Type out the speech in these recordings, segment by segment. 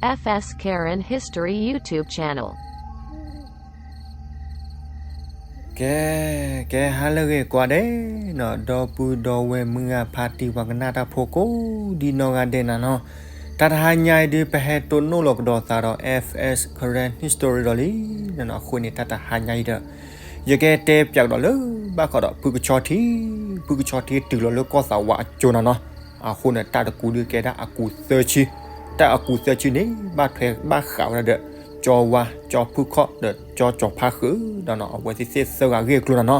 F S Karen History YouTube channel. ကဲ, ကဲဟါလၢအဂ့ၤကိးဂၤဒဲးနီၤ, ဒီပုၢ်ဒီဝဲၢ်မုၢ်ဂၤဖါတံၢ်ပှၤကနၣ်တၢ်ဖိကိးဒ်နီၢ်ဂၤဒဲးနီၤနီၤ, တၢ်တဟါညါအံၤဒုး ပဟဲတိၢ်နီၣ်လီၤကဒီးသးဒီး F S Karen History ဒီးလံနီၤနီၤ, အဃိန့ၣ် တၢ်တဟါညါအံၤဒီး ယကတဲပၠးကဒီးလၢဘၣ်ဃးဒီးဖုကဆီထံ, ဖုကဆီထံတုၤလီၤလၢကီၢ်သးဝးအကၠိနီၤနီၤ, အဃိန့ၣ် တၢ်တကူးဒုးကဲဒၣ်အကူးသၢဆံ, တၢ်အကူးသၢဆံန့ၣ် ဘၣ်ထွဲဘၣ်ဃးဝဲဒၣ်ဒီး ကၠီဝါ, ကၠီဖုခီၣ် ဒီးကၠီကၠီၤဖါဃုာ်နီၤနီၤ, အဝဲသ့ၣ်သၢဂၤအဂ့ၢ်အကျိၤနီၤနီၤ,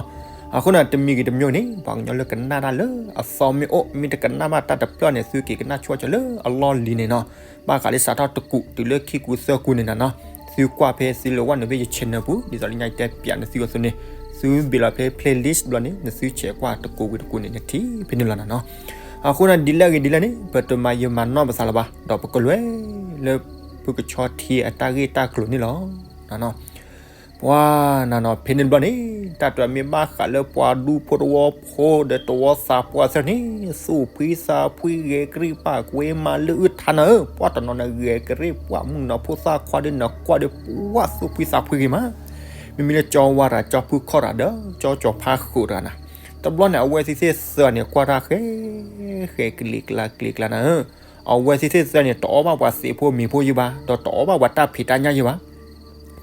အဃိန့ၣ် တမံၤဂ့ၤတမံၤဂ့ၤန့ၣ် ပှၤကညီလၢကနၣ်တၢ်လၢအသီမ့ၢ်အိၣ်, မ့ၢ်တကနၣ်ဘၣ်တၢ်တဖျၢၣ်န့ၣ် သုက့ၤကနၣ်ဆိကၠီလၢအလီၢ်လံၤန့ၣ်နီၤ, ဘၣ်ဃးလၢစးထီၣ်တကူးတုၤလၢခံကူးသၢကူးန့ၣ်နီၤနီၤ, သုကွၢ်ဖဲသုလၢဝဲန့ၣ်ဖဲယ channel ပူၤ, ဒ်သိးလၢညါယတဲပၠးနသုအသိးန့ၣ်, သုဘ့ၣ်လီၤဖဲ playlist ဘျီန့ၣ် နသုဆဲးကွၢ်တကူးဝံၤတကူးန့ၣ် နထံၣ်ဖဲန့ၣ်လီၤနီၤနီၤ, အဃိန့ၣ် ဒ်လဲၣ်ဂ့ၤဒ်လဲၣ်န့ၣ် ပတမၤယမၤနီၢ်ပသးလၢၤဘၣ်, ဒီးပကလဲၤလၢဖုကဆီထံအတၢ်ဂ့ၢ်တၢ်ကျိၤန့ၣ်လီၤနီၤနီၤ. ပှၤနီၤနီၤ ဖဲန့ၣ်တဘျီန့ၣ် တၢ်တမ့ၢ်ဘၣ်ဃးလၢပှၤဒူဖိတဝီဖိဒီးတဝီသးပှၢ်သ့ၣ်န့ၣ် သူၣ်ဖှံသးဖှံဂဲၤကရံၣ်ပာ်ကွံာ်မၤလၢအုၣ်ထါနၤဧၢ, ပှၤတနီၤန့ၣ်ဂဲၤကရံၣ်ပှၤမုၣ်ကနီၤဖိသၣ်ခွါဒီးနကွၢ်ဒီးပှၤသူၣ်ဖှံသးဖှံဂ့ၤမး, မ့မ့ၢ်လၢကၠီဝါတဂၤ ကၠီဖုခီၣ်တဂၤဒီး ကၠီကၠီၤဖါဃုာ်တဂၤနီၤ, တဘျီန့ၣ် အဝဲသ့ၣ်သ့ၣ်သၢန့ၣ် ကွၢ်တၢ်ဃဲ ဃဲကလံၤကျါကျံၤကျါနၤဧၢ, အဝဲသ့ၣ်သ့ၣ်သၢန့ၣ် တအီၣ်ဘၣ်ပှၤသ့ၣ်ဖိမ့ၤဖိယဲၢ်ဘၣ်, ဒီးတအီၣ်ဘၣ်ပှၤတၢ်ဖံးတၢ်ညၣ်ယဲၢ်ဘၣ်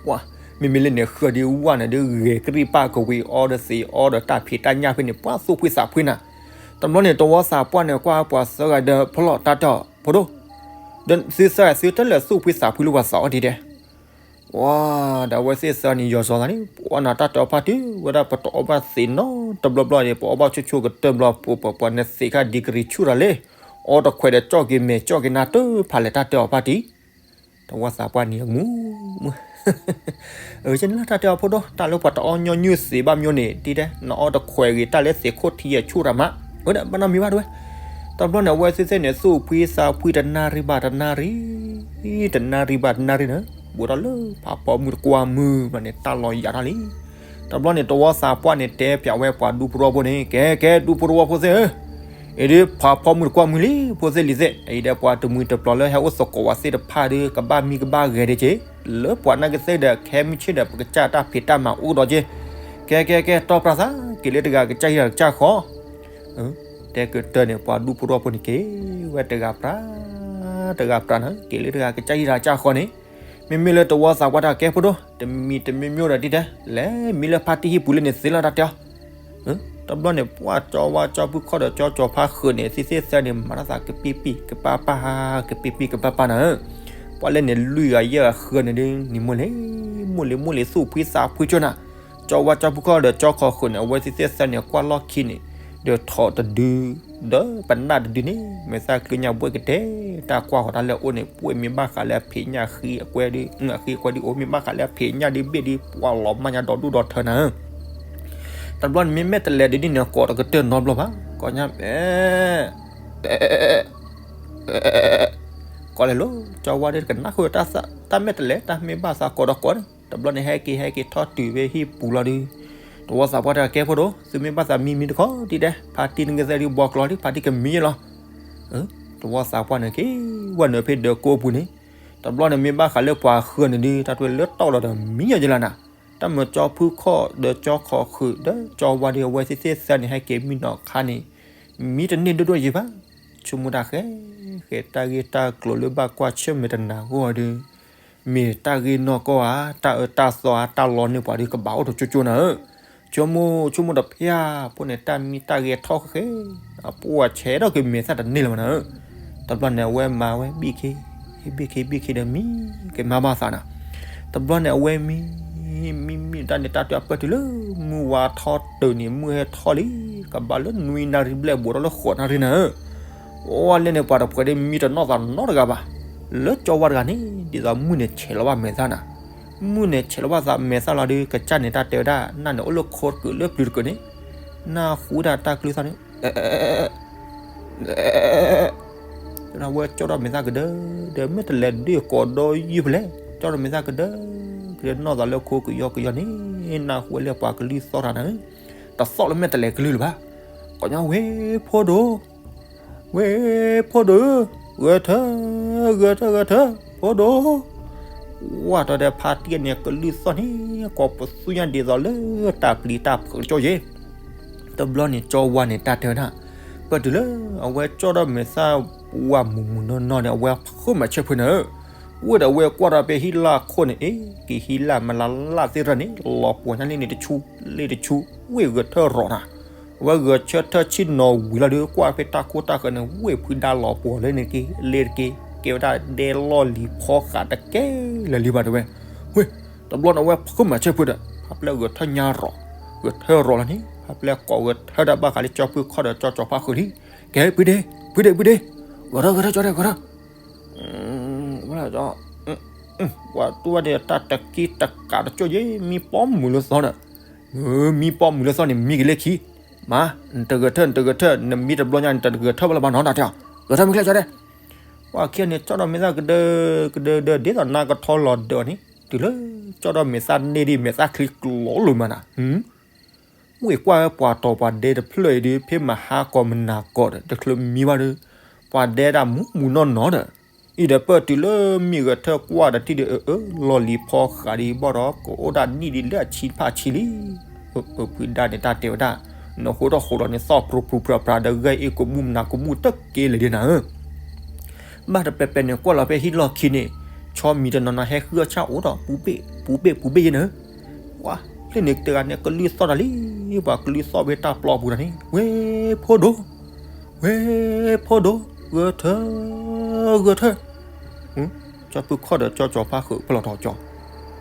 ပှၤ မ့မ့ၢ်လၢန့ၣ် ဃၢၤဒုးဝဲန့ၣ်ဒုး ဂဲၤကရံၣ်ပာ်ကဝံၤအီဒီးသ့ၣ်အီဒီးတၢ်ဖံးတၢ်ညၣ်ဖဲန့ၣ် ပှၤသူၣ်ဖှံသးဖှံနၤ, တဘျီန့ၣ် တဝီသးပှၢ်န့ၣ် ကွၢ်ပှၤသၢဂၤဒီး ဖီလီၤတၢ်တဲအီၤ ဖိဒိၣ်, ဒီးသုသၢဂၤသုတလဲၤသူၣ်ဖှံသးဖှံလၢပှၤသးအီၣ်ဒံးဒဲး, ဝါ, ဒီးအဝဲသ့ၣ်သၢန့ၣ် ယီၤစီၤသးန့ၣ် ပှၤနၤတၢ်တဲအီၤဖါတံၢ် ဝဲဒၣ်ပတအီၣ်ဘၣ်သ့ၣ်နီတဘျီဘျီန့ၣ် ပအီၣ်ဘၣ်ဆိဆိကတၢၢ်ဘျီ ပှၤပှၤပှၤနသ့ၣ်ခါဒံကရံၣ်ဆူၣ်တၢ်လဲၣ်, အီတခွဲးဒီးကၠီၣ်က့ၤမဲာ်ကၠီၣ်က့ၤနၤတဖၣ်လဲၣ် တၢ်တဲအီၤဖါတံၢ် တဝီသးပှၢ်န့ၣ်အမူ, မူ, အၢ ကန့ၣ်လၢတၢ်တဲအီၤဖိဒိၣ် တၢ်လၢပှၤတအီၣ်ညီနုၢ်သ့ၣ်ဘၣ်မ့ၢ်န့ၣ် ဒ်တဲ နအီၣ်တခွဲးဂ့ၤ တၢ်လၢသ့ၣ်ခိၣ်ထံအဆူၣ်တၢ်မး, အၢ ဒီးဘၣ်နီတမံၤဘၣ်တဝဲ, တဘျီန့ၣ် အဝဲသ့ၣ်သ့ၣ်န့ၣ် သူၣ်ဖှံသးဖှံတနၣ်ရံၣ်ဘၣ်တနၣ်ရံၣ်, တနၣ်ရံၣ်ဘၣ်တနၣ်ရံၣ်န့ၣ် ဘူးထီၣ်လၢဖးဖီမုၢ်တကွၢ်မုၢ်ဘၣ်န့ၣ် တၢ်လီၤယၤထီၣ်လံ တဘျီန့ၣ် တဝီသးပှၢ်န့ၣ် တဲပၠးဝဲပှၤဒူဖိတဝီဖိန့ၣ် ကဲ ကဲ ဒူဖိတဝီဖိသ့ၣ်ဧၢ, အံၤဒ်ဖးဖီမုၢ်တကွၢ်မုၢ်လံ ဖိသ့ၣ်လံၤသ့ၣ်, အံၤဒီးပှၤတမှံၤတပျီၤလၢ ဟဲအိၣ်သကိးဝဲသ့ၣ်တဖၣ်ဒီး ကဘၣ်မံကဘၣ်ဂဲၤဒံးက့ၤ, လၢပှၤနာ်က့သ့ၣ်ဒီး ခဲမုၢ်ဆ့ၣ်ဒီး ပကစၢ်တၢ်ဖံးတၢ်မၤအိၣ်ဒီးက့ၤ, ကဲ ကဲ ကဲ တီၢ်ပြၢ်သး က့ၤလၢတဂၤကစၢ်ဟံၣ်တဂၤကစၢ်ဃီ တဲကတၢၢ်န့ၣ် ပှၤဒူဖိတဝီဖိန့ၣ် က့ၤဝဲတဂၤပြၢ် တဂၤပြၢ်န့ၣ် က့ၤလၢတဂၤကစၢ်ဟံၣ်တဂၤကစၢ်ဃီန့ၣ်, မ့မ့ၢ်လၢတဝီသးပှၢ်တၢ်ကဲဖိဒိၣ် တမံၤတမံၤမ့ၢ်ဒီးဒ်တဲ လဲၤမံလၢဖါတံၢ်ဟံၣ်ပူၤလၢန့ၣ်သ့လီၤတၢ်တဲအီၤ, တဘျီန့ၣ် ပှၤကၠီဝါကၠီဖုခီၣ်ဒီးကၠီကၠီဖါဃုာ်န့ၣ် သ့ၣ်သ့ၣ်သၢန့ၣ် မၤတၢ်သးကပံၣ်ပံၣ်ကပၢ်ပၢ် ကပံၣ်ပံၣ်ကပၢ်ပၢ်နၤဧၢ, ပှၤလၢန့ၣ်လွံၢ်ဂၤယဲၢ်ဂၤဃုာ်န့ၣ်ဒ်န့ၣ် မိၢ်လ့ၤ မိၢ်လ့ၤ မိၢ်လ့ၤ သူၣ်ဖှံသးဖှံကၠိနၤ, ကၠီဝါကၠီဖုခီၣ်ဒီးကၠီခီဃုာ်န့ၣ် အဝဲသ့ၣ်သ့ၣ်သၢန့ၣ် ကွၢ်လီၢ်ခံန့ၣ် ဒီးထိးတဒု ဒီးပနၢ်တဒုန့ၣ် မဲာ်သၣ်ကျၢၢ်ညၣ်ဘှဲၣ်ကတဲာ်, တၢ်ကွၢ်ဃီၤတၢ်လၢအအိၣ်န့ၣ် ပှဲၤမ့ၢ်ဘၣ်ဃးလၢအဖံးညၣ်ဃံအကွဲဒ် အဃံအကွဲဒ်အိၣ် မ့ၢ်ဘၣ်ဃးလၢအဖံးညၣ်ဒ်ဘ့ၣ်ဒ် ပှၤလီၤမၢ်ညါဒီဒူၣ်ဒီထၢနၤဧၢ, တဘျီန့ၣ်မ့ၢ်မဲာ်တဲးလဲးဒ်န့ၣ် ကိးတကတၢၢ်နီတဘျီဘၣ်, ကိးညါ ကိးလဲၤလိၤ ကၠီဝါဒီးကနၣ်ဃုာ်တၢ်မဲာ်တဲးလဲး တၢ်မ့ၢ်ဘၣ်သးကိးဒီးကိးန့ၣ်, တဘျီန့ၣ် ဟဲက့ၤဟဲက့ၤထီၣ်တုၤဖဲဟံၣ်ပူၤလီၤဒုး, တဝီသးပှၢ်တၢ်ကဲဖိဒိၣ် သုမ့ၢ်ဘၣ်သးမံမံတခီဒ်တဲ ဖါတံၢ်နကသ့ၣ်ဒုး ဘီကျီၤဒုး ဖါတံၢ်ကမံလီၤ, တဝီသးပှၢ်န့ၣ်က့ၤဝဲနုာ်ဖဲဒၢးကိးပူၤန့ၣ်, တဘျီန့ၣ်မ့ၢ်ဘၣ်ဃးလၢပှၤဃုာ်န့ၣ်ဒုး တၢ်တဝဲလၢတီၢ်လီၤဒီးမံယဲလၢနၤ, တၢ်မၢကၠီဖုခီၣ်ဒီးကၠီခီဃုာ်ဒီးကၠီဝါဒီးအဝဲသ့ၣ်သ့ၣ်သၢန့ၣ် ဟဲက့ၤမံနီၤခါန့ၣ် မံတန့ၢ်ဒိၣ်ဒိၣ်ယံၤဘၣ်, ဆိကမိၣ်တၢ်ဃဲ ဃဲတၢ်ဂ့ၢ်တၢ်ကျိၤလၢဘၣ်ကွၢ်ဆၢၣ်မဲာ်တနၤအဂီၢ်ဒီး မ့ၢ်တၢ်ဂ့ၢ်နီၢ်ကီၢ်ဧါ တၢ်အၢတၢ်သီဧါ တၢ်လီန့ၢ်ပှၤဒုးကဘၣ်အိၣ်တကၠိကၠိနၤဧၢ, ဆိကမိၣ်ဆိကမိၣ်တဖၠၣ်ဖိန့ၣ် တၢ်မံတၢ်ဂ့ၤထီၣ်ဃဲ အပှၢ်ဆဲးထီၣ်က့ၤမဲာ်သၣ်တန့ၢ်လၢၤဘၣ်နၤဧၢ, တဘျီန့ၣ် အဝဲမၤဝဲဘံၣ်ခ့ ဘံၣ်ခ့ဘံၣ်ခ့ဒီးမံက့ၤမၤဘၣ်သးနၤ, တဘျီန့ၣ် အဝဲမံ မံမံတၢ်န့ၣ် တၢ်တဲအပၢၢ်တုၤလၢ မုၢ်ဝါထီၣ်တုၤန့ၣ် မုၢ်ဟဲထီၣ်လံ ကဘၣ်လၢနွံနၣ်ရံၣ်ဘျဲၣ်ဘူးထီၣ်လၢဃိးနၣ်ရံၣ်နၤဧၢ, အိၣ်ဝဲလဲၣ်န့ၣ် ပှၤတဖှဲးဒ်မံတနီၢ်သးနီတဂၤဘၣ်, လၢကၠီဝါတဂၤန့ၣ် ဒ်သိးမုၢ်န့ၣ်ဆဲးလီၤဘၣ်မဲာ်သၣ်နၤ, မုၢ်န့ၣ်ဆဲးလီၤဘၣ်သးမဲာ်သၣ်လီၤဒုး ကစၢ်န့ၣ်တၢ်တဲဝဲဒၣ် နၢ်န့ၣ်အိၣ်လၢခိတကုာ်လၢပျုၤတကုာ်န့ၣ်, နၢ်ဟူဒၣ်တၢ်ကျုသီၣ်န့ၣ် ဝဲကၠီထီၣ်မဲာ်သၣ်ကဒၢ ဒီးမဲာ်တဲးလဲးဒုးကိးဒီးယုၢ်ဖဲလဲၣ် ကၠီထီၣ်မဲာ်သၣ်ကဒၢ ကဒၢနီၢ်သးလၢခိကယီကယီန့ၣ် နၢ်ဟူဝဲလၢပှၤကလုၢ်သီၣ်တၢ်နၤ, တသီၣ်လၢမဲာ်တဲးလဲးကလုၢ်လၢၤဘၣ်, ကိးညါဝဲဖိဒိၣ် ဝဲဖိဒိၣ်ဧၢ, ဂဲၤထၢ ဂဲၤထၢ ဂဲၤထၢ ဖိဒိၣ်, ဝဲတီဒီးဖါတံၢ်န့ၣ် ကလုၢ်သီၣ်န့ၣ် ကိးပသူညါဒ်သိးလၢတၢ်ပျံၤတၢ်ဖုးကၠိယဲၢ်. တဘျီန့ၣ် ကၠီဝါန့ၣ် တၢ်တဲဝဲဒၣ်, ပတုၤလၢအဝဲကၠီၣ်ဒီးမဲာ်သၣ်ဝါမုာ်မုာ်နီၢ်နီၢ်န့ၣ် အဝဲဃုမၤဆဲးဖုးန့ၣ်, ဝဲဒီးအဝဲကွၢ်ဒီးဖဲဟံၣ်လၢ်ခိၣ်န့ၣ် အ့ က့ၤဟံၣ်လၢ်မလါလၢ်သ့ၣ်တဖၣ်န့ၣ် လီၤပှီၤညါလၢန့ၣ်တဆူလ့တဆူ, ဝ့ၢ်ဂဲၤထၢၣ်ရီၤနၤ, အဝဲဂဲၤဆၢထၢၣ်ဆ့ၣ်နီၤဝံၤလီၤဒီး ကွၢ်ဖဲတၢ်ခိၣ်တၢ်ဃၢၤန့ၣ် ဝ့ၢ်ဖုဒါလီၤပှီၤလၢန့ၣ်က့ၤလ့တက့ၤ, ကဲဝဲဒၣ်ဒဲလီၢ်လံၤဖီဃးတကဲလၢာ်လံဘၣ်တဲဝဲ. ဝ့ၢ်, တဘျီန့ၣ်အဝဲဃုမၤဆဲးဖုးဒီး ဖါပျဲၢ်ဂဲၤထၢၣ်ညါရီၤ, ဂဲၤထၢၣ်ရီၤလီၤန့ၣ် ဖါပျဲၢ်ကိးဂဲၤထၢၣ်တၢ်ဘၣ်ဃးလၢကၠီဖုခီၣ်ဒီးကၠီစီၤဖါဃုာ်လံ, ကဲ ဖုဒ့, ဖုဒ့, ဖုဒ့, ဂဲၤထၢၣ် ဂဲၤထၢၣ် ကၠီဒဲး ဂဲၤထၢၣ် ဝဲတူၢ်ဝဲဒၣ်တၢ်တက့ၢ်တကးတကၠိၢ်ယဲၢ် မံပီမုာ်လၢသီဒီး, မံပီမုာ်လၢသီန့ၣ် မံက့ၤလၢခံ, မၤ, နတဂဲၤထၢၣ် နတဂဲၤထၢၣ် နမံတဘျီညါ နတဂဲၤထၢၣ်ဘၣ်လၢၤဘၣ်နီၤ တၢ်တဲအီၤ, ဂဲၤထၢၣ်မ့ၢ်ချ့ကၠီဒဲး. ပှၤခံဂၤန့ၣ် ကၠီၣ်ဒီးမဲာ်သၣ်ကဒၢ ကဒၢဒၢ ဒ်သိးနါကထီလီၤဒၢးအီၤန့ၣ် တုၤလၢကၠီၣ်ဒီးမဲာ်သၣ်န့ၢ်ဒံး မဲာ်သၣ်ချံကျိလိာ်မးနၤ ဝ့ၢ်ကွၢ်ဝဲပှၤတီၤပှၤဒဲတဖျၢၣ်အံၤဒီး ဖဲမဟါကီးမနၤကီးဒီး တချုးမံဘၣ်ဒီး ပှၤဒဲဒၣ်မူးမူးနီၢ်နီၢ်ဒီး, အံၤဒီးပၢၢ်တုၤလၢမ့ၢ်ဂဲၤထၢၣ်ကွၢ်ဒီးထံၣ်ဒီး အၢ အၢ လီၢ်လံၤဖီဃးဒံးဘၣ်ဒီး ကအိၣ်ဒၣ်နံၣ်ဒံးလၢအဆံဖးဆံလံ. အၢ ဖုဒါန့ၣ် တၢ်တဲဝဲဒၣ်, နဃိထီၣ်ဃိးလီၤန့ၣ် သီၣ်ပြူၤပြူၤပြၤပြၤဒီး ဂဲၢ်အ့ၣ်ကမူၣ်မနၤကမူၣ်တက့ၢ်လၢာ်ဒံးနၤဧၢ ဘၣ်တပဲာ်ပဲာ်န့ၣ် ကွၢ်လီၤဖဲဟံၣ်လီၢ်ခံန့ၣ်, ဆီမံၤတနီၤနီၤဟဲဃုအီၣ်ဆၣ်အိၣ်ဒီး ပူၤဘ့ၣ်ပူၤဘ့ၣ်ယဲၢ်န့ၣ်, ပှၤလၢန့ၣ်တဂၤန့ၣ် ကလုၢ်သီၣ်တၢ်လံ, ပှၤကလုၢ်သီၣ်ဖဲတၢ်ပျီပူၤတၢ်န့ၣ် ဝဲဖိဒိၣ်, ဝဲဖိဒိၣ်, ဂဲၤထၢၣ်, ဂဲၤထၢၣ် ကၠီဖုခီၣ်ဒီးကၠီစီၤဖါဃုာ်ဖဲလီၤထီၣ်ကၠီ,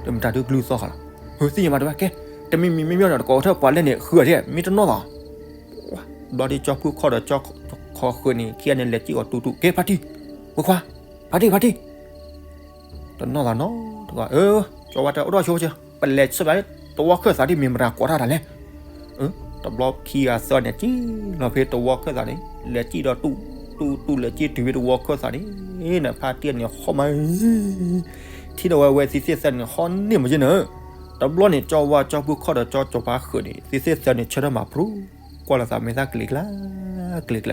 ဒီးမတၤဒုကလုၢ်သီၣ်ဃာ်လီၤ, သ့ၣ်ညါမးတဲဝဲ ကဲ, တမံၤမံၤမ့ၢ်မ့ၢ်ဒီး တကိးထၢၣ်ပှၤလဲၣ်န့ၣ် ဃုအီၤဒ် မ့ၢ်တနီၣ်သီၣ် ဘျီဒ်ကၠီဖုခီၣ်ဒီးကၠီခီၣ်ဃုာ်န့ၣ် ခံဂၤန့ၣ် လဲၤစံၣ်အီၤတူၢ်တူၢ် ကဲ ဖါတံၢ်, ဝဲခွါ, ဖါတံၢ် ဖါတံၢ်, တနီၣ်သးနီတဂၤ, ကၠီဝါတဲ အိၣ်ဒီးဆိကမိၣ်, ပလဲၤဆၢဘၣ်လၢသဝီခၢၣ်သးဒ်မ့ၢ်မတၤကိးတၢ်တၢ်လဲၣ်. တဘျီခံဂၤသၢန့ၣ် စံၣ်လီၤဖဲသဝီခၢၣ်သးန့ၣ် လဲၤစံၣ်ဒီးတူၢ်တူၢ်တူၢ် လဲၤစံၣ်တုၤဖဲသဝီခၢၣ်သးန့ၣ် နဖါတံၢ်န့ၣ် ဟီၣ်မး ထံၣ်ဒီးဝဲဝဲသ့ၣ်သၢန့ၣ် ဟီၣ်န့ၢ်မးယဲၢ်န့ၣ်. တဘျီန့ၣ် ကၠီဝါကၠီဖုခီၣ်ဒီးကၠီစီၤဖါဃုာ်န့ၣ် သ့ၣ်သၢန့ၣ် ဆၢထၢၣ်မၤပြူၤ ကွၢ်လိာ်သးမဲာ်သၣ်ကလံၤကျါ ကလံၤ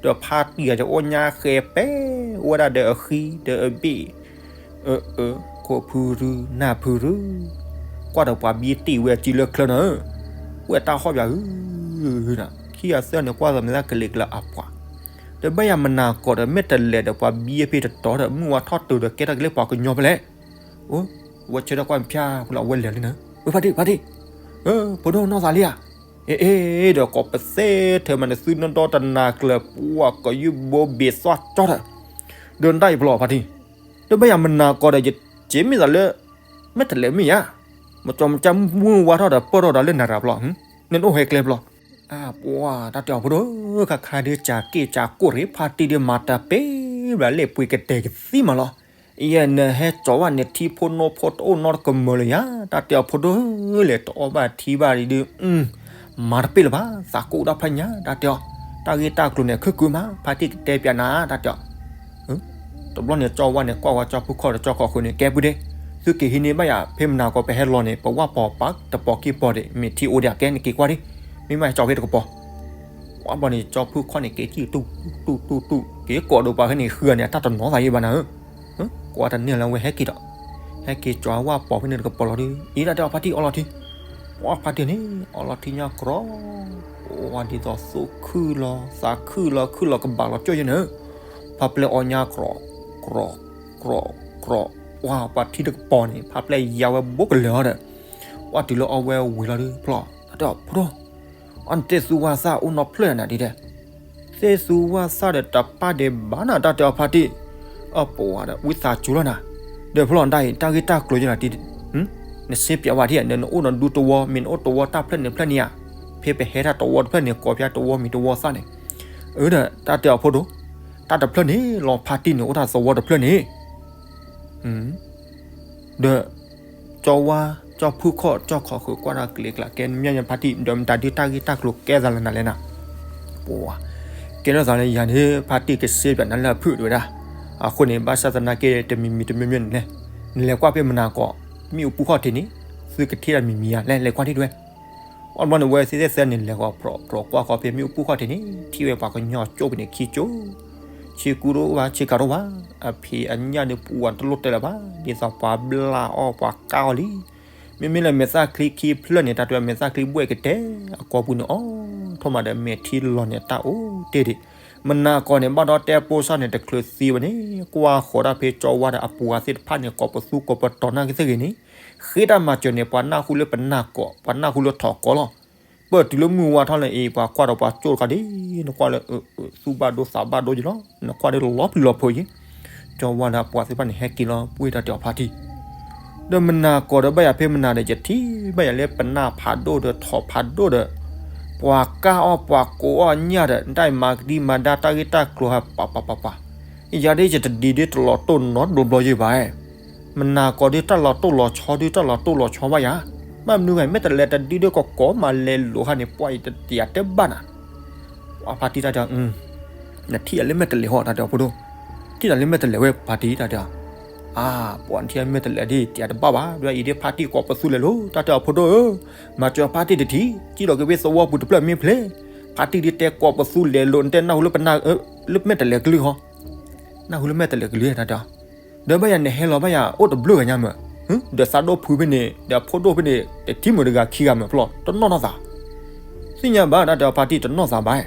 ကျါ, ဒီးဖါတံၢ်အံၤအိၣ်ညါဃဲၤပဲ အိၣ်ဝဲဒၣ်ဒီးအဃံဒီးအဘ့ၣ်, အၢ အၢ ခိၣ်ဖုရူ နၢ်ဖုရူ, ကွၢ်ဒီးပှၤဘံတ့ၢ်ဝဲအစုလၢချၢန့ၣ်, ဝဲတၢ်ဟီၣ်ပၠးဧၢ, ခံဂၤသၢန့ၣ် ကွၢ်သးမဲာ်သၣ်ကလံၤကျါအပှၤ, ဒီးဘၣ်ယၤမနၤကိးဒီး မ့ၢ်တလဲၤဒီးပှၤဘံအဖဲတတီၤဒီး မုၢ်ဝါထီၣ်တုၤဒီးကဲထီၣ်က့ၤလၢပှၤကညီဖဲလဲၣ်. အိ ဝဲဆၢထၢၣ်ကွၢ်ဖၠါဖဲလီၤ အဝဲလဲၤလံန့ၣ်, ဝဲဖါတံၢ် ဖါတံၢ်, ဖိဒိၣ်နီၢ်သးလံဧါ, အ့ အ့ ဒီးကိးပသဲထၢၣ်မးန့ၣ် သုနီၢ်ဒီတနၤကျၢၤ ပှၤကယုၢ်ဘိဘ့ၣ်သွၣ်ကၠီထၢၣ်, ဒီးနတၢ်အံၤဖဲလီၤဖါတံၢ်, ဒီးဘၣ်ယၤမနၤကိးဒီး ယစ့မ့ၢ်သးလၢ မ့ၢ်တလဲၤမ့ၢ်ယါ, မကၠီမကၠၢ်မုၢ်ဝါထီၣ်ဒီးပၢၢ်ထီၣ်ဒီးလၢနၤတၢ်ဖဲလီၤ, နအိၣ်ဟဲကျဲဖဲလီၤ. အပှၤတၢ်တဲအီၤဖိဒိၣ်, ခါခါဒုးကၠးက့ၢ်ကၠးကိၢ်ရ့ၣ် ဖါတံၢ်ဒုးမၤတၢ်ပ့ၤဘျးလဲၣ်ပှ့ၤကတဲာ်ကသံမးလီၤ. ယဲနဟဲကၠီဝဲန့ၣ် ထံဖိနီၢ်ဖိတအိၣ်နီတကမၢလၢၤယါ, တၢ်တဲအီၤဖိဒိၣ်, လဲၤတအီၣ်ဘၣ်ထံဘၣ်ဒုး, မၤတပ့ၢ်လၢၤဘၣ်, သးကိၢ်ဒၣ်ဖးညါ, တၢ်တဲအီၤ, တၢ်ဂ့ၢ်တၢ်ကျိၤန့ၣ် ခုၣ်ကုမး, ဖါတံၢ်ကတဲပၠးနၤ, တၢ်တဲအီၤ တဘျီန့ၣ် ကၠီဝါန့ၣ် ကွၢ်ဝဲကၠီဖုခီၣ်ဒီးကၠီခီၣ်ဃုာ်န့ၣ် ကဲပုၢ်ဒ့, သုက့ၤဟံးန့ၢ်ဘၣ်ယၤ ဖဲမနၤကိး ပဟဲလီၤန့ၣ် ပဝၢ်ပီၤပာ်တပီၤက့ၤပီၤဒံး မ့ၢ်ထံအိၣ်ဒံးဧါ, ကဲနက့ၤကွၢ်ဒံး, မ့ၢ်မးဟဲကၠီဖဲတကပီၤ. ဝဲဘျီန့ၣ် ကၠီဖုခီၣ်န့ၣ် က့ၤထံၣ်တူၢ်တူၢ်တူၢ်တူၢ် က့ၤကိးဒီးပှၤဖဲန့ၣ် ဃုဂၤန့ၣ် အတၢ်တနီၤသးယံၤဘၣ်နၤဧၢ ကွၢ်တန့ၢ်လၢဝဲဟဲက့ၤဒီး, ဟဲက့ၤကၠီဝၢ်ပီၤဖဲန့ၣ်တကပီၤလီၤဒီး အံၤတၢ်တဲအီၤ ဖါတံၢ်အီလီၤထံ, ပှၤဖါတံၢ်န့ၣ် အီလီၤထံညါကြီ, ဝဲဒ်သိးသိခုၣ်လီၤ သးခုၣ်လီၤ ခုၣ်လီၤကဘၣ်လီၤကၠီၣ်ယဲၢ်န့ၣ်, ဖါပျဲၢ်အီညါကြီ, ကြီ, ကြီ, ကြီ, ပှၤထံတကပီၤန့ၣ် ဖါပျဲၢ်ယါဝဲဘိကလၢာ်အီၤဒီး, ပှၤတုၤလၢအီဝဲဝံၤလီၤဒီးဖျီၣ်, တၢ်တဲအီၤ ဖိဒိၣ် အနတဲသူဝါသၣ်အိၣ်နီတဖျၢၣ်နၤဒ်, သ့ၣ်သူဝါသၣ်ဒီးတပၢ်ဒဲးဘးနၤ တၢ်တဲအီၤဖါတံၢ်, အပှၤဒီးဝံသးစူၤလီၤနၤ, ဒီးဖျီၣ်နတၢ်အံၤ တၢ်ဂ့ၢ်တၢ်ကျိၤယဲၢ်နၤ, နစ့ပၠးဝဲဒ်, နအိၣ်နဒူသဝီ မ့ၢ်နအိၣ်သဝီတၢ်ဖျၢၣ်န့ၣ်ဖျၢၣ်န့ၣ်ဧါ, ဖဲပဟဲတၢ်သဝီတဖျၢၣ်န့ၣ် ကိးပၠးသဝီမံၤသဝီသၣ်န့ၣ်, အၢဒီး တၢ်တဲအီၤဖိဒိၣ်, တၢ်တဖျၢၣ်န့ၣ်လီၤ ဖါတံၢ်န့ၣ် အိၣ်တၢ်သဝီတဖျၢၣ်န့ၣ် ဒီး ကၠီဝါ ကၠီဖုခီၣ် ကၠီခီၣ်ဃုာ်ကွၢ်တၢ်ကလံၤကျါ ကဲနမ့ၢ်ညါဖါတံၢ် ဒီးမတၤဒုးတၢ်ဂ့ၢ်တၢ်ကျိၤကဲသးလၢနၤလဲၣ်နၤ, ပှၤ ကဲထီၣ်သးလၢယၤန့ၣ် ဖါတံၢ်ကစ့ပၠးနၤလၢအဖုၣ်တဝဲဒၣ်, အဃိန့ၣ် ဘၣ်ဆၣ်သနာ်က့ တမံၤမံၤတမံၤမံၤန့ၣ်လဲၣ်, နလဲၤကွၢ်ဖဲမနၤကိး မ့ၣ်အူပူၤခီၣ်ထံးန့ၣ် သုကထံၣ်တၢ်မံၤမံၤဧါ လဲၤလဲၤကွၢ်ထံၣ်တဝဲ အီၣ်ဘျီန့ၣ် ဝဲသ့ၣ်သၢန့ၣ် လဲၤဃီၤပြီၤပြီၤကွၢ်ဃီၤဖဲမ့ၣ်အူပူၤခီၣ်ထံးန့ၣ် ထံၣ်ဝဲပှၤကညီကၠိပူၤန့ၣ် ခံကၠိ, က ဆ့ကူတအိၣ်ဘၣ် ဆ့ကၤတအိၣ်ဘၣ်, အဖံးအညၣ်ဒီးပူၤအတလိၣ်တဲလၢၤဘၣ်, ဒ်သိးပှၤဘျၣ်အီၣ်ပှၤကၢ်အီၣ်လံ. မ့မ့ၢ်လၢမဲာ်သၣ်ချံခံဖျၢၣ်န့ၣ် တၢ်တဲမဲာ်သၣ်ချံဘှဲၣ်ကတဲာ်အကိာ်ပူၤန့ၣ် အိးထီၣ်မးဒီးမဲာ်ထံလီၤန့ၣ်တၢ်အိၣ်တ့ၢ်ဒံး. မနၤကိးန့ၣ် ဘၣ်ဒီးတဲပိစၢ်န့ၣ် တချုးသံဝဲန့ၣ် ကွၢ်ဃီၤတၢ်ဖဲကၠီဝါဒီးအပှၤသ့ၣ်တဖၣ်န့ၣ် ကိးပသူကိးပတီၤနာ်က့သ့ၣ်ဂ့ၤန့ၣ် ဃ့တၢ်မၤစၢၤန့ၣ် ပှၤနၢ်ဟူလၢပနၢ်ကိး ပှၤနၢ်ဟူလၢထီၣ်ကိးလီၤ. ပၢၢ်တုၤလၢမုၢ်ဝါထီၣ်လၢအံၤ ပှၤကွၢ်ဒီးပှၤကၠိတခါဒ် နကွၢ်လၢ သူၣ်ဘၣ်ဒိသးဘၣ်ဒိယလီၤ, နကွၢ်ဒီးလီၤပျံၤလီၤဖုးယံၤ. ကၠီဝါဒီးအပှၤသ့ၣ်တဖၣ်န့ၣ် ဟဲက့ၤလီၤပှ့ၤတၢ်တဲအီၤဖါတံၢ် ဒီးမနၤကိးဒီးဘၣ်ယၤဖဲမနၤဒီး ယထံၣ်ဘၣ်ယၤလၢပနၢ်ဖးဒိၣ်ဒီး ထီၣ်ဖးဒိၣ်ဒီး ပှၤကၢ်အီၣ်ပှၤကိးအီၣ်ညၣ်ဒီး တၢ်မၤကဒံမၤဒါတၢ်ဂ့ၢ်တၢ်ကျိၤဟးပၤပၤပၤပၤ, ယၤဒ်ယတဒံဒ်တလီၤတိၢ်နီတဘျီဘျီယံၤဘၣ်. မနၤကိးဒ်တၢ်လီၤတိၢ်လီၤဆီဒ်တၢ်လီၤတိၢ်လီၤဆီဘၣ်ယၤ, ဘၣ်မနုၤဂၤ မဲာ်တလဲၤတဒုဒီးကကိးမၤလဲၤလိာ်ဟးန့ၣ် ပှၤအံၤတတယာ်တဲဘၣ်နၤ အဖါတံၢ်တၢ်တဲအီၤ, နထံၣ်ယၤလၢမဲာ်တလဲၤဟီ တၢ်တဲအီၤဖိဒိၣ်, ထံၣ်တၢ်လၢမဲာ်တလဲၤဝဲဖါတံၢ်တၢ်တဲအီၤ, အါ ပှၤနထံၣ်မဲာ်တလဲၤဒ်တယာ်တဘၣ်ဘၣ် ဒ်အံၤဒ်ဖါတံၢ်ကိးပသူလဲၤလိၤ တၢ်တဲအီၤဖိဒိၣ်ဧၢ, မၤစၢၤဖါတံၢ်တထံၣ် စံၣ်လီၤက့ၤဖဲသဝီပူၤတဖျၢၣ်မ့ၢ်ဖျဲး, ဖါတံၢ်ဒ်တဲကိးပသူလဲၤလိၤ နတဲနၢ်ဟူလၢပနၢ် လၢမဲာ်တလဲၤကလုၢ်ဟီ နၢ်ဟူလၢမဲာ်တလဲၤကလုၢ်တၢ်တဲအီၤ, ဒီးဘၣ်ယၤနဟဲလီၤဘၣ်ယၤ အိၣ်တဘျုးဂၤညါမး, ဒီးသးဒိၣ်ဖုဖဲန့ၣ် ဒီးအဖိဒိၣ်ဖဲန့ၣ် တထံၣ်မုာ်တဂၤခံဂၤမးဖျီ တနီၣ်နီၢ်သး, သ့ၣ်ညါဘၣ်တၢ်တဲအီၤဖါတံၢ်တနီၣ်သးဘၣ်,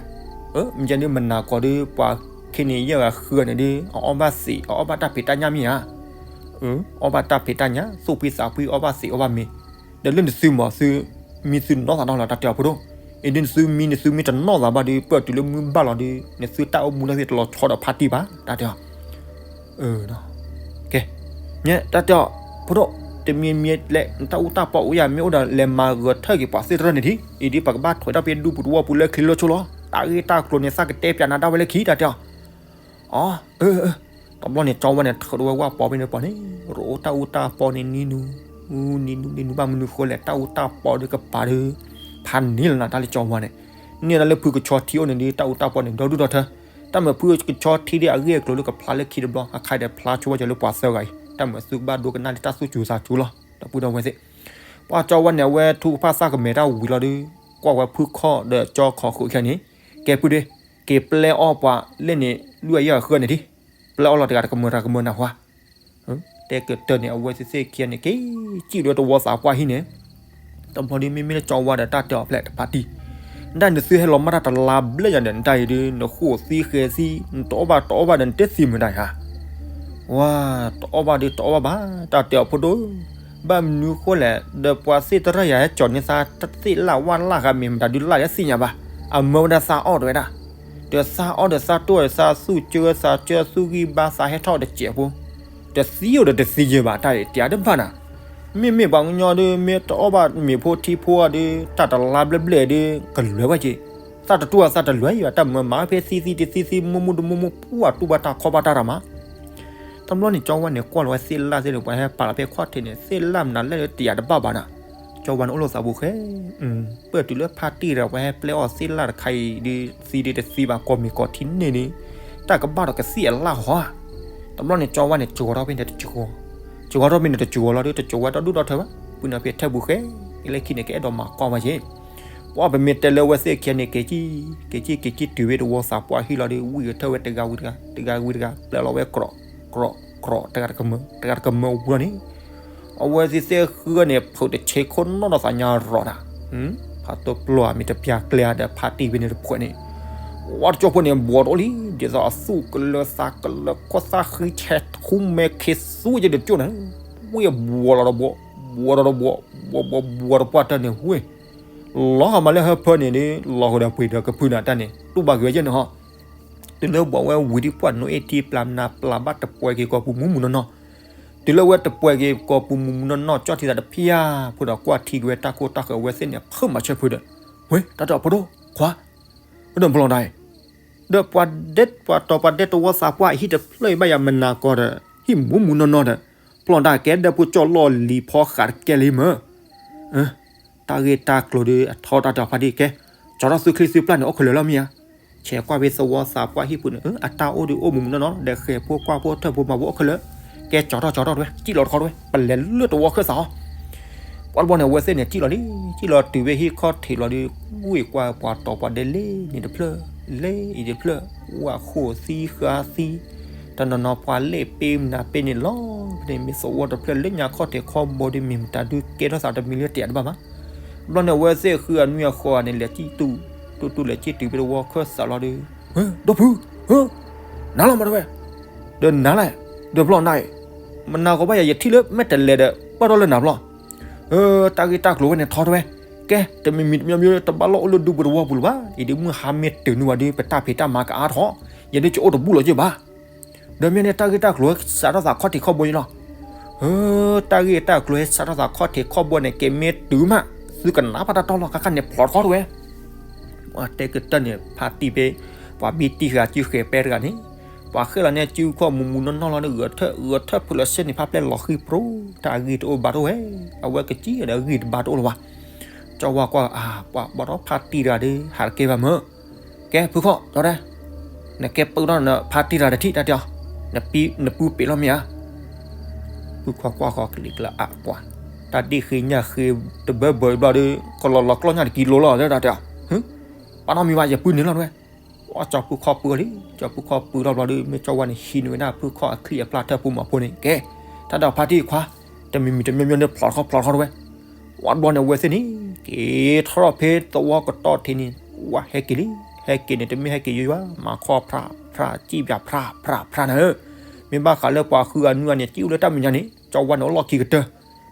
မ့ၢ်ကဲဒ်မနၤကိးဒ် ပှၤခ့န့ၣ်ယဲၢ်ဂၤဃုဂၤန့ၣ်ဒ် အအီၣ်ဘၣ်သံး အအီၣ်ဘၣ်တၢ်ဖံးတၢ်ညၣ်မ့ၢ်ဧါ, အီၣ်ဘၣ်တၢ်ဖံးတၢ်ညၣ် သူၣ်ဖှံသးဖှံ အီၣ်ဘၣ်သံးအီၣ်ဘၣ်မ့ၤ, ဒီးလၢနသုမး သုမံသုနီၢ်သးနီၢ်လီၤ တၢ်တဲအီၤဖိဒိၣ်, အံၤဒ်နသုမံနသုမံတနီၢ်သးဘၣ်ဒီး ပၢၢ်တုၤလၢမုၢ်ဘၣ်လီၤဒီး နသုတၢ်အိၣ်မူလၢသ့ၣ်တလီၤဆီဒီးဖါတံၢ်ဘၣ် တၢ်တဲအီၤ ကဲ, တၢ်တဲအီၤ, ဖိဒိၣ်, တမံၤမံၤလဲၣ် နတၢ်အူတၢ်ပီအိၣ်ယၤ မ့ၢ်အိၣ်ဒီးလဲၤမၤဂဲၤထၢၣ်က့ၤပှၤသ့ၣ်တဖၣ်န့ၣ်ထံၣ်, အံၤဒ်ပကဘၣ်ထွဲးထီၣ်ဖဲဒူပူၤသဝီပူၤလၢချံလၢဆိလီၤ, တၢ်ဂ့ၢ်တၢ်ကျိၤန့ၣ် သးကတဲပၠးနၤဒၣ်ဝဲလၢခံ တၢ်တဲအီၤ, အ တဘျီန့ၣ် ကၠီဝါန့ၣ် ထုးထီၣ်ဝဲဝၣ်ပီဖဲန့ၣ်ပှၤန့ၣ် ရအိၣ်တၢ်အူတၢ်ပီန့ၣ်နံၤနူၤ, နံၤနူၤနံၤနူၤ ဘၣ်မနုၤဃိလဲၣ် တၢ်အူတၢ်ပီဒီးကပၤဒီး ဖးန့ၢ်လီၤနၤတၢ်လၢကၠီဝါန့ၣ်, န့ၢ်ဒၣ်လၢဖုကဆီထံအိၣ်န့ၣ်ဒီး တၢ်အူတၢ်ပီန့ၣ် ဒီဒူၣ်ဒီထၢ, တၢ်မၤဖုကဆီထံဒီးအဂ့ၢ်အကျိၤလၢကဖျါလၢခံတဘျီ အခါဒီးဖျါဆိဝဲကၠီၤလၢပှၤသၢဂၤအံၤ တၢ်မၤသုဘၣ်ဒိကနၣ်လၢတၢ်သူၣ်စူၤသးစူၤလီၤ ဒီပုၢ်ဒီဝဲၢ်သ့ၣ်, ပှၤကၠီဝါန့ၣ် အဝဲထူကဖၣ်သၣ်ကမဲာ်တၢ်ဝံၤလီၤဒီး ကွၢ်ဝဲဖုခီၣ်ဒီးကၠီခီၣ်ဃုာ်ခဲန့ၣ်, ကဲဖုဒ့ က့ၤပျဲအီၣ်ပှၤလဲၣ်န့ၣ် လွံၢ်အယဲၢ်အဃၢန့ၣ်ဒံး, ပျဲအီၣ်လီၤတဂၤတကမၢတဂၤကမၢနၢ်ဟူဧါ, တဲကတၢၢ်န့ၣ် အဝဲသ့ၣ်သ့ၣ်ခံဂၤန့ၣ် က့ၤစံၣ်လၢတဝီသးပှၢ်ဟံၣ်န့ၣ်, တဘျီဒီးမ့မ့ၢ်လၢကၠီဝါဒီးတၢ်တဲအီၤဖျဲၣ်တဖါတံၢ်, နဒၣ်နသုဟဲလီၤမၢ်တၢ်တလါဘျဲၣ်ယၤဒီး နတၢ်အံၤဒုး နဃိၣ်သံဃဲၤသံ နတအီၣ်ဘၣ်တအီၣ်ဘၣ်ဒီး နတသံမုာ်ဒၣ်ဧါ ဝါ, တအီၣ်ဘၣ်ဒုးတအီၣ်ဘၣ်ဘၣ် တၢ်တဲအီၤဖိဒိၣ်, ဘၣ်မနုၤဃိလဲၣ် ဒီးပှၤသ့ၣ်တဖၣ်ယၤဟဲကၠီၤန့ၢ်သးသ့ၣ်လၣ်ဝၣ်လၣ်ဂၤမ့ၢ်မတၤဒုးလၢ်လၢသ့ၣ်ညါဘၣ်, အမၢဝဲဒၣ်သးအီၣ်တဝဲဒၣ်, ဒီးသးအီၣ်ဒီးသးတိၢ်ဒီးသးသူၣ်ကၢသးကၢသူၣ်ဂံၢ်ဘါသးဟဲထီၣ်တစဲးဖိ, တသံအိၣ်ဒီးတသံယဲၢ်ဘၣ် တၢ်အံၤတၢ်တဘၣ်နၤ, မ့မ့ၢ်ပှၤကညီဒုး မ့ၢ်တအီၣ်ဘၣ်မ့ၤဖိထံဖိအီၤဒုး တၢ်တလါဘျဲၣ်ဘျဲၣ်ဒုး ကလွဲၤဝဲက့ၤ, သးတတူၢ်အသးတလွဲၤယံၤ တၢ်မၢမၤဖဲသံသံတသံသံ မူမူတမူမူ ပှၢ်တူၢ်ဘၣ်တၢ်ခီဘၣ်တၢ်ရၤမး တဘျီန့ၣ် ကၠီဝါန့ၣ် ကွၢ်လီၤဝဲသ့ၣ်လၣ်သ့ၣ်န့ၣ် ပှၤဟဲပာ်လီၤဖဲခီၣ်ထံးန့ၣ် သ့ၣ်လၣ်မနုၤလဲၣ်လၢတယာ်တဘၣ်ဘၣ်နၤ, ကၠီဝါန့ၣ်အိၣ်လီၤသးပူၤဃဲ, ပၢၢ်တုၤလၢဖါတံၢ်ဒီး ပှၤဟဲပျဲအီၣ်သ့ၣ်လၣ်တခါအံၤဒုး သံဒုးတသံဘၣ် ကိးမံၤကိးထံန့ၣ်ဒုး တၢ်ကဘၣ်ဒီးကသံၣ်အလၣ်ဟီဧါ, တဘျီန့ၣ် ကၠီဝါန့ၣ် စှီၤထီၣ်ဖဲန့ၣ်တစှီၤ, စှီၤထီၣ်ဖဲန့ၣ်တစှီၤလီၤဒုး တစှီၤဝဲဒီဒူၣ်ဒီထၢဘၣ်, ပုၢ်နၤဖဲထဲပူၤဃဲ, လၢခံန့ၣ် ကအဲၣ်ဒိးမၤကွၢ်ဝဲက့ၤ ပှၤပမ့ၢ်တဲလၢဝဲသ့ၣ်ခံဂၤန့ၣ် က့ၤက့ၤ က့ၤက့ၤက့ၤတုၤဝဲတဝီသးပှၢ်ဟံၣ်လီၤဒီး ဝံၣ်ကထၢၣ်ဝဲတဂၤဝံၤတဂၤ တဂၤဝံၤတဂၤ ပျဲလီၤဝဲ ကြီးကြီး တဂၤတကမၢ တဂၤတကမၢဝံၤလီၤန့ၣ်, အဝဲသ့ၣ်သ့ၣ်ဃုန့ၣ် ဖုးတဆ့ခိၣ်နီၣ်ဒီးသးညါရီၤတၢ်, ဖးတိပျီမ့ၢ်တပျၢ်ကျဲဒီးဖါတံၢ်ဖဲန့ၣ်တဖှဲးန့ၣ်, ဝါတကၠိဖိန့ၣ် ဘှီးတအိၣ်လံ ဒ်သိးအသူၣ်ကလၢၤသးကလၢၤ ခိၣ်သၣ်ဃံဆဲးထူမဲခ့သူယဲၢ်တကၠိန့ၣ်, ဝံၣ်ဘှီးလီၤတဘှီး ဘှီးဒီးတဘှီး ဘှီးဘှီးဘှီးတပှၢ်တၢၢ်န့ၣ်ဝ့ၢ် လီၤဂာ်မးလၢဟၢဖၢန့ၣ်ဒ် လီၤဃုာ်ဒီးပှ့ၤဒီးကဖုနၤတၢ်န့ၣ် တူၢ်ဘၣ်က့ၤဝဲယဲၢ်န့ၣ်ဟီ, တုၤလၢဘှီးဝဲဝံၤဒ်ပှၢ်နိအ့ထံပျၢ်မနၤပျၢ်ဘၣ်တပှဲၤက့ၤကိာ်ပူၤမူးမူးနီၢ်နီၢ်, တုၤလၢဝဲတပှဲၤက့ၤကိာ်ပူၤမူးမူးနီၢ်နီၢ် ကၠီၣ်ထံသးတဖၠၣ် ဖိဒီးကွၢ်ထံက့ၤဝဲတၢ်ခိၣ်တၢ်ဃၢၤအဝဲသ့ၣ်န့ၣ် ဖုးမၤဆၢဖုးဒီး, ဝဲ တၢ်တဲအီၤဖိဒိၣ် ခွါ ဒီးပလီၢ်ဒၣ်အံၤ, ဒီးပှၤဒဲပှၤတီၤပှၤဒဲတဝီသးပှၢ်အဟံၣ်တဖျၢၣ်အံၤဘၣ်ယၤမနၤကီးဒီး ဟံၣ်မူးမူးနီၢ်နီၢ်ဒီး, ပလီၢ်ဒၣ်ကဲဒီးဖိကၠီၣ်လီၢ်လံၤဖီဃးတကဲလံမၢ်, တၢ်ဂ့ၢ်တၢ်ကျိၤဒီး အထီတၢ်တဲအီၤဖါတံၢ်ကဲ, ကၠီထီၣ်သုချံသုပျၢ်န့ၣ် အိၣ်ခဲလၢာ်လီၤမ့ၢ်ဧါ, ဆဲးကွၢ်ဖဲသဝီသးပှၢ်ဟံၣ်ပူၤန့ၣ် အတၢ်အိၣ်ဒုးအိၣ်မူးမူးနီၢ်နီၢ် ဒီးဃဲၤဖိကွၢ်ဖိထၢၣ်ဖိမၤဖိအိၣ်ခဲလၢာ်, ကဲကၠီထီၣ်ကၠီထီၣ်တဝဲ စံၣ်လီၤတခီတဝဲ ပလဲၤလၢတဝီခၢၣ်သးအီၤ ပှၤတဘျီန့ၣ် အဝဲသ့ၣ်န့ၣ် စံၣ်လီၤလံ, စံၣ်လီၤတုၤဖဲဟံၣ်ခီၣ်ထံးလီၤဒီး ဝံၢ်ကွၢ်ပှၤတီၤပှၤဒဲလ့န့ၣ်တဖျၢၣ်, လဲၤအံၤတဖျၢၣ် ဝၣ်ဃိၣ်သံဃါသံ, တနီၤနီၤပှၤလဲၣ်ပ့မနုၤပ့န့ၣ်လီၤ. ဖဲန့ၣ်မ့ၢ်သဝီတဖျၢၣ်လၢညါခီၣ်ထံးခီၣ်ဘိဒီး မ့ၢ်မတၤဒုးကဲထီၣ်သးတမံၤလၢတယးတဘၣ်ဘၣ်. တဘျီန့ၣ် အဝဲသ့ၣ်ဃုအနွံအဃိန့ၣ် လဲၤစံၣ်တူၢ်တူၢ်တူၢ် လဲၤစံၣ်တုၤဖဲသဝီခၢၣ်သးလီၤဒီး, ဒီပုၢ်, နၤလီၤမးတဝဲ, ဒီးနၤလဲၣ်, ဒီးဖျီၣ်နၤအံၤ, မနၤဂီၤဘၣ်ယၤ ယထံၣ်လၢမဲာ်တဲၤလဲၤဒီး ပၢၢ်ထီၣ်လၢနၤဖျီၣ် တၢ်ဂ့ၢ်တၢ်ကျိၤဝဲန့ၣ်ထီတဝဲ, ကဲ တမံၤမံၤတမံၤမံၤ တဘၣ်လီၢ်အိၣ်လၢဒူပူၤသဝီပူၤလၢၤဘၣ်. အံၤဒ်မုၢ်ဟါမ့ၢ်တုၤနုာ်ဝဲဒီး ပတၢ်ဖံးတၢ်မၤကအါထီၣ်, ယဒုးကအိၣ်တဘူၣ်လီၤက့ၤဘၣ်. ဒီးမ့ၢ်န့ၣ် တၢ်ဂ့ၢ်တၢ်ကျိၤဟဲစးထီၣ်သးခီၣ်ထံးခီၣ်ဘိန့ၣ်လီၤ. တၢ်ဂ့ၢ်တၢ်ကျိၤဟဲစးထီၣ်သးခီၣ်ထံးခီၣ်ဘိန့ၣ် ကဲမ့ၢ်တုၤမး သုကနၣ်ဘၣ်တၢ်တီလီၤ ခါခါန့ၣ်ဖျီထီတဝဲ ပှၤတဲကတၢၢ်န့ၣ် ဖါတံၢ်ဖဲ ပှၤဘံၣ်တံၢ်ဃာ်စုဃဲၤပဲတဂၤန့ၣ်, ပှၤဃဲလီၤန့ၢ်စုခီၣ်မူးမူးနီၢ်နီၢ်လီၤန့ၣ် ဂဲၤထၢၣ်ဂဲၤထၢၣ်ဖုးလီၤစ့ၢ်န့ၣ် ဖါပျဲၢ်လီၤဃံၤပြူၤ တၢ်အဂံၢ်တအိၣ်ဘၣ်တအိၣ်ဝဲ, အဝဲကစံၣ်ဒီးအဂံၢ်တဘၣ်တအိၣ်လၢၤဘၣ်. ကၠီဝါကွၢ် အါ ပှၤဘၣ်ဒီးဖါတံၢ်တဂၤဒီး ဟးတကဲဘၣ်မၢ်. ကဲဖုခီၣ် ဒီး နကဲပုၢ်ထီၣ်နဖါတံၢ်တဂၤဒီးထံၣ်တၢ်တဲအီၤ, နပူၤပ့ၤလီၤမ့ၢ်ဧါ. ဖုခီၣ်ကွၢ်ဃီၤကလံၤကျါအါကွၢ်, တၢ်ဒ့ၣ်ဃ့ညၣ်ဃ့တဘၢဘၢဘျီဒီး ကလီၤလီၤကျီၢ်ညၣ်တကံလိၤလီၤ တၢ်တဲအီၤ, ပာ်နီတမံၤဘၣ် ယပုၢ်န့ၣ်လီၤတဝဲ. ပှၤကၠီဖုခီၣ်ပုၢ်အီၤလံ, ကၠီဖုခီၣ်ပုၢ်ထီၣ်ဘျီဒီး မ့ၢ်ကၠီဝါန့ၣ် ဟံးန့ၢ်ဝဲဒၣ်ဖုခီၣ်အချံအပျၢ်ထၢၣ်ဖိမၤဖိန့ၣ် ကဲ, တၢ်ဒီးဖါတံၢ်ခွါ, တမံၤမံၤတမံၤမံၤန့ၣ် ဖျီထီၣ်ဖျီထီၣ်တဝဲ. ပှၤဘျီန့ၣ် အဝဲသ့ၣ်န့ၣ် က့ၤထီၣ်ထီၣ်ဖဲသဝီကတီၢ်ထံးန့ၣ် ဝဲဟဲက့ၤလံ, ဟဲက့ၤန့ၣ် တမ့ၢ်ဟဲက့ၤယိယွၤ မၤခီၣ်ဖြးဖြး စံၣ်ပၠးဖြးဖြးဖြးနၤဧၢ. မ့ၢ်ဘၣ်ဃးလၢပှၤဃုဂၤနွံဂၤန့ၣ် စံၣ်အိၣ်လၢတၢ်မဲာ်ညါန့ၣ် ကၠီဝါန့ၣ်အိၣ်လီၢ်ခံကတၢၢ်,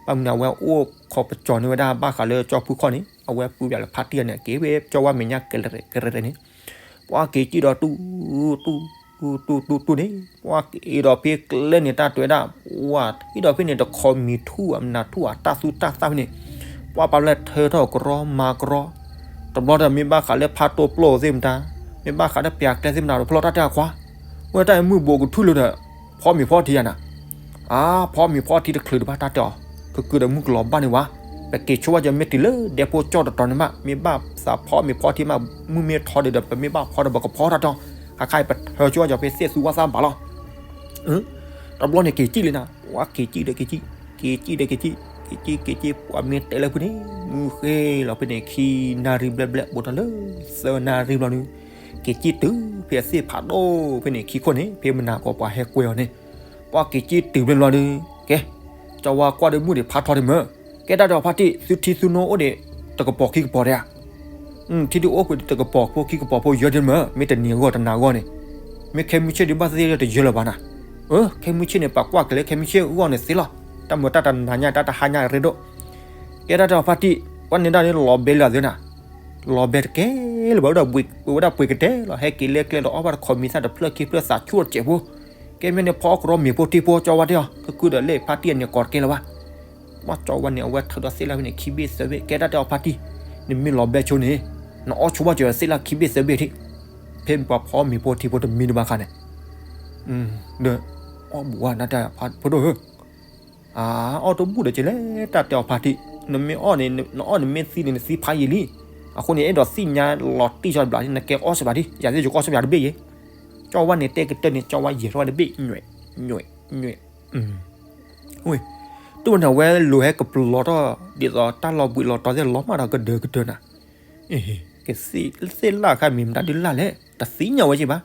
ဘၣ်မနုၤအဝဲအိၣ်ခိးပစီၤန့ၢ်ဝဲဒၣ် ဘၣ်ဃးလၢကၠီဖုခီၣ်န့ၣ် အဝဲပူၤပၠးလၢဖါတံၢ်ဂၤန့ၣ် က့ၤဝဲကၠီဝါမဲာ်ညါကရဲၤကရဲၤန့ၣ် ပှၤက့ၤစံၣ်ဒီးတူၢ် တူၢ် တူၢ် တူၢ် တူၢ် တူၢ်န့ၣ် ပှၤက့ၤဒီးဖဲကျဲန့ၣ် တၢ်တဲဝဲဒၣ် ပှၤဟံၣ်ဒီးဖဲန့ၣ် တခီမံၤထူၣ်ဧါ မနၤထူၣ်ဧါ တၢ်သူတၢ်သၣ်ဖဲန့ၣ် ပှၤပာ်လၢထၢထီၣ်ကရီမၤကရီ, တဘျီဒီးမ့ၢ်ဘၣ်ဃးလၢဖါတိၢ်ပျိၢ်သ့ၣ်မတၤ, မ့ၢ်ဘၣ်ဃးလၢပျၢၤကျဲသ့ၣ်မတၤဒီး ဖျီၣ်တၢ်တဲအခွါ, ဝဲတၢ်အံၤမုၢ်ဘိးကထူၣ်လၢဒီး ဖီမ့ၤဖီထံယၤနၤ အါ ဖီမ့ၤဖီထံတချုးတဘၣ်တၢ်တဲအီၤ, ကကုာ်ဒီးမုၢ်ကလီၤဘၣ်န့ၣ်ဝဲ, ပက့ၤဆိဝဲကီၤမ့ၢ်တုၤလၢဒဲဖိကၠီၣ်တတီၤန့ၣ်မး မ့ၢ်ဘၣ်သးဖီမ့ၤဖီထံမး မုၢ်မ့ၢ်ထီဒီး ပမ့ၢ်ဘၣ်ဖီဒီး ပကဖီတၢ်တဲအီၤ, ခါခါအံၤပထၢဆိဝဲကီၤဖဲသ့ၣ်သူဝါသၣ်ဘၣ်လီၤ. တဘျီန့ၣ်က့ၤစံၣ်လံနၤ, ဝဲက့ၤစံၣ်ဒီးက့ၤစံၣ်, က့ၤစံၣ်ဒီးက့ၤစံၣ်, က့ၤစံၣ်က့ၤစံၣ်, ပှၤမ့ၢ်တဲလၢဖုန့ၣ် မုၢ်ဃ့လီၤဖဲန့ၣ် ခံနၣ်ရံၣ်ဘျဲၣ်ဘျဲၣ် ဘူးထီၣ်လၢ သၢနၣ်ရံၣ်ဘျီန့ၣ် က့ၤစံၣ်တုၤဖဲအသ့ၣ်ဖးဒိၣ်ဖဲန့ၣ် ခံခိၣ်န့ၣ် ဖဲမနၤကီးပှၤဟဲကွဲအီၤန့ၣ်, ပှၤက့ၤစံၣ်တုၤဘျီဘျီဒီး ကဲ, ကၠီဝါကွၢ်ဒီးမုၢ်ဒံးဖးထီဒံးမၢ်, ကဲတၢ်တဲအီၤဖါတံၢ် သုထံသုနိအိၣ်ဒံး တကပီၤခံကပီၤဒံးဧါ ထံဒံးအိၣ်ဖဲတကပီၤဖိခံကပီၤဖိယၢဒံးမၢ်, မ့ၢ်တနံၤအဂီၢ်တနၤအဂီၢ်န့ၣ်, မ့ၢ်ခဲမုၢ်ဆ့ၣ်ဒံးဘၣ်သ့ၣ်သ့ၣ်တယၢလၢၤဘၣ်နၤ, ခဲမုၢ်ဆ့ၣ်န့ၣ် ပကွၢ်က့ၤလၢခဲမုၢ်ဆ့ၣ်အဂီၢ်န့ၣ်သ့လီၤ, တၢ်မုာ်တၢ်တနၤညါ တၢ်တဟါညါရ့ဒိၣ်, ကဲတၢ်တဲအီၤဖါတံၢ် ပှၤန့ၣ်ဒၣ်န့ၣ်လီၤဘဲလၢအသ့နၤ, လီၤဘဲတကဲလၢၤဘၣ် ဝဲဒၣ်ပှ့ၤကတဲလီၤ ဟဲက့ၤလၢကျဲဒီးအီၣ်ဘၣ်တခီမံၤသၣ်တဖျၢၣ်ခံဖျၢၣ်သးဆူၣ်တစဲးဖိ, ကဲမ့ၢ်န့ၣ်ဖီအီၣ်ကရီမ့ၤဖိထံဖိ ကၠီဝါတဲအီၤ ကကုာ်ဒီးလၢဖါတံၢ်အန့ၣ်ကီးတကဲလၢၤဘၣ် ပှၤကၠီဝါန့ၣ် အဝဲထုးဒီးသ့ၣ်လၢဖဲန့ၣ် ခံဘ့ၣ်သၢဘ့ၣ် ကဲတၢ်တဲအီၤဖါတံၢ်, နမ့ၢ်လီၤဘဲဆိန့ၣ်, နအီၣ်ဆိဘၣ်စၢၤသ့ၣ်လၢခံဘ့ၣ်သၢဘ့ၣ်ထံး, ဖဲပှၤဖီမ့ၤဖိထံဖိတမံၤတဘၣ်ခါန့ၣ်, ဒီး အီၣ်ဘူးဝဲနတၢ်ဖိဒိၣ်ဧၢ, အအီၣ်တဘူၣ်ဒီးကလဲၣ် တၢ်တဲအီၤဖါတံၢ်, နမ့ၢ်အီၣ်န့ၣ် နအီၣ်နမ့ၢ်သံန့ၣ် နသံဖးယံာ်လံ, အဃိန့ၣ် အဲၣ်ဒိးသ့ၣ်ညါလီၤတံၢ်ဆီတဘျီ နကဲအီၣ်ဆီဘျီဒံး ယၤသ့ၣ်ယကအီၣ်ဆီဘျီတဘ့ၣ်ယဲ ကၠီဝါန့ၣ်တဲကတၢၢ်န့ၣ် ကၠီဝါယဲၤထီၣ်ဝဲတဘ့ၣ် ညွဲ့ ညွဲ့ ညွဲ့, ဝဲ, တုၤဝဲန့ၣ် အဝဲလိၤဟဲကပလီၤထီၣ် ဒ်သိးတၢ်လီၤဘှံးလီၤတီၤသ့ၣ်လီၤမၢ်ဒီးကဒၢကတၢၢ်နၤ, ကသ့ၣ်လၢ်ခါမံၤမတၤဒုးလၢ်လဲၣ် တသ့ၣ်ညါဝဲက့ၤဘၣ်,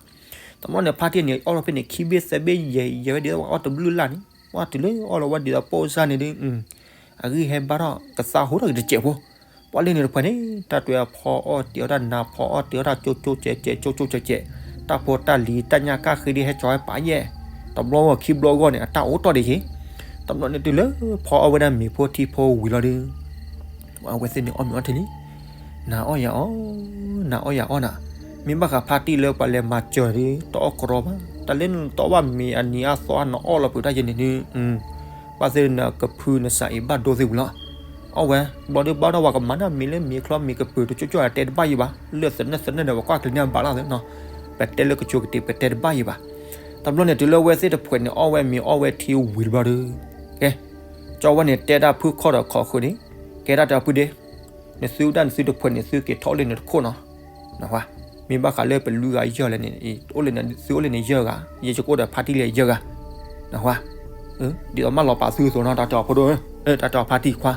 တဘျီန့ၣ် ဖါတံၢ်န့ၣ် အီၣ်ထီၣ်ဖဲန့ၣ် ခံဘ့ၣ်သၢဘ့ၣ်ယဲၤ ယဲၤဝဲဒ်သိးအီၣ်တဘျုးလၢ်န့ၣ် ပှၤတုၤလၢအီၣ်လီၤဝဲဒ်သိးပိၢ်စၢ်န့ၣ်ဒုး အဂံၢ်ဟဲဘါထီၣ်ကသါဟိထီၣ်က့ၤတစဲးဖိ, ပှၤလၢန့ၣ်တဖၣ်န့ၣ် တၢ်တဲအီၤဖီအီၣ်တ့ၤအီၣ်တၢ်နၤ ဖီအီၣ်တ့ၤအီၣ်တၢ်ကၠိကၠိကဲးကဲး ကၠိကၠိကဲးကဲး, တၢ်ဖိတၢ်လံၤတၢ်ညၣ်ကၣ်ဃ့ဒ်ဟဲကၠီၤဝဲပာ်ယဲၢ်, တဘျီဂီၢ်ခံဘျီဂီၢ်န့ၣ် အတၢ်အိၣ်တီၢ်ဒံးက့ၤ, တဘျီန့ၣ်တုၤလၢဖီအီၣ်ဝဲဒၣ်မ့ၤဖိထံဖိဝံၤလီၤဒုး အဝဲသ့ၣ်န့ၣ်အီၣ်မ့ၤအီထံလံ, နၤအီၣ်ယၤအီၣ်, နၤအီၣ်ယၤအီၣ်နၤ, မ့ၢ်ဘၣ်ဃးဖါတံၢ်လၢပှၤလဲၤမၤစၢၤဒုး တအီၣ်ကရီဘၣ်, တၢ်လၢနတအီၣ်ဘၣ်မ့ၤအနံၤအါသီ နအီၣ်လီၤပုးတၢ်ယဲန့ၣ်ဒုး ဘၣ်သ့ၣ်နကဖုနစးအံၤဘၣ်ဒိသ့ၣ်ဝံၤလီၤ, အီၣ်ဝဲ, ဘျီဒုးဘၣ်ဒီးပှၤကမၤန့ၢ်မ့ၤလၢမ့ၤချီမ့ၤကပၢၤတကၠိကၠိတဲတဘၣ်ယံၤဘၣ်, လၢသနၢၣ်သနၢၣ်န့ၣ်ပကွၢ်ကလံၤန့ၣ်ဘၣ်လီၤသ့နီၤ, ပတဲလၢကဆိကတ့ၤ ပတဲတဘၣ်ယံၤဘၣ်, တဘျီန့ၣ်တုၤလၢအဝဲသ့ၣ်တဖၣ်န့ၣ် အီၣ်ဝဲမ့ၤအီၣ်ဝဲထံဝံၤတဘျီဒုး, ကဲ, ကၠီဝဲန့ၣ်တဲဒၣ်ဖုခီၣ်ဒီးခီၣ်ဃုာ်န့ၣ်, ကဲဒၣ်တၢ်ဖုဒ့ နသုဒၣ်နသုတဖၣ်န့ၣ် သုက့ၤထီၣ်အိၣ်လၢန့ၣ်တခိၣ်နီၤ, နဝဲ, မ့ၢ်ဘၣ်ဃးလၢပလွံၢ်ဂၤယဲၢ်လဲၣ်န့ၣ်, အိၣ်လၢန့ၣ် သုအိၣ်လၢန့ၣ်ယဲၢ်ဂၤ, ယဲယကအိၣ်ဒီးဖါတံၢ်လၢယဲၢ်ဂၤ, နဝဲ, ဒ်သိးမၢလီၤပာ်သုအသိးနီၤ တၢ်တဲအီၤဖိဒိၣ်, တၢ်တဲအီၤဖါတံၢ်ခွါ,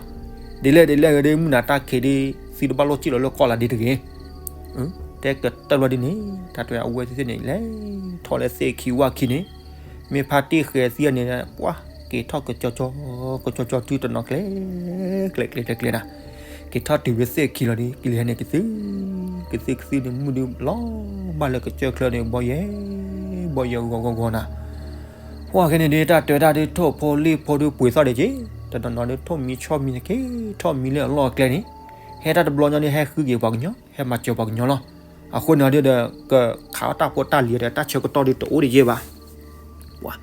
ဒ်လဲၣ်ဒ်လဲၣ်ဂ့ၤဒ်မုၢ်နၤတၢ်ခံးဒ် သုတဘၣ်လိၣ်စံၣ်လီၤလၢကီၢ်လၢဒ်တဂ့ၤ, တဲကတၢၢ်ဘျီဒ်န့ၣ် တၢ်တဲအဝဲသ့ၣ်န့ၣ် လဲၤထီၣ်လၢသ့ၣ်ခံဝၣ်ခံန့ၣ် မ့ၢ်ဖါတံၢ်ဃဲၤသံန့ၣ် ပှၤက့ၤထီၣ်ကကၠီကၠီ ကကၠီကၠီတုၤတနီၤကျဲ ကျဲကျဲကျဲကျဲနၤ က့ၤထီၣ်တုၤဝဲသ့ၣ်ခံလီၤဒီး ကလံၤဟဲန့ၣ်ကသု ကသုကသုန့ၣ် မုၢ်ဒုလီၤဘၣ်လၢကစၢၢ်ချၢန့ၣ် ဘီယဲၢ် ဘီယဲၢ်ဂီၤဂီၤဂီၤနၤ ပှၤခဲန့ၣ်ဒ်တၢ်တဲတၢ်ဒ်ထိၣ်ဖိလံၣ်ဖိဒ်ပှ့ၤသီၣ်ဒံးက့ၤ တနီၤနီၤဒ်ထိၣ်မံဆီၣ်မံန့ၣ်က့ၤ ထီၣ်မံလၢအလီၢ်အကျဲန့ၣ် ဟဲတၢ်တဘျီညီဒ်ဟဲဃုက့ၤပှၤကညီ ဟဲမၤစၢၤပှၤကညီလီၤ. အဃိန့ၣ်ဒ်ဒီး ကခးအီၣ်တၢ်ဖိတၢ်လံၤဒီး တၢ်ဆၢကတီၢ်ဒ်တအိၣ်ဒံးယဲၢ်ဘၣ် ပှၤ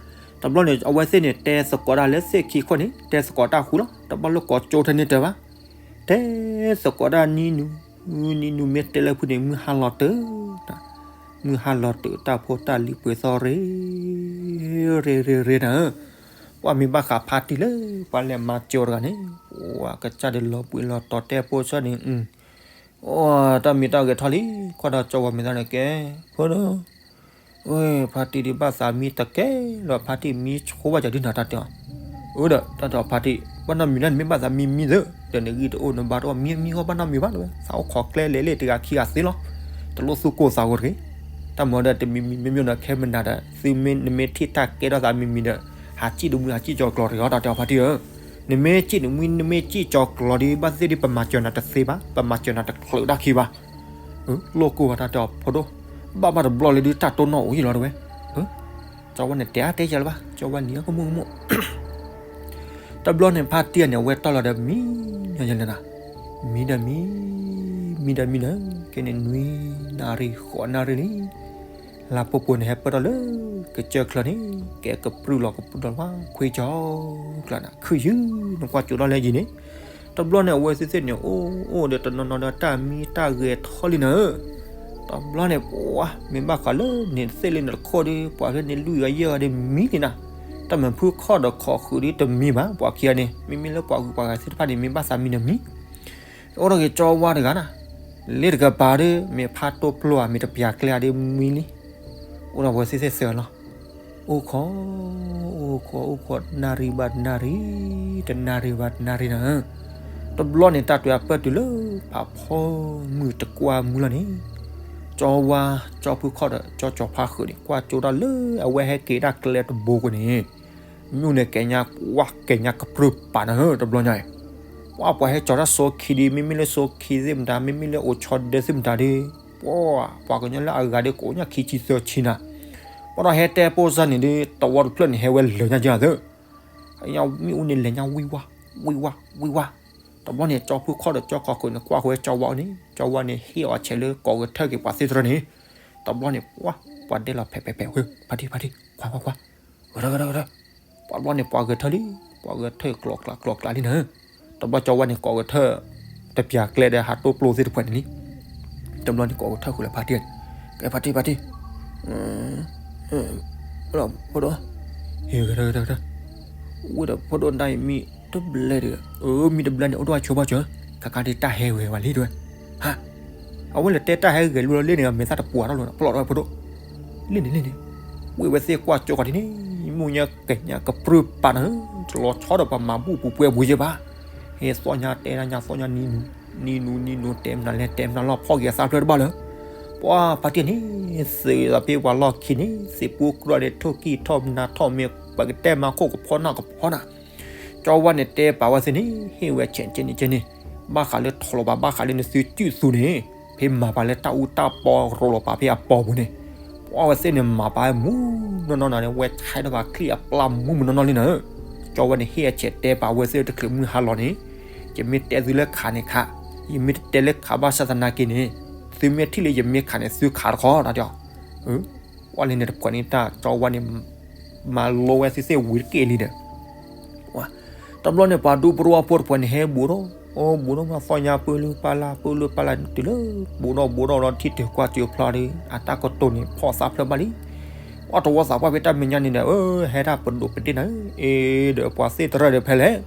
တဘျီန့ၣ် အဝဲသ့ၣ်န့ၣ် တဲသကိးတၢ်လၢသ့ၣ်ခံခိၣ်န့ၣ် တဲသကိးတၢ်ဃူလီၤ. တဘျီလၢကိးကၠိထဲန့ၣ်တၢ်ဘၣ် တဲသကိးတၢ်နံၤနူၤ နံၤနူၤမ့ၢ်တဲလၢဖုန့ၣ် မုၢ်ဟါလီၤတၢ် မုၢ်ဟါလီၤတၢ် တၢ်ဖိတၢ်လံၤပှ့ၤသီၣ်ရ့ ရ့ရ့ရ့နၤဧၢ ပှၤမ့ၢ်ဘၣ်ဃးဖါတံၢ်လၢ ပှၤလဲၤမၤစၢၤတဂၤန့ၣ် ပှၤကစၢ်ဒုးလီၤဘှံးလီၤတီၤတဲပိာ်ဆၢန့ၣ် အိ တၢ်မံၤတၢ်ဂဲၤထီၣ်လံ ကွၢ်ဒီးကၠီဝါမ့ၢ်သးန့ၣ်ကဲ ဖိဒိၣ် ဝဲဖါတံၢ်ဒ်ဘၣ်သးမံတကဲလီၤ ဖါတံၢ်မံဆိဘၣ်ကၠီဒ်နၤတၢ်တဲအီၤ အိဒီး တၢ်တဲအီၤဖါတံၢ် ဘၣ်နီတမံၤလၢ နမ့ၢ်ဘၣ်သးမံမံသ့ ဒီးနဂံၢ်တအိၣ်နဘါတအိၣ် မံမံဂီၢ်ဘၣ်နီတမံၤဘၣ်တဲဝဲ သးအိၣ်ခိးကျဲလဲၤလ့ၣ်တဂၤခံဂၤသ့လီၤ တလိၣ်သူၣ်ကိၢ်သးဂီၤတဂ့ၤ တၢ်မၤဒီးတမံၤမံၤမ့မ့ၢ်နီၤ ခဲမနၤဒီး သုမ့ၢ် နမ့ၢ်ထံၣ်တၢ်ကဲထီၣ်သးမံမံၤဒီး ဟးစံၣ်တမှံဟးစံၣ်ကၠီၤကျီၤတဂ့ၤ တၢ်တဲအီၤဖါတံၢ်ဧၢ နမ့ၢ်စံၣ်တမှံ နမ့ၢ်စံၣ်ကၠီၤကျီၤဒီး ဘၣ်သ့ၣ်ဒ်ပမၤစၢၤနၤတသ့ဘၣ် ပမၤစၢၤနၤတချုးတၢ်ခံဘၣ် လိၣ်ကိၢ်ဝဲတၢ်တဲအီၤဖိဒိၣ် ဘၣ်ဘၣ်တဘျီလၢဒ်တၢ်တိၢ်နီၣ်အိၣ်ယံၤလီၤတဲဝဲ ကၠီဝါန့ၣ်တဲအါတဲယၤလၢၤဘၣ် ကၠီဝါနံၤအကမိၣ်ကမိၣ် တဘျီန့ၣ် ဖါတံၢ်န့ၣ် အဝဲတီၢ်လီၤဒီးမံ ညီညီလၢနၤ မံဒီးမံ မံဒီးမံဒီး ကဲန့ၣ်နွံနၣ်ရံၣ်ဃိးနၣ်ရံၣ်လံ လါပှဲၤပှဲၤန့ၣ် ဟဲပၢၢ်ထီၣ်လၢ ကစၢၢ်ချၢန့ၣ် ကဲကပြုၢ်လီၤကပြုၢ်လီၤဝဲ ခွ့ကၠီၤကျါနၤ ခုၣ်ယုၢ် နကွၢ်ကၠိထီၣ်လၢယံၤန့ၣ် တဘျီန့ၣ် အဝဲသ့ၣ်သ့ၣ်န့ၣ် အိၣ်အိၣ်ဒီးတနီၤနီၤဒီး တၢ်မံတၢ်ဂဲၤထီၣ်လံနၤဧၢ တဘျီန့ၣ် ပှၤမ့ၢ်ဘၣ်ဃးလၢန့ၣ်သ့ၣ်လၢန့ၣ်တခိၣ်ဒီး ပှၤလၢန့ၣ်လွံၢ်ဂၤယဲၢ်ဂၤဒီးမံလံနၤ, တၢ်မၤဖုခီၣ်ဒီးခိးဃုာ်ဒီးတမံဘၣ်, ပှၤခံဂၤန့ၣ် မ့မ့ၢ်လၢပှၤဂုၤပှၤဂၤသ့ၣ်တဖၣ်န့ၣ် မ့ၢ်ဘၣ်သးမံဒီးမံ, အိၣ်ဒီးက့ၤကၠီဝါတဂၤနၤ, လ့တကပၤဒီး မ့ၢ်ဖးတိၢ်ပျိဧါ မ့ၢ်တပျၢ်ကျဲဧါဒီးမံလံ, အိၣ်ဒီးဝဲသ့ၣ်သ့ၣ်သၢလီၤ, အိၣ်ခိး အိၣ်ခိး အိၣ်ခိး နၣ်ရံၣ်ဘၣ်နၣ်ရံၣ်, တနၣ်ရံၣ်ဘၣ်တနၣ်ရံၣ်နၤ, တဘျီန့ၣ် တၢ်တွဲအပၢၢ်တုၤလၢ ဖးဖီမုၢ်တကွၢ်မုၢ်လီၤန့ၣ်, ကၠီဝါ ကၠီဖုခီၣ်ဒီး ကၠီကၠီဖါဃုာ်န့ၣ် ကွၢ်ကၠိတၢ်လၢအဝဲဟဲက့ၤတၢ်ကျဲတဘိအဃိန့ၣ်, မ့ၢ်အိၣ်န့ၣ် ကဲညါကွၢ် ကဲညါကပြုၢ်ပာ်နၤဧၢ တဘျီညါအံၤ, ပှၤပှၤဟဲကၠီၤတၢ်ဆိခံဒီး မ့မ့ၢ်လၢဆိခံသ့ၣ်မတၤ မ့မ့ၢ်လၢအိၣ်ဆီဒၢသ့ၣ်မတၤဒီး ပှၤ ပှၤကညီလၢအဂၤဒီး ကိးညါခံဆံသၢဆံနၤ, ပှၤဒီးဟဲတဲပိၢ်စၢ်န့ၣ်ဒီး တဝီတဖျၢၣ်န့ၣ် ဟဲဝဲလၢာ်ညါကသၢ, မ့ၢ်အိၣ်န့ၣ် လဲၤညါဝံၣ်ဝါ ဝံၣ်ဝါ ဝံၣ်ဝါ, တဘျီန့ၣ် ကၠီဖုခီၣ်ဒီးကၠီကၠီဃုာ်န့ၣ် ကွၢ်ဃုာ်ဝဲကၠီဝါအအိၣ်န့ၣ် ကၠီဝါန့ၣ် ဟ့ၣ်အီၤဆဲးလၢကိးဂဲၤထၢၣ်က့ၤပှၤသ့ၣ်တဖၣ်န့ၣ်, တဘျီန့ၣ် ပှၤ ပှၤဒဲလီၤဖဲးဖဲးဖဲး ဖါတံၢ် ဖါတံၢ် ကွၢ်ကွၢ်ကွၢ်, ဂဲၤထၢၣ်ဂဲၤထၢၣ်ဂဲၤထၢၣ်, ပှၤတဘျီန့ၣ် ပှၤဂဲၤထၢၣ်လံ, ပှၤဂဲၤထၢၣ်ကျိးကျးကျိးကျးလံနၤ, တဘျီကၠီဝါန့ၣ် ကိးဂဲၤထၢၣ် တပျၢ်ကျဲဒီးဟးတိၢ်ပျိသ့ၣ်တဖၣ်န့ၣ်လံ, တဘျီန့ၣ် ကိးဂဲၤထၢၣ်ဃုာ်လၢဖါတံၢ်, ကဲဖါတံၢ် ဖါတံၢ် ဖိဒိၣ်, ဟ့ၣ်ဂဲၤထၢၣ်ဂဲၤထၢၣ်ဂဲၤထၢၣ်, ဝံၤဒီးဖိဒိၣ်တၢ်အံၤမံတဘျဲၣ်ဒီး, အၢ မံတဘျဲၣ်န့ၣ် အိၣ်ဒိၣ်ဆိဘၣ်စၢၤ, ခါခါဒ်တၢ်ဟဲဂဲၤဝဲလံတဲဝဲ, ဟါ, အဝဲလဲၤတဲတၢ်ဟဲဂဲၤလံလီၤလ့ၣ်န့ၣ် မဲာ်သၣ်တပှၢ်ထီၣ်လီၤ ပလီၢ်ထီၣ်ဝဲဖိဒိၣ်, လ့ၣ်န့ၣ်လ့ၣ်န့ၣ်, ဝံၤဝဲသ့ၣ်ကွၢ်ကၠိဃီၤဒ်န့ၣ်, မ့ၢ်ညါကဲညါကပြုၢ်ပာ်နၤဧၢ, တလီၤဆီဒီးပှၤမၤဘူၣ်ပူၤပှဲၤပူၤယဲၢ်ဘၣ်, ဟဲသီၣ်ညါတဲတၢ်ညါသီၣ်ညါနံၤနူၤ, နံၤနူၤနံၤနူၤ တဲမနုၤလဲၣ် တဲမနုၤလီၤ ဖီၣ်က့ၤအသးဖျၢၣ်တဘၣ်လၢၤ, ပှၤဖါတံၢ်န့ၣ်, သုးသးဖဲပှၤလီၢ်ခံန့ၣ် သ့ၣ်ပူၤကြၢးန့ၣ် ထိၣ်ကံၢ်ထီၣ်မနၤထီၣ်မ့ၢ် ပကတဲမၤခိၣ်ကဖီနၢ်ကဖီနၢ်, ကၠီဝါန့ၣ်တဲပာ်ဝဲသ့ၣ်န့ၣ် ဟ့ၣ်ဝဲဆဲးကဲန့ၣ်ကဲန့ၣ်, ဘၣ်ဃးလၢထီၣ်လီၤဘၣ် ဘၣ်ဃးလၢနသုစုၣ်သူန့ၣ်, ဖဲမၤပာ်လၢတၢ်အူတၢ်ပီရိၤလီၤပာ်ဖဲအပီပူၤန့ၣ်, ပှၤဝဲသ့ၣ်န့ၣ်မၤပာ်မူနီၢ်နီၢ်နၤန့ၣ် ဝဲဆဲးထီၣ်ဘၣ်ချံအပျၢ်မူမူနီၢ်နီၢ်လံနၤ, ကၠီဝါန့ၣ်ဟ့ၣ်အဆဲးတဲပာ်ဝဲသ့ၣ်တချုးမုၢ်ဟါလီၤန့ၣ်, ယမ့ၢ်တဲသုလၢခးန့ၣ်ခး, ယမ့ၢ်တတဲလၢခးဘၣ်ဆၣ်သနာ်က့န့ၣ်, သုမ့ၢ်ထံၣ်လၢယမ့ၢ်ခးန့ၣ် သုခးတခီတၢ်တဲအီၤ ပှၤလၢန့ၣ်တဖှဲးန့ၣ်တၢ် ကၠီဝါန့ၣ် မၤလိဝဲသ့ၣ်သ့ၣ်ဝံၤတက့ၢ်လံဒီး, တဘျီန့ၣ် ပှၤဒူပရိဝါဖိတဖှဲးန့ၣ် ဟဲဘူးဒီး, အိၣ်ဘူးဒီးမၤသီၣ်ညါပၢၢ်လုၢ်ပၢၢ်လၢ် ပၢၢ်လုၢ်ပၢၢ်လၢ်တုၤလၢ, ဘူးဒီးဘူးဒီးလီၤထံၣ်တုၤကွၢ်စၢၤဖျါဒီး အတၢ်ကတိၤန့ၣ် ဖီၣ်သးဖျၢၣ်ဘၣ်လံ, ပှၤတဝီသးပှၢ်ဖဲတၢ်မဲာ်ညါန့ၣ်ဒီး, ဟဲတၢ်ပဒိၣ်ပဒ့ၣ်နၤ, အ့ဒီးပှၤသ့ၣ်တရၢၣ်ဒီးဖဲလဲၣ်,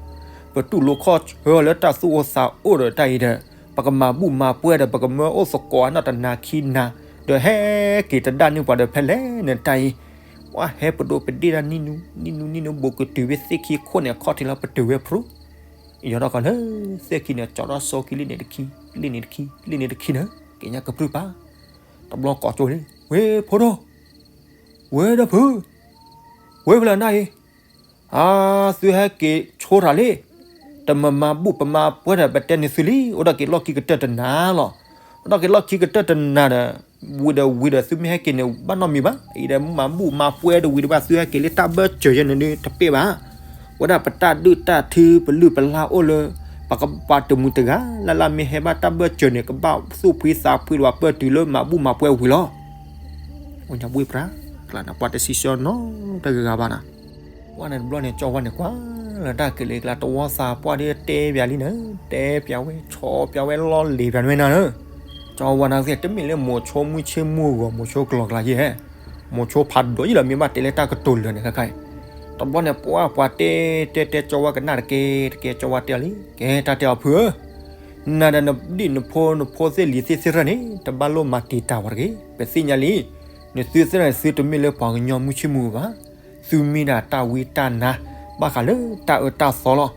ပတူၢ်လိာ်ခီၣ်ဆၢလၢတၢ်သူၣ်အိၣ်သးအိၣ်ဒီးတၢ်အံၤဒီး, ပကမၤဘူၣ်မၤပှဲၤဒီး ပကမၢအိၣ်သကိးအနီၢ်တနၤခံနၤ, ဒီးဟဲက့ၤတဒၣ်န့ၢ်ပှၤဒီးဖဲလဲၣ်န့ၣ်တၢ်အံၤ, ပှၤဟဲပဒိၣ်ပဒ့ၣ်တၢ်နံၤနူၤ နံၤနူၤ နံၤနူၤ ဘူးကတုၤဝဲသ့ၣ်ခံခိၣ်န့ၣ် အခီၣ်ထံးလီၤ ပတုၤဝဲဖျိ, ယီၤထီၣ်ကီးလၢသ့ၣ်ခံန့ၣ် ကၠီထီၣ်ဆိခံလံန့ၣ်တခံ, လံန့ၣ်တခံ, လံန့ၣ်တခံနၤ, ကဲညါကပြုၢ်ပာ်, တဘျီကိးကၠိလံ, ဝ့ၢ်ဖိဒိၣ်, ဝ့ၢ်ဒီဖု, ဝ့ၢ်ဖဲလဲၣ်နၢ်အံၤ, အါ, သုဟဲက့ၤဆိတၢ်လံ, တမၤမၤဘူၣ်ပမၤပှဲၤဒီး ပတဲန့ၢ်သုလံ, အိၣ်ဒီးက့ၤလီၢ်ခံကတၢၢ်တနၤလီၤ. အိၣ်ဒီးက့ၤလီၢ်ခံကတၢၢ်တနၤဒီး ဝံၤဒီးဝံၤဒီး သုမ့ၢ်ဟဲက့ၤန့ၣ် ဘၣ်နီတမံၤဘၣ်, အံၤဒီးမၤဘူၣ်မၤပှဲၤဒီးဝံၤဒီးဘၣ် သုဟဲက့ၤလၢတၢ်ဘၢၣ်စၢၤယဲန့ၣ်ဒုး တပ့ၢ်ဘၣ်. ဝဲဒၣ်ပတၢ်ဒုးတၢ်ထု ပလုၢ်ပလၢ်အိၣ်လၢ ပကပၤတမုာ်တဂၤလၢ်လၢ် မ့ၢ်ဟဲဘၣ်တၢ်ဘၢၣ်စၢၤန့ၣ် ကဘၣ်သူၣ်ဖှံသးဖှံဒီးပၢၢ်တုၤလၢမၤဘူၣ်မၤပှဲၤဝံၤလီၤ. အိၣ်ညါဘှ့ၣ်ပြၢ်, ကျါန့ၣ်ပှၤတစံးဆၢနီတဂၤဂၤဘၣ်နၤ. ဝဲန့ၣ်တဘျီန့ၣ် ကၠီဝါန့ၣ်ကွၢ်လၢတၢ်က့ၤလၢကျါ တဝီသးပှၢ်ဒ်တဲပၠးလံနၤ, တဲပၠးဝဲ ဆီပၠးဝဲ လီၢ်လံၤပၠးနဝဲနၤဧၢ. ကၠီဝါန့ၣ်သ့ၣ် တမ့ၢ်လၢမိၤဆိမုၢ်ဆ့ၣ်မုၢ်ဂီၤ မိၤဆိကျိၤကျါယဲၢ်, မိၤဆိဖးဒိၣ်ယံလီၤ မ့ၢ်ဘၣ်တဲလၢတၢ်ကတိၤလၢာ်န့ၣ် ခဲခါအံၤ. တဘျီန့ၣ် ပှၤပှၤတဲတဲတဲ ကၠီဝါကနၣ်တကဲတကဲ ကၠီဝါတဲအီၤလံ, ကဲ တၢ်တဲအီၤဖုဧၢ, နၤဒီးနဒံၣ်နဖိနဖိသ့ၣ်လံၤသ့ၣ်သ့ၣ်ရၢၢ်န့ၣ် တဘၣ်လိၣ်မၤတံာ်တာ်ဝဲတဂ့ၤ, ပသ့ၣ်ညါလံ. နသုသ့ၣ်န့ၣ် သုတမ့ၢ်လၢပှၤကညီမုၢ်ဆ့ၣ်မုၢ်ဂီၤဘၣ်. သုမ့ၢ်ဒၣ်တၢ်ဝံတၢ်နါ ဘၣ်ဃးလၢတၢ်အၢတၢ်သီလီၤ.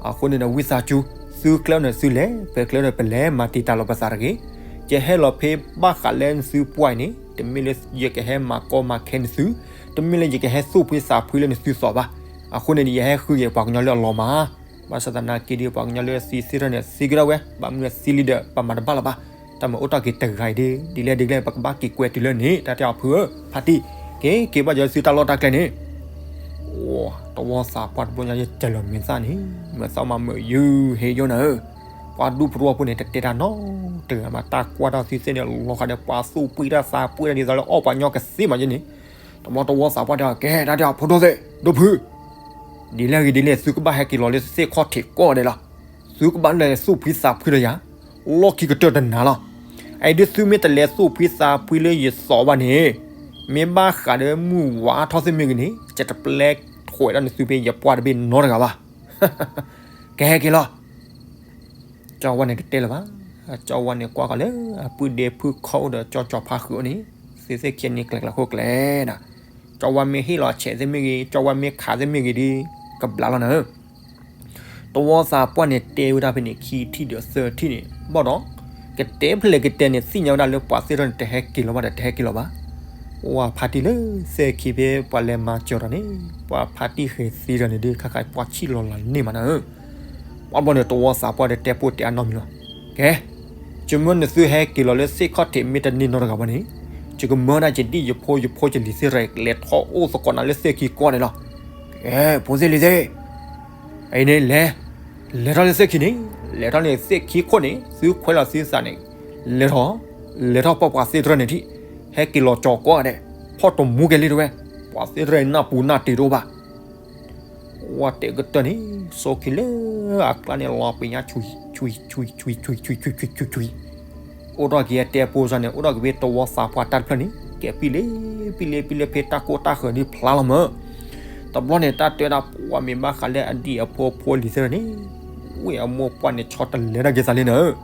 အဃိန့ၣ်ဒီး ဝံသးစူၤ သုကျဲန့ၣ်သုလဲၤ ပကျဲန့ၣ်ပလဲၤ မၤတံာ်တာ်လီၤပသးတဂ့ၤ. ယဟဲလီၤဖဲဘၣ်ဃးလၢနသုပှၢ်အံၤန့ၣ် တမ့ၢ်လၢယကဟဲမၤကီမၤခဲနသု, တမ့ၢ်လၢယကဟဲသူၣ်ဖှံသးဖှံလၢနသုသိးဘၣ်. အဃိန့ၣ်ဒီး ယဟဲဃုက့ၤပှၤကညီလၢအလီၤမၢ် ဘၣ်ဆၣ်သနာ်က့ဒီး ပှၤကညီလၢသံသ့ၣ်ထီၣ်န့ၣ် သံကဒီးဝဲ, ဘၣ်မနုၤသံလံဒီး ပမၤတဘၣ်လၢၤဘၣ်. တၢ်မၤအိၣ်တ့ၢ်က့ၤတဂၤအံၤဒီး ဒ်လဲၣ်ဒ်လဲၣ် ပကဘၣ်က့ၤကွဲးတုၤလၢန့ၣ် တၢ်တဲအီၤဖုဧၢ, ဖါတံၢ်, က့ၤက့ၤဘၣ်ယသုတၢ်လီၢ်တၢ်ကျဲန့ၣ်. တဝီသးပှၢ်တဘျီညါ ယတဲလီၤမဲာ်သၣ်န့ၣ် မ့ၢ်သးမၤမုာ်ယုာ်ဟ့ယိနၤဧၢ. ပှၤဒူဖိတဝီဖိန့ၣ် တတဲတၢ်နီတဂၤဘၣ်, တၢ်ကွၢ်တၢ်သံသ့ၣ်န့ၣ် လီၤဃာ်ဒီးပှၤသူၣ်ဖှံတၢ်သးဖှံတၢ်ဒ်သိးလၢအီၣ်ပှၤကညီကသ့မးယဲန့ၣ်. တဘျီတဝီသးပှၢ်တဲအီၤ ကဲ တၢ်တဲအီၤဖိဒိၣ်သ့ၣ် ဒိၣ်ဖု ဒ်လဲၣ်ဂ့ၤဒ်လဲၣ် သုကဘၣ်ဟဲက့ၤလီၤလၢသ့ၣ်ခီၣ်ထံးကိးဂၤဒဲးလီၤ. သုကဘၣ်လဲၤသူၣ်ဖှံသးဖှံဒီးယၤ လီၢ်ခံကတၢၢ်တနၤလီၤ. အအံၤဒုးသုမ့ၢ်တလဲၤသူၣ်ဖှံသးဖှံလၢယသိးဘၣ်န့ၣ်, မ့ၢ်ဘၣ်ဃးဒီးမုၢ်ဝါထီၣ်သ့ၣ်မ့ၢ်ဂ့ၤန့ၣ် ယတပျဲထွဲးဒၣ်န့ၣ်သုဖဲယပှၢ်တဘ့ၣ်နီတဂၤဘၣ်. ကဟဲက့ၤလီၤ. ကၠီဝါန့ၣ်တတဲလၢၤဘၣ်. ကၠီဝါန့ၣ်ကွၢ်ဃီၤလၢအပုၢ်ဒ့ဖုခီအိၣ်ဒီးကၠီကၠီဖါဃုာ်အိၣ်န့ၣ်, သ့သ့ၣ်ခံန့ၣ်ကျဲၤကျဲၤဃိကျဲၤနၤ. ကၠီဝါမ့ၢ်ဟ့ၣ်လီၤဆဲးသ့ၣ်မ့ၢ်ဂ့ၤ, ကၠီဝါမ့ၢ်ခးသ့ၣ်မ့ၢ်ဂ့ၤဒီး ကဘျါလီၤနၤဧၢ. တဝီသးပှၢ်န့ၣ်တဲဝဲဒၣ်ဖဲန့ၣ် ခံထံၣ်ဒီးသၢထံၣ်န့ၣ် ဘၣ်ဒီး ကတဲဖျဲးကတဲန့ၣ် သ့ၣ်ညါဝဲဒၣ်လၢပှၤသ့ၣ်ထီၣ်န့ၣ် တဟဲက့ၤလီၤဘၣ်ဒီး တဟဲက့ၤလီၤဘၣ်. ဝဲဖါတံၢ်လၢသ့ၣ်ခံဖဲပှၤလဲၤမၤစၢၤထီၣ်န့ၣ် ပှၤဖါတံၢ်ဃဲၤသံထီၣ်န့ၣ်ဒီး ခါခါပှၤဆံၣ်လီၤလးန့ၢ်မးနၤဧၢ. ပှၤဘျီန့ၣ် တဝီသးပှၢ်ဒီးတဲပိၢ်တဲအါနီတမံၤလီၤ. ကဲ, ယမၢနသုဟဲက့ၤလီၤလၢသ့ၣ်ခီၣ်ထံးမ့ၢ်တန့ၢ်နီတဂၤဘၣ်န့ၣ်, ယကမၢဒၣ်ယဒံၣ်ယဖိယဖိယလံၤသ့ၣ်ရၢၢ် လဲၤထီၣ်အိၣ်သကိးနၤလၢသ့ၣ်ခံကိးဂၤဒဲးလီၤ. ကဲ, ဖိသ့ၣ်လံၤသ့ၣ် အံၤန့ၣ်လဲၤ, လဲၤထီၣ်လၢသ့ၣ်ခံန့ၣ်, လဲၤထီၣ်န့ၣ်သ့ၣ်ခံခိၣ်န့ၣ် သုခွဲးလီၤသုသးန့ၣ်, လဲၤထီၣ်, လဲၤထီၣ်ပှၤပှၤသ့ၣ်တဖၣ်န့ၣ်ထံၣ်, ဟဲက့ၤလီၤကၠီၤကိးဂၤဒဲး, ဖီၣ်တမူကဲလံတဝဲ, ပှၤသ့ၣ်တဖၣ်န့ၣ်နၢ်ပူၤနၢ်တ့ၤတအိၣ်ဘၣ်. ဝဲတဲကတၢၢ်န့ၣ် စိခံလၢအကျါန့ၣ် လီၤပ့ၤညါဆွံ, ဆွံ, ဆွံ, ဆွံ, ဆွံ, ဆွံ, ဆွံ, ဆွံ, ဆွံ, ဆွံ, အိၣ်ထီၣ်က့ၤအတဲပိၢ်စၢ်န့ၣ် အိၣ်ထီၣ်က့ၤဖဲတဝီသးပှၢ်တၢ်တဖျၢၣ်န့ၣ် ကဲပံလ့, ပံလ့, ပံလ့ဖဲတၢ်ကိၢ်တၢ်ဃၢၤဒ်ဖျါလီၤမး. တဘျီန့ၣ် တၢ်တဲဝဲဒၣ်ပှၤမ့ၢ်ဘၣ်ဃးလၢအဒံၣ်အဖိအဖိလံၤသ့ၣ်န့ၣ်, ဝဲၢ်အမိၢ်ပှၢ်န့ၣ် ဆီတလဲတၢ်က့ၤသးလံနၤဧၢ.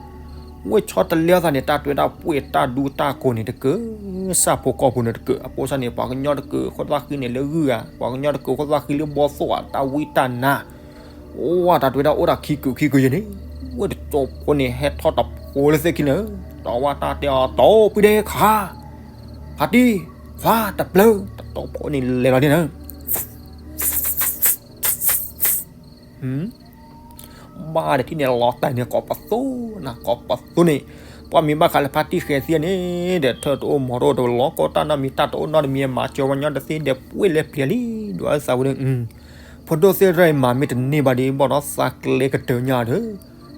ဝဲၢ်ဆီတလဲအသးန့ၣ် တၢ်တဲဝဲဒၣ်ပှဲၤတၢ်ဒူတၢ်ကိးန့ၣ်တကၢၢ်, ဆၣ်ဖိကီၢ်ဖိန့ၣ်တကၢၢ်, အပိၢ်စၢ်န့ၣ် ပှၤကညီတကၢၢ် ခိၣ်သၣ်ဃံန့ၣ်လၢဂုၢ်ဧါ, ပှၤကညီတကၢၢ်ခိၣ်သၣ်ဃံလၢဘီသိၣ်ဧါ, တၢ်ဝံတၢ်နါ ဝဲတၢ်တဲဝဲဒၣ်အိၣ်ဒၣ်ခံကုာ်ခံကုာ်ယဲန့ၣ်, ဝဲတကၠိဖိန့ၣ် ဟဲထီၣ်တဖိလၢသ့ၣ်ခံန့ၣ်, တဝီတၢ်တဲအီၤ တိၢ်ပံဒဲခါ, ဖါတံၢ်, ခွါတပျၢၤ, တကၠိဖိန့ၣ်လဲၤလီၤဒ်န့ၣ်, ဘၣ်ဒီးထံၣ်န့ၣ်လီၤတဲာ်န့ၣ် ကိးပသူနၤ ကိးပသူန့ၣ်, ပှၤမ့ၢ်ဘၣ်ဃးလၢဖါတံၢ်ဃဲၤသံန့ၣ် ဒီးထၢၣ်တအိၣ်မီၤတအိၣ် တလီၤကီတၢ်နီတမံၤ တၢ်တအိၣ်နီတမံၤ မၤစၢၤဝဲညီတသ့ဒီး ပှ့ၤလဲၤပျံၤလံ ဒွးသးဝဲဒီး, ဖိဒိၣ်သ့ၣ်တဖၣ်အံၤမၤမ့ၢ်တန့ၢ်ဘၣ်ဒီး ဘီၣ်ဒီးသးကျဲကတၢၢ်ညါဒီး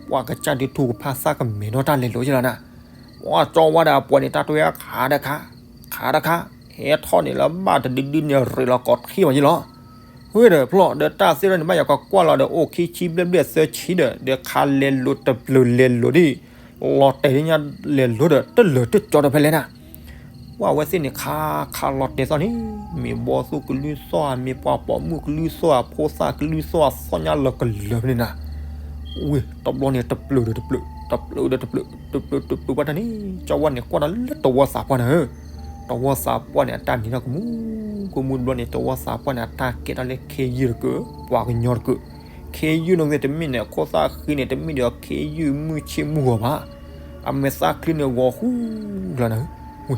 ပှၤကစၢ်ဒုးထူကဖၣ်သၣ်ကမဲာ်နီၢ်တၢ်လဲၤလိာ်ယ့လီၤနၤ, ပှၤကၠီဝါဒီးအပှၤန့ၣ် တၢ်တဲဝဲခးတခါ, ခးတခါ, ဟဲထီၣ်န့ၣ်လၢဘၣ်တဒုဒုန့ၣ် ရ့းလီၤကိးထံၣ်မးယ့လီၤ. ဝဲဒီးဖျီၣ်ဒီးတၢ်သ့ၣ်တဖၣ်န့ၣ် ဘၣ်ယၤကကွၢ်လီၤဒီး အိၣ်ခံဆံဘျဲၣ်ဘျဲၣ်သၢဆံဒီး ဒီးခးလဲၤလိာ်တပျုာ်လဲၤလိာ်ဒ် လီၤတဲာ်လၢညါလဲၤလိာ်ဒီး တလၢာ်တကၠီဒီးဖဲလဲၣ်နၤ, ပှၤဝဲသ့ၣ်န့ၣ် ခးခးလီၤတဲာ်သီၣ်န့ၣ် မ့ၢ်ဘီၣ်သိၣ်ကလုၢ်သီၣ်ဧါ, မ့ၢ်ပှၤပိာ်မုၣ်ကလုၢ်သီၣ်ဧါ, ဖိသၣ်ကလုၢ်သီၣ်ဧါ, သီၣ်ညါလီၤကလၢာ်ဖဲန့ၣ်နၤ, ဝဲတဘျီန့ၣ် တပျုာ်ဒီးတပျုာ်, တပျုာ်ဒီးတပျုာ်, တပျုာ်တပျုာ်ဘၣ်တၢ်န့ၣ် ကၠီဝါန့ၣ် ကွၢ်ဒီးလၢတဝီသးပှၢ်န့ၣ်ဧၢ, တဝီသးပှၢ်န့ၣ် အတၢ်နံၤထီၣ်ကမူကမူတဘျီန့ၣ် တဝီသးပှၢ်န့ၣ် အတၢ်ကဲထီၣ်လၢခ့ယုၢ်တကၢၢ် ပှၤကညီတကၢၢ်, ခ့ယုၢ်န့ၣ်ဂ့ၤ တမ့ၢ်န့ၣ် ခိၣ်သၣ်ဃံန့ၣ် တမ့ၢ်ဒီးခ့ယုၢ်မုၢ်ဆ့ၣ်မုၢ်ဂီၤဘၣ်, အမဲာ်သၣ်ချံန့ၣ်ဂီၤဃူလီၤနၤဧၢ, ဝဲ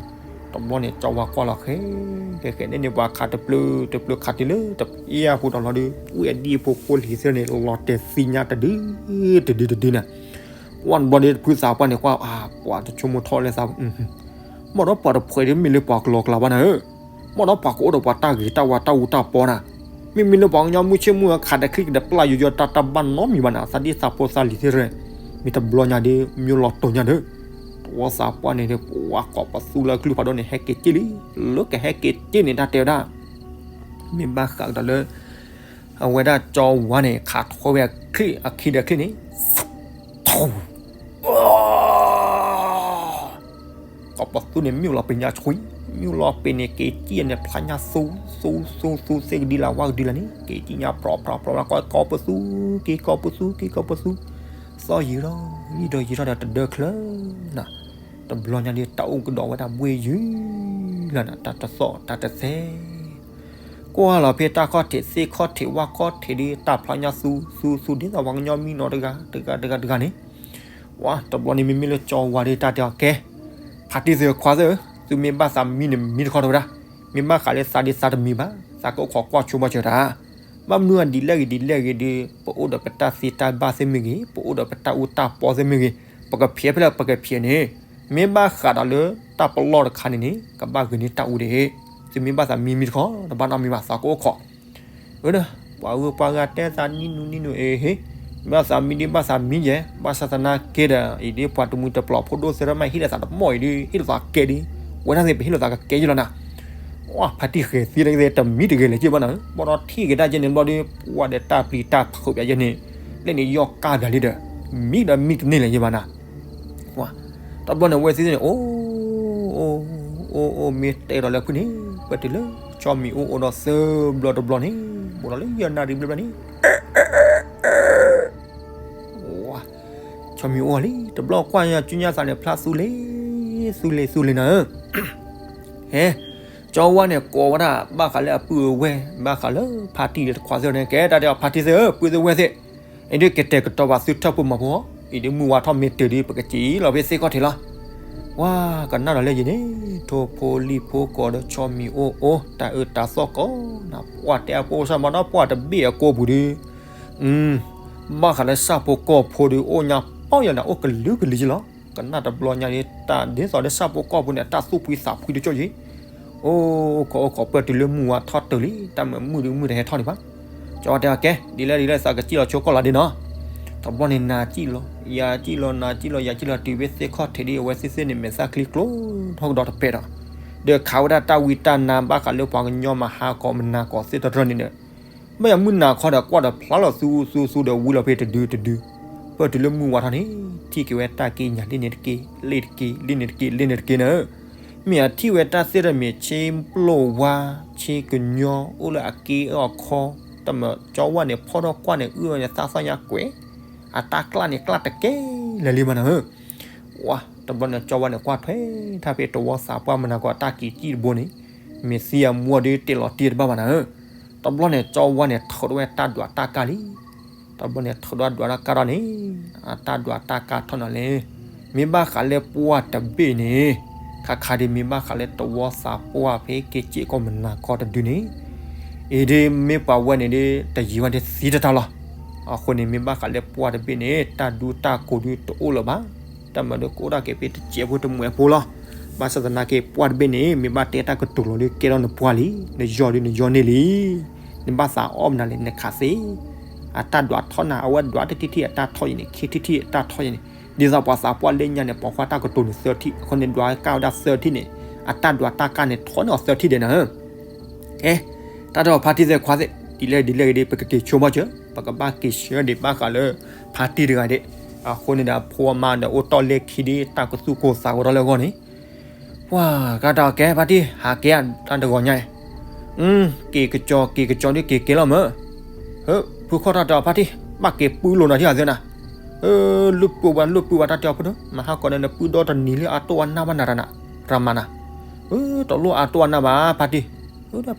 တဘျီန့ၣ် ကၠီဝါကွၢ်လီၤဃဲ ဃဲဃဲန့ၣ်န့ၣ် ပှၤခးတပျုာ်တပျုာ် ခးတုၤလၢတပျုာ်အပူၤဒီးလီၤဒီး ပှဲၤဒံဖိဖိလံၤသ့ၣ်န့ၣ် လီၤတဲာ်သ့ၣ်ညါတဒု တဒုတဒုန့ၣ်, ပှၢ်တဘျီဒီး ဖုသးပှၢ်န့ၣ်ကွၢ် ပှၤတဆိကမိၣ်ထီၣ်လဲၣ်သး မ့ၢ်ဒီးပှၤတဖှဲးဒ်မ့ၢ်လၢပှၤကလီကလီဘၣ်နၤဧၢ, မ့ၢ်ဒီးပှၤကအိၣ်ဒီးပှၤတၢ်ဂ့ၤတၢ်ဝါတၢ်အူတၢ်ပီနၤ, မ့မ့ၢ်လၢပှၤကညီမုၢ်ဆ့ၣ်မုၢ်ဂီၤခးတချံကဒီးပျၢ်ယိယိတၢ်တၢ်ဘၣ်နီတမံၤဘၣ်နၤ, သးဒ်သးဖိသးလံၤသ့ၣ်တဖၣ်, မ့ၢ်တဘျီညါဒီး မ့ၢ်လီၤတိၤညါဒီး, တဝီသးပှၢ်န့ၣ်ဒီး ပှၤကိးပသူလၢအကလုၢ်ဖးဒိၣ်န့ၣ် ဟဲက့ၤစ့ၢ်လံ, လၢကဟဲက့ၤစ့ၢ်န့ၣ် တၢ်တဲဝဲဒၣ် မ့ၢ်ဘၣ်ဃးကဒီးလၢ အဝဲဒၣ်ကၠီဝါန့ၣ် ခးထွဲဝဲအချံအခံဒီးချံန့ၣ် ကိးပသူန့ၣ် မ့ၢ်လီၤပ့ၤညါဆွံ, မ့ၢ်လီၤပ့ၤန့ၣ် က့ၤစံၣ်န့ၣ် ဖျါညါသူ သူ သူ သူ သ့ၣ်ကဒံလၢဝါကဒံလၢန့ၣ် က့ၤစံၣ်ညါဖြီဖြီဖြီ ကိးပသူ က့ၤကိးပသူ က့ၤကိးပသူ, သီၣ်ယံၤထီၣ် ယံၤထီၣ်ယံၤထီၣ်ဒီးတဒၢချၢနၤ, တဘျီညါဒီး တၢ်အိၣ်ကဒီးဝဲဒၣ်ဘှ့ၣ်ယုၤလၢနၤ တၢ်တသီၣ်တၢ်တသဲ ကွၢ်လီၤဖဲတၢ်ခီၣ်ထံးသ့ၣ်ခီၣ်ထံးဝၣ်ခီၣ်ထံးဒီး တၢ်ဖျါညါသူ သူ သူ ဒ်သိးပှၤကညီမံနီၤတဂၤတဂၤတဂၤန့ၣ်, ဝါ တဘျီန့ၣ် မ့မ့ၢ်လၢကၠီဝါဒီး တၢ်တဲအီၤကဲ, ဖါတံၢ်သ့ၣ်ခွါသ့ၣ်ဧၢ, သုမ့ၢ်ဘၣ်သးမံန့ၣ်မံတခီတဝဲဒၣ်, မ့ၢ်ဘၣ်ဃးလၢသးဒ်သးတမံဘၣ်, သးကအိၣ်ခိးကွၢ်ဆိဘၣ်စၢၤတၢ်, ဘၣ်မနုၤအဒ်လဲၣ်ဂ့ၤဒ်လဲၣ်ဂ့ၤဒီး ပအိၣ်ဒီးပတၢ်သ့တၢ်ဘၣ်သ့ၣ်မ့ၢ်ဂ့ၤ, ပအိၣ်ဒီးပတၢ်အူတၢ်ပီသ့ၣ်မ့ၢ်ဂ့ၤ, ပကဖံးဖဲလဲၣ်ပကဖံးန့ၣ်, မ့ၢ်ဘၣ်ဃးဒီးလၢတၢ်ပလီၢ်တခါန့ၣ်န့ၣ် ကဘၣ်ဂ့ၤန့ၢ်တၢ်အူဒံး, သုမ့ၢ်ဘၣ်သးမံမံတခီ တဘၣ်နီတမံၤဘၣ် သးကအိၣ်ခိး အၢဒီး ပှၤဂုၤပှၤဂၤတဲသးနံၣ်နူနံၣ်နူ အ့ဟ့, ဘၣ်သးမံဒ်ဘၣ်သးမံယဲ, ဘၣ်ဆၣ်သနာ်က့ဒီး အံၤဒ်ပှၤတမှံၤတပျီၤဖိဒိၣ်သ့ၣ်တဖၣ်မ့ၢ်ဟ့ၣ်လီၤသးတမီၢ်အံၤဒီး ဟ့ၣ်လီၤသးကဲဒ်, ဝဲဒၣ်သ့ၣ်ပဟ့ၣ်လီၤသးကကဲယဲလီၤနၤ, ပှၤဖါတံၢ်ဃဲၤသံတက့ၢ် တမံတဂ့ၤလဲၣ်က့ဘၣ်နၤ, ဘၣ်ဒီးထံၣ်က့ၤတၢ်ယဲန့ၣ်ဘျီဒီး ပှၤဒီးတၢ်ပျံၤတၢ်ဖုးပျးယဲန့ၣ်, လၢန့ၣ်ယီၢ်ကၢ်ပျးလံဒီး, မံဒီးမံတန့ၢ်လဲၣ်ယဲဘၣ်နၤ တဘျီန့ၣ် အဝဲသ့ၣ်န့ၣ် အိၣ် အိၣ် အိၣ် မ့ၢ်တဲဒီးလၢဖုန့ၣ် ပတုၤလၢ ဆီမံၤအိၣ်အိၣ်ဒီးသၢဘျီတဘျီန့ၣ် ဘူးဒီးလၢယဲၢ်နၣ်ရံၣ်ဘျီဘျီန့ၣ် ဆီမံၤအိၣ်လံ တဘျီကွၢ်ညါ ကၠူညါသးန့ၣ် ဖျါသူလ့ၤ သူလ့ၤ သူလ့ၤနၤဧၢ ဟဲ ကၠီဝါန့ၣ် ကိးဝဲဒၣ် ဘၣ်ဃးလၢအပုၢ်အဝဲၢ် ဘၣ်ဃးလၢဖါတံၢ်ဒီးတခွးသ့ၣ်န့ၣ် ကဲတၢ်တဲအီၤ ဖါတံၢ်သ့ၣ်ဧၢ ပုၢ်သ့ၣ်ဝဲၢ်သ့ၣ် အံၤဒ်ကတဲာ်ကတီၤဘၣ်သုထၢၣ်ဖိမၤဖိ အံၤဒ်မုၢ်ဝါထီၣ်မ့ၢ်တုၤဒီး ပကစံၣ်လီၤဖဲသ့ၣ်ခီၣ်ထံးလီၤ ဝါ ကနၣ်ဒီးလၢယံၤန့ၣ် ထိၣ်ဖိလံၣ်ဖိကိးဒီးဆီမံၤအိၣ်အိၣ် တၢ်အၢတၢ်သီၣ်ကိးနၤ ပှၢ်တဲအဖိစၢ်မၤဒီးပှၢ်တဘ့ၣ်အကိာ်ပူၤဒီး ဘၣ်ဃးလၢဆၣ်ဖိကီၢ်ဖိဒီး အိၣ်ညါပီၢ်ယၤဒီး အိၣ်ကလုာ်ကလုာ်ယံလီၤ ကနၣ်တဘျီညါဒီး တၢ်ဒ်သိးလၢဆၣ်ဖိကီၢ်ဖိန့ၣ် အတၢ်သူၣ်ဖှံသးဖှံတကၠိၢ်ယံ အိၣ်ခိးအိၣ်ခိးပၢၢ်တုၤလၢမုၢ်ဝါထီၣ်တုၤလံ တၢ်မုာ်မုာ်ဒီးမုာ်တဟဲထီၣ်ဒံးဘၣ် ကၠီတဲအီၤကဲ ဒ်လဲၣ်ဒ်လဲၣ် သးကစံၣ်လီၤဆိကီၢ်လီၤဒ်နီၤ တဘျီန့ၣ် နၤစံၣ်လီၤ ယၤစံၣ်လီၤ နၤစံၣ်လီၤ ယၤစံၣ်လီၤ တုၤဖဲသ့ၣ်ခီၣ်ထံးဒီး အဝဲသ့ၣ်သ့ၣ်န့ၣ်မဲာ်သၣ်ချံကျိထီၣ်ကဒီးတပဲာ်ဒီး ဒီးခးဝဲဒၣ်တၢ်ဝံတၢ်နါဘၣ်ဃးလၢပှၤကညီမၤဟးဂီၤမနၤကိးသ့ၣ်တဖၣ်န့ၣ်ဒီး ဘၣ်ယၤမုၢ်နၤခီဒီး ကွၢ်ဒီးဖျါလီၤသူသူသူဒီးဝံလီၤဖဲတဒုတဒု ပၢၢ်တုၤလၢမုၢ်ဝါထီၣ်န့ၣ် ထံၣ်က့ၤဝဲတၢ်က့ညါလ့ၣ်န့ၣ်တက့ၢ် လ့ၣ်တက့ၢ် လ့ၣ်န့ၣ်တက့ၢ် လ့ၣ်န့ၣ်တက့ၢ် လ့ၣ်န့ၣ်တက့ၢ်န့ၣ် မ့ၢ်အထံၣ်ဝဲတၢ်သ့ၣ်တမ့ၢ်ဆ့ပျိၢ်ဝါ ဆ့ကညီ အိၣ်လၢအက့အီၣ်ခီ တမၢ်ကၠီဝါန့ၣ် ဖီၣ်ထီၣ်ကွၢ်န့ၣ် အုၣ်ဝဲန့ၣ် သးသီၣ်ညါကွဲး အတၢ်ကျၣ်န့ၣ် ကျၣ်တကဲလၢာ်လံမးနၤဧၢ ဝါ တဘျီန့ၣ် ကၠီဝါန့ၣ် ကွၢ်ထွဲတၢ်ဖဲတဝီသးပှၢ်မနၤကိး အတၢ်က့ၤစံၣ်တဘိန့ၣ် မ့ၢ်သံအမူအီၤဒီး တ့ၢ်လီၤတံၢ်တဘၣ်ဘၣ်နၤဧၢ တဘျီန့ၣ် ကၠီဝါန့ၣ် ထုးထီၣ်ဝဲတၢ်ဒွးတၢ်ကၢ်လံ တဘျီန့ၣ် ထုးထီၣ်ဒွးတၢ်ကၢ်ထီၣ်န့ၣ် အတၢ်ဒွးတၢ်ကၢ်ထီၣ်န့ၣ်လဲၣ် မ့ၢ်ဘၣ်ဃးလၢပှၢ်တဘ့ၣ်န့ၣ် ခါခါဒ်မ့ၢ်ဘၣ်ဃးလၢတဝီသးပှၢ်ဖဲက့ၤစံၣ်ကီၢ်မနၤကိးတဒုန့ၣ် အံၤဒ်မ့ၢ်ပှၤဝဲန့ၣ်ဒီး တယံၤဝဲဒ်သံတတၢ်လီၤ. အဃိန့ၣ် မ့ၢ်ဘၣ်ဃးလၢပှၢ်တဘ့ၣ်န့ၣ် တၢ်ဒူတၢ်ကိးဒုတအိၣ်လၢၤဘၣ်. တၢ်မၤဒုးကအိၣ်ဒၣ်က့ၤဖဲတစဲးဖိတမှဲးဖိလီၤ. ဘၣ်ဆၣ်သနာ်က့ ပှၢ်တဘ့ၣ်န့ၣ် မ့ၢ်ဘၣ်တဲတၢ်ကတိၤလီၤဒုးကဲထီၣ်နပှၢ်လံ. နယီၢ်ဒုးနယီၢ်န့ၢ်လံ. နဘၣ်သးအီၣ်မနုၤလဲၣ် နခးသ့. အတၢ်ဒွးထီၣ်နၤ အဝဲဒွးတထံၣ်ထံၣ်အတၢ်ထီၣ်ယဲန့ၣ် ခံထံၣ်ထံၣ်အတၢ်ထီၣ်ယဲန့ၣ် ဒ်သိးပှၤသးပှၢ်လၢညါန့ၣ် ပိာ်ခွါတၢ်ကတိၤန့ၣ်သၢထံၣ် အဃိန့ၣ် ဒွးကၢ်ဝဲဒၣ်သၢထံၣ်န့ၣ် အတၢ်ဒွးတၢ်ကၢ်န့ၣ်ထီၣ်န့ၢ်အီၤသၢထံၣ်ဒဲးနၤ. အဲ တၢ်တဲအီၤဖါတံၢ်သ့ၣ်ခွါသ့ၣ် ဒ်လဲၣ်ဒ်လဲၣ်ဂ့ၤဒ် ပကက့ၤဆိဘၣ်စၢၤ ပကဘၣ်က့ၤဆှၢဒံးဘၣ်ဃးလၢ ဖါတံၢ်တဂၤဒဲး. အဃိန့ၣ်ဒီး အဖိအမါဒီးအိၣ်တီၢ်လဲၢ်ခံဒ်တၢ်ကသူၣ်ကိၢ်သးဂီၤထီၣ်လၢအဂီၢ်န့ၣ် ပှၤကတၢၢ်ကဲဖါတံၢ် ဟးက့ၤတၢ်တဂီၤညါအံၤ က့ၤကစီၤ က့ၤကစီၤဒ်က့ၤကဲလီၤမၢ်. ဖုခီၣ်ထီၣ်တဲအီၤဖါတံၢ် ဘၣ်က့ၤပုၢ်လိာ်နၤထံၣ်အီၤသ့နၤ. လိၣ်ပုၢ်ဝဲ လိၣ်ပုၢ်ဝဲတၢ်တဲအီၤဖိဒိၣ် မဟါကီးဒီးနပုၢ်ဒီတနံၤလၢအတိၢ်အနၢ်ဘၣ်နၤတနၤ ရၤမၤနၤ. တလိၣ်အတိၢ်အနၢ်ဘၣ်ဖါတံၢ်.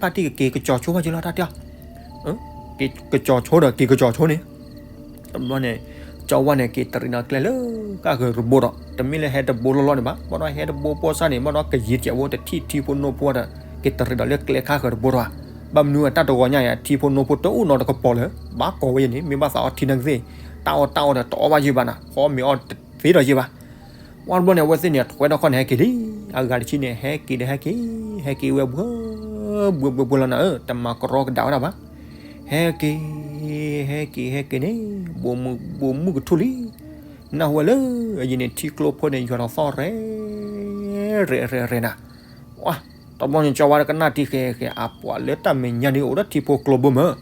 ဖါတံၢ်ကက့ၤကစီၤဆိဘၣ်က့ၤလီၤတၢ်တဲအီၤ ကစီၤဆိဒီး က့ၤကစီၤဆိန့ၣ် တဘျီန့ၣ် ကၠီဝါန့ၣ် က့ၤတရံးဒီးကျဲလၢကါဃၢၤတဘိဒီး တမ့ၢ်လၢဟဲတဘိလီၢ်လီၢ်န့ၣ်ဘၣ်, ဘၣ်ဒီးဟဲတဘိဖိစၢ်န့ၣ် ဘၣ်ဒီးကယံၤတစဲးဖိတထံၣ်ထံဖိနိဖိဒီး က့ၤတရံးဒီးလၢကျဲခါဃၢၤတဘိဒီး, ဘၣ်မနုၤအတၢ်တဂီၤညါအံၤ ထံဖိနိဖိတအိၣ်နီတကပီၤလၢၤ, ဘၣ်ကိးဝဲယဲန့ၣ် မ့ၢ်ဘၣ်သးအီထံနာ်က့သ့ၣ်, တၢ်အီၣ်တၢ်အီဒီးတအီၣ်ဘၣ်ယဲၢ်ဘၣ်နၤ, ဖီမ့ၤအီၣ်တသ့ဒီးယဲၢ်ဘၣ်. ဝံၤတဘျီန့ၣ် အဝဲသ့ၣ်န့ၣ် ထွဲထီၣ်ခီၣ်န့ၣ်ဟဲက့ၤလံ, အဂၤတဆံန့ၣ် ဟဲက့ၤဒီးဟဲက့ၤ, ဟဲက့ၤဝဲဘှၢဘှၢဘှၢဘှၢလီၤနၤဧၢ, တမၤကရီကဒါဝဲဒၣ်ဘၣ်. ဟဲက့ၤ, ဟဲက့ၤ ဟဲက့ၤန့ၣ်, ဘိးမုၢ်ကထူၣ်လံ, နၢ်ဟူဝဲလၢအယံၤန့ၣ် ထံကျိဖိန့ၣ် ယွၤလီၤသီၣ်ရဲၣ်, ရဲၣ်ရဲၣ်ရဲၣ်နၤ. ဝါ, တဘျီန့ၣ် ကၠီဝါတကနၣ်တံၢ်ဃဲဃဲ အပှၤလၢတၢ်မဲာ်ညါဒ်အိၣ်ဒီးထံဖိကျိဘိမ့ၢ်,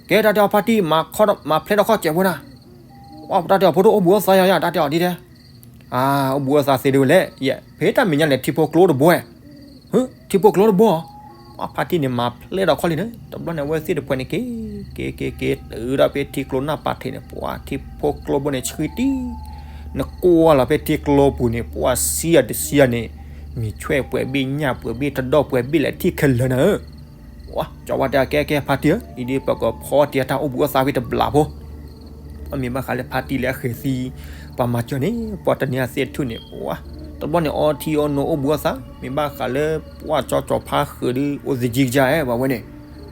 ကဲတၢ်တဲအီၤဖါတံၢ် မၤဖျဲးထီၣ်ခီၣ်စဲးဖိနၤ. ဝါ, တၢ်တဲအီၤဖိဒိၣ်အိၣ်ဘှံးအိၣ်သါယၤယၤ တၢ်တဲအီၤဒ်တဲ အၢ, အိၣ်ဘှံးအိၣ်သါသ့ဒ်ဝဲလဲၣ်, ယဲ, ဖဲတၢ်မဲာ်ညါလဲၣ် ထံဖိကျိတဘိဧါ, ထံဖိကျိတဘိဧါ. ပှၤဖါတံၢ်န့ၣ် မၤဖျဲးထီၣ်ခီၣ်လံန့ၣ်, တဘျီန့ၣ် အဝဲသ့ၣ်တဖုန့ၣ်က့ၤ, က့ၤက့ၤက့ၤ တုၤဒီးဖဲထံကျိနၢ်ပာ်ထံးန့ၣ် ပှၤထံဖိကျိဘိန့ၣ်ဆှံတံၢ်, နကွၢ်လီၤဖဲထံကျိပူၤန့ၣ် ပှၤဆံးအတဆံးန့ၣ်, မံၤဆွဲၣ်ပှဲၤဘ့ၣ် ညၣ်ပှဲၤဘ့ၣ် တဒီၣ်ပှဲၤဘ့ၣ်လဲၣ်ထံၣ်ခဲလၢာ်နၤဧၢ. ဝါ, ကၠီဝါတဲကဲကဲဖါတံၢ်ဧၢ, အံၤဒ်ပကဖီတံၢ်တၢ်အိၣ်ဘှံးအိၣ်သါဖဲတဘျီဖိ ပှၤမ့ၢ်ဘၣ်ဃးလၢဖါတံၢ်လၢအဃဲၤသံ, ပှၤမၤစၢၤန့ၣ် ပှၤတနံၤအသ့ၣ်ထူၣ်န့ၣ်, ဝါ, တဘျီန့ၣ်အီထံအီနိၣ်အိၣ်ဘှံးအိၣ်သါ, မ့ၢ်ဘၣ်ဃးလၢပှၤကၠီကၠီဖါဃုာ်ဒီး အိၣ်သယံကယၤအဲၣ် ပှၤဝဲန့ၣ်,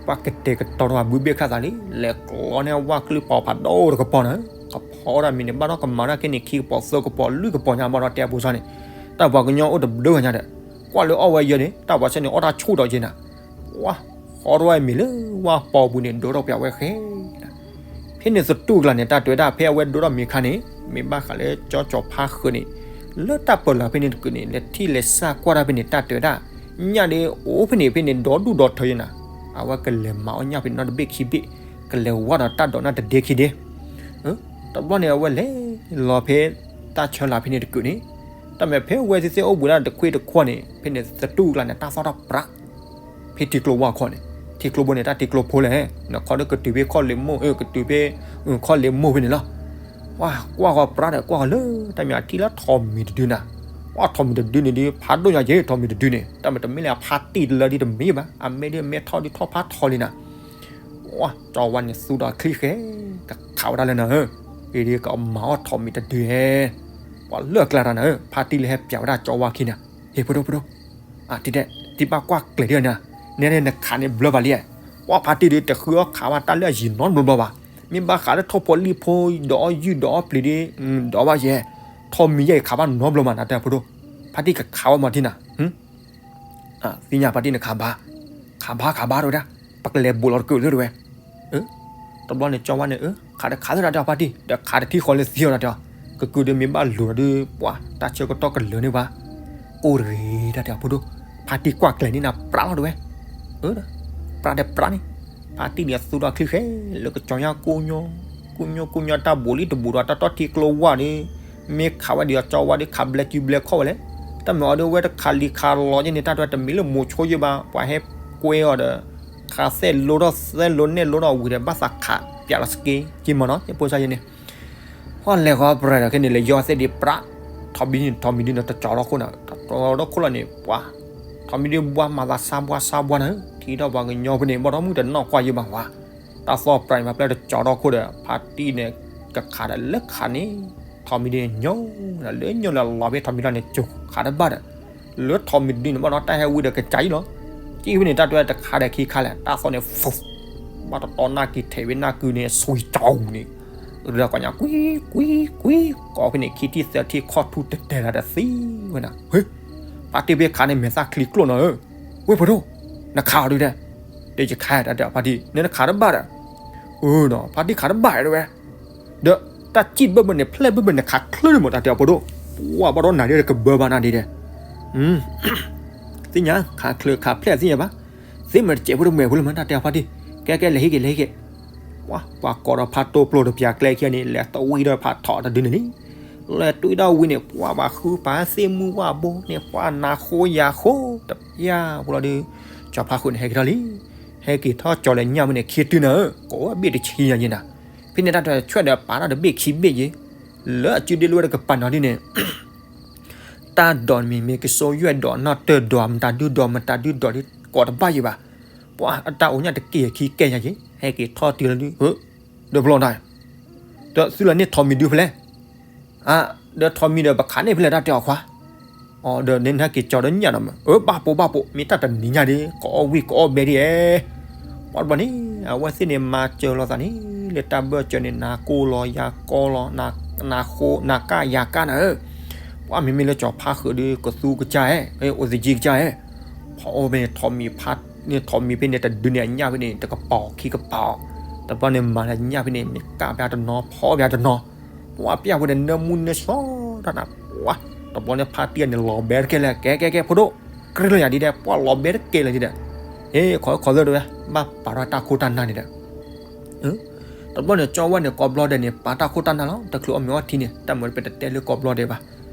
ပှၤကတဲာ်ကတီၤထီၣ်ဘုဘ့ၣ်ခၣ်သးလံ, လဲၤကျီန့ၢ်ဝၣ်ကျုၢ်ပီၤဖးဒိၣ်တကပီၤနၤ, ကဖီဒၣ်မံၤန့ၣ် ဘၣ်ဒီးကမၤတၢ်က့န့ၣ် ခံကပီၤသၢကပီၤလွံၢ်ကပီၤညါ ဘၣ်ဒီးတဲအဖိစၢ်န့ၣ်, တၢ်ပှၤကညီအိၣ်တဘျုးဂၤညါဒီး, ကွၢ်လၢအီၣ်ဝဲယဲန့ၣ် တၢ်ပှၤစၢ်န့ၣ်အီၣ်တၢ်ဆူၣ်ဒီးက့နၤ, ဝါ, ဃီထီၣ်ဝဲမ့ၤလၢဝၣ်ပီပူၤန့ၣ် ဒိထီၣ်ပှဲၤဝဲဃဲ ဖဲန့ၣ်သတူၢ်ကျါန့ၣ် တၢ်တဲဝဲဒၣ် ဖဲအဝဲဒိထီၣ်မ့ၤခါန့ၣ်, မ့ၢ်ဘၣ်ဃးလၢကၠီကၠီဖါဃုာ်န့ၣ်, လၢတၢ်ပၢၤလီၤဖဲန့ၣ်တကုာ်န့ၣ် လဲၤထံၣ်လဲၤစၢ်ကွၢ်တၢ်ဖဲန့ၣ် တၢ်တဲဝဲဒၣ်, ညၣ်ဒ်အိၣ်ဖဲန့ၣ်ဖဲန့ၣ် ဒီဒူၣ်ဒီထၢယဲနၤ, အဝဲကလဲၤမၤအီၣ်ညၣ်ဖဲန့ၣ်နီတဘ့ၣ်ခံဘ့ၣ်, ကလဲၤဝါဒီးတၢ်ဒိးနၢ်တဒ့ခံဒ့, တဘျီန့ၣ် အဝဲလဲၤလီၤဖဲတၢ်ဆၢလၤဖဲန့ၣ်တကုာ်န့ၣ်, တၢ်မ့ၢ်ဖဲအဝဲသ့ၣ်သ့ၣ်အိၣ်ဘှံးဒၣ်တခွ့တခွီန့ၣ် ဖဲန့ၣ်သတူၢ်ကျါန့ၣ် တၢ်သီၣ်ထီၣ်ပြး ဖဲထံကျိဝါခီန့ၣ်, ထံကျိဘိန့ၣ် တၢ်ထံကျိဖိလဲၣ်, နခီဒီးကတုၤဖဲခီၣ်လ့မိၢ်, ကတုၤဖဲခီၣ်လ့မိၢ်ဖဲန့ၣ်လီၤ. ဝါ, ကွၢ်ဃီၤပြးဒီး ကွၢ်ဃီၤလၢတၢ်မ့ၢ်အထံၣ်လၢထိးမံၤတဒုနၤ, ဝါ, ထိးမံၤတဒုန့ၣ်ဒုး ဖးဒိၣ်ညါက့ၤ ထိးမံၤတဒုန့ၣ်, တၢ်မ့ၢ်တမ့ၢ်လၢအဖါတံၢ်တလၢဒ်တမ့ၢ်ဘၣ်, အမဲာ်ဒ်အမဲာ်ထီၣ်ဒ်ထီၣ်ဖးထီလံနၤ. ဝါ, ကၠီဝါန့ၣ်သူဒီးချံဃဲ, ကခးဝဲဒၣ်လၢနၤဧၢ, အံၤဒ်ကမၤအီၣ်ထိးမံၤတဒုဧဲ, ပှၤလၢအကျါတၢ်နၤဧၢ, ဖါတံၢ်လၢဟဲပျးဝဲဒၣ်ကၠီဝါခံန့ၣ်, ဟ့ၣ်ဖိဒိၣ်ဖိဒိၣ် အတံၤတဲ, တံၤဘၣ်ကွၢ်ကျဲၤဒ်နၤ, နဲန့ၣ်နခးန့ၣ်ဘျၢဘၣ်လံ, ပှၤဖါတံၢ်ဒုးတဃုအီၣ်ခးဘၣ်တၢ်လၢအယံၤနီတဘျီဘျီဘၣ်, မ့ၢ်ဘၣ်ဃးလၢထိၣ်ဖိလံၣ်ဖိ ဒီးအီၣ်ယုၢ်ဒီးအီၣ်ပျံၤဒုး, ဒီးဘၣ်ယဲ, ထိးမံၤယဲအံၤခးဘၣ်နီတဘျီမး နတဲဖိဒိၣ်, ဖါတံၢ်ကခးဝဲမၤထံနၤ သ့ၣ်ညါဖါတံၢ်န့ၣ်ခးဘၣ်, ခးဘၣ်ခးဘၣ်တဲဝဲဒၣ်, ပကလဲၤဘူးလီၤတကုာ်လၢတဲဝဲ, တဘျီန့ၣ်ကၠီဝါန့ၣ် ခးတခးသ့ဒၣ်တဲအီၤဖါတံၢ် ဒီးခးတထံၣ်ဃီလၢသံအီၤဒၣ်တဲအီၤ, ကကုာ်ဒုးမ့ၢ်ဘၣ်လူၤဒီး ပှၤတၢ်ဆၢကတီၢ်ကလၢာ်န့ၣ်ဘၣ်, အိၣ်တဂ့ၤဒၣ်တဲအီၤဖိဒိၣ်, ဖါတံၢ်ကွၢ်ကျဲၤန့ၢ်နၤပြးလီၤတဲဝဲ, ပြးဒီးပြးန့ၣ်, ဖါတံၢ်န့ၣ်အသူဒီးချံဃဲလၢကၠီညါကိညိ, ကိညိကိညိတၢ်ဘူးလံတဘူးဒီးတၢ်တီထံကျိဝါဒီး, မ့ၢ်ခးဝဲဒ်အီၤကၠီဝါဒီးခးဘျဲကုဘျဲခီၣ်ဝဲလဲၣ်, တၢ်မ့ၢ်အီၤဒီးဝဲတခးလံၤခးလီၤယဲန့ၣ် တၢ်တဲတမ့ၢ်လၢမိၤဆိယဲဘၣ် ပှၤဟဲကွဲအီၤဒီး ခးသဲလိထီၣ်သဲလိနဲၣ်လိထီၣ်ဝံၤဒီး ဘၣ်သးခးပၠးလီၤစက့က့မးနီၤ ယဖိစၢ်ယဲန့ၣ်, ဟီၣ်လဲၤဃီပြဲၤဒီးခဲန့ၣ် လဲၤယီၤသ့ၣ်ဒံးပြး, ထိးမံၤန့ၣ် ထိးမံၤဒုးန့ၣ် တကၠီထီၣ်ခိၣ်နၤ, တကၠီထီၣ်ခိၣ်လီၤန့ၣ် ပှၤ, ထိးမံၤဒုးဘှါမၤသးစါဘှါစါဘှါနၤ, ထံထီၣ်ပှၤကညီဖိန့ၣ် ဘၣ်ထီၣ်မုၢ်တနီၣ်ကွၢ်ယဲဘၣ်ဝါ, တၢ်သီၣ်ပြးန့ၣ် ပှၤပျဲတကၠီထီၣ်ခိၣ်ဒီး ဖါတံၢ်န့ၣ် ကခးဒီးလၢခးန့ၣ်, ထိးမံၤဒုးန့ၣ် ညိလၢညိလၢလီၤဖဲထိးမံၤလီၤန့ၣ် ကၠိခးတဘၣ်ဒီး လၢထိးမံၤတဒုန့ၣ် ဘၣ်ဒီးတၢ်ဟဲဝံဒီးကစၢ်အံၤလီၤ, ကံၣ်ဝဲန့ၣ် တၢ်တဲတခါဒီးခံခါလဲၣ် တၢ်သီၣ်န့ၣ် ဖူး, ဘၣ်တတီနၢ်က့ၤထဲးဝဲနၢ်ကုန့ၣ် ဆွံကၠီန့ၣ်, ရၢၢ်ကီညါ ကွံကွံကွံ, ကိးဖဲန့ၣ် ခံထံၣ်သၢထံၣ်ခီၣ်ထူၣ်တဲာ်တဲာ်လၢတသံဝဲနၤ, ဟ့, ဖါတံၢ်ဖဲခးန့ၣ် မဲာ်သၣ်ချံကျိၣ်နီၤဧၢ, ဝ့ၢ်ဖိဒိၣ်, နခးအီၤဒုးဒဲး, တဲယခးတၢ်တဲအီၤဖါတံၢ် နဲနခးတဘၣ်ဒီး, အၢနီၤ ဖါတံၢ်ခးတဘၣ်တဲဝဲ ဒီးတၢ်စံၣ်ဘၢၣ်ဘၢၣ်န့ၣ် ဖျဲၣ်ဘၢၣ်ဘၢၣ်န့ၣ် ခးချၢန့ၣ်မး တၢ်တဲအီၤဖိဒိၣ်, ပှၤဘၣ်ဒီးနၤဒ်ကဘၢဘၣ်နၤဒ်ဒဲး, သ့ၣ်ညါ ခးချၢခးဖျဲၣ်သ့ၣ်ညါဘၣ်, သ့ၣ်မးတစဲးဖိတမဲာ်ဖိလၢမး တၢ်တဲအီၤဖါတံၢ်, ကဲကဲ လဲၤဟံးက့ၤ လဲၤဟံးက့ၤ, ပှၤကိးဒီးဖါတိၢ်ပျိတပျၢ်ကျဲခံဂၤန့ၣ် လဲၤတဝံဒီးဖးထီၣ်တဒုန့ၣ်လံ, လဲၤတဝံဒီးဝံၤန့ၣ် ပှၤဘၣ်ဃုပာ်သ့ၣ်မုၢ်ဝၣ်ဘိန့ၣ် ပှၤနၢ်ဃိယၤဃိ, တပျၢ်ဖိလီၤဒုး, ကၠီဖါဃုာ်န့ၣ် ဟဲက့ၤထီၣ်လံ, ဟဲက့ၤထီၣ်ကၠီၤလဲၤညၣ်မုၢ်န့ၣ် ခံတုၤနၤဧၢ, ကိးဝဲဘ့ၣ်တဆံညါယဲနၤ, ဖဲန့ၣ်တၢ်တဆွဲၣ်ဒီးပာ်ထီၣ်တဘ့ၣ်ခံဘ့ၣ်ယဲ, လၢအစုဒ့လွဲၢ်တကပၤနီၤဒ်န့ၣ် တၢ်ဒိးမ့ၢ်ကစိယွဲၣ်ဒိးနီၢ်တၢၢ်ဒိးမတၤဒုဒိးမတၤဒုဒိးဒ်ကိးတဘၣ်ယံၤဘၣ်, ပှၤအတၢ်အိၣ်ညၣ်တက့ၢ်ခံကဲညါယဲ, ဟဲက့ၤထီၣ်တုၤလီၤဒုး, ဒိးပျီတၢ်, ဒီးသုလၢန့ၣ်ထိးမံၤဒုဖဲလဲၣ်, အါ, ဒီးထိးမံၤဒီး ပခးန့ၢ်ဖဲလဲၣ် တၢ်တဲအီၤခွါ. အီၤဒီးန့ၣ် နဟဲက့ၤကၠီၤဒီးညၣ်နီၤမး, အၢ ဘၣ်ပိာ်ဘၣ်ပိာ်, မ့ၢ်တၢ်တနံၤညါဒီး ကအီၣ်ဝံၣ်ကအီၣ်ဘဲဒ်အဲ. ပှၤတဘျီန့ၣ် အဝဲသ့ၣ်န့ၣ် မၤစၢၤလိာ်သးန့ၣ် လၢတၢ်ဘၢၣ်စၢၤန့ၣ် နၤကိၢ်လီၤယၤကိၢ်လီၤ, နၤဃိနၤကၢ်ယၤကၢ်နၤဧၢ. ပှၤမ့မ့ၢ်လၢကၠီၤဖါဃုာ်ဒီး ကသူကစၢ်ဧဲ, အိၣ်သယံကစၢ်ဧဲ. ဖီအီၣ်ဖဲန့ၣ် ထိးမံၤဖဲန့ၣ် တဒုန့ၣ် အညၣ်ဖဲန့ၣ် တကပၤခံကပၤအီၤ, တဘျီန့ၣ် မၤလၢညၣ်ဖဲန့ၣ် မ့ၢ်ကၢ်ပျၢ်တနီၤ ဖီပျၢ်တနီၤ, ပှၤပျၢ်ဝဲဒီး နၢမူနၢဆှီတၢ်နၤ, ပှၤ တဘျီန့ၣ် ဖါတံၢ်န့ၣ် လီၤဘဲတကဲလၢၤ, ကဲကဲကဲ ဖိဒိၣ်, ကြၢးလီၤယၤဒ်ဒီး ပှၤလီၤဘဲတကဲလၢၤဒ်ဒီး, ဟ့ၣ် ခိးခိးသၢတဝဲ, ဘၣ်ပာ်ထီၣ်တၢ်ခိၣ်တၢ်နၢ်န့ၣ်ဒီး, တဘျီန့ၣ် ကၠီဝါန့ၣ် ကိးဘျီဒဲးန့ၣ် ပာ်တၢ်ခိၣ်တၢ်နၢ်လီၤ, တချုးအီၣ်မ့ၤအီထံန့ၣ် တၢ်မၤပတတဲလၢကိးဘျီဒဲးဘၣ်,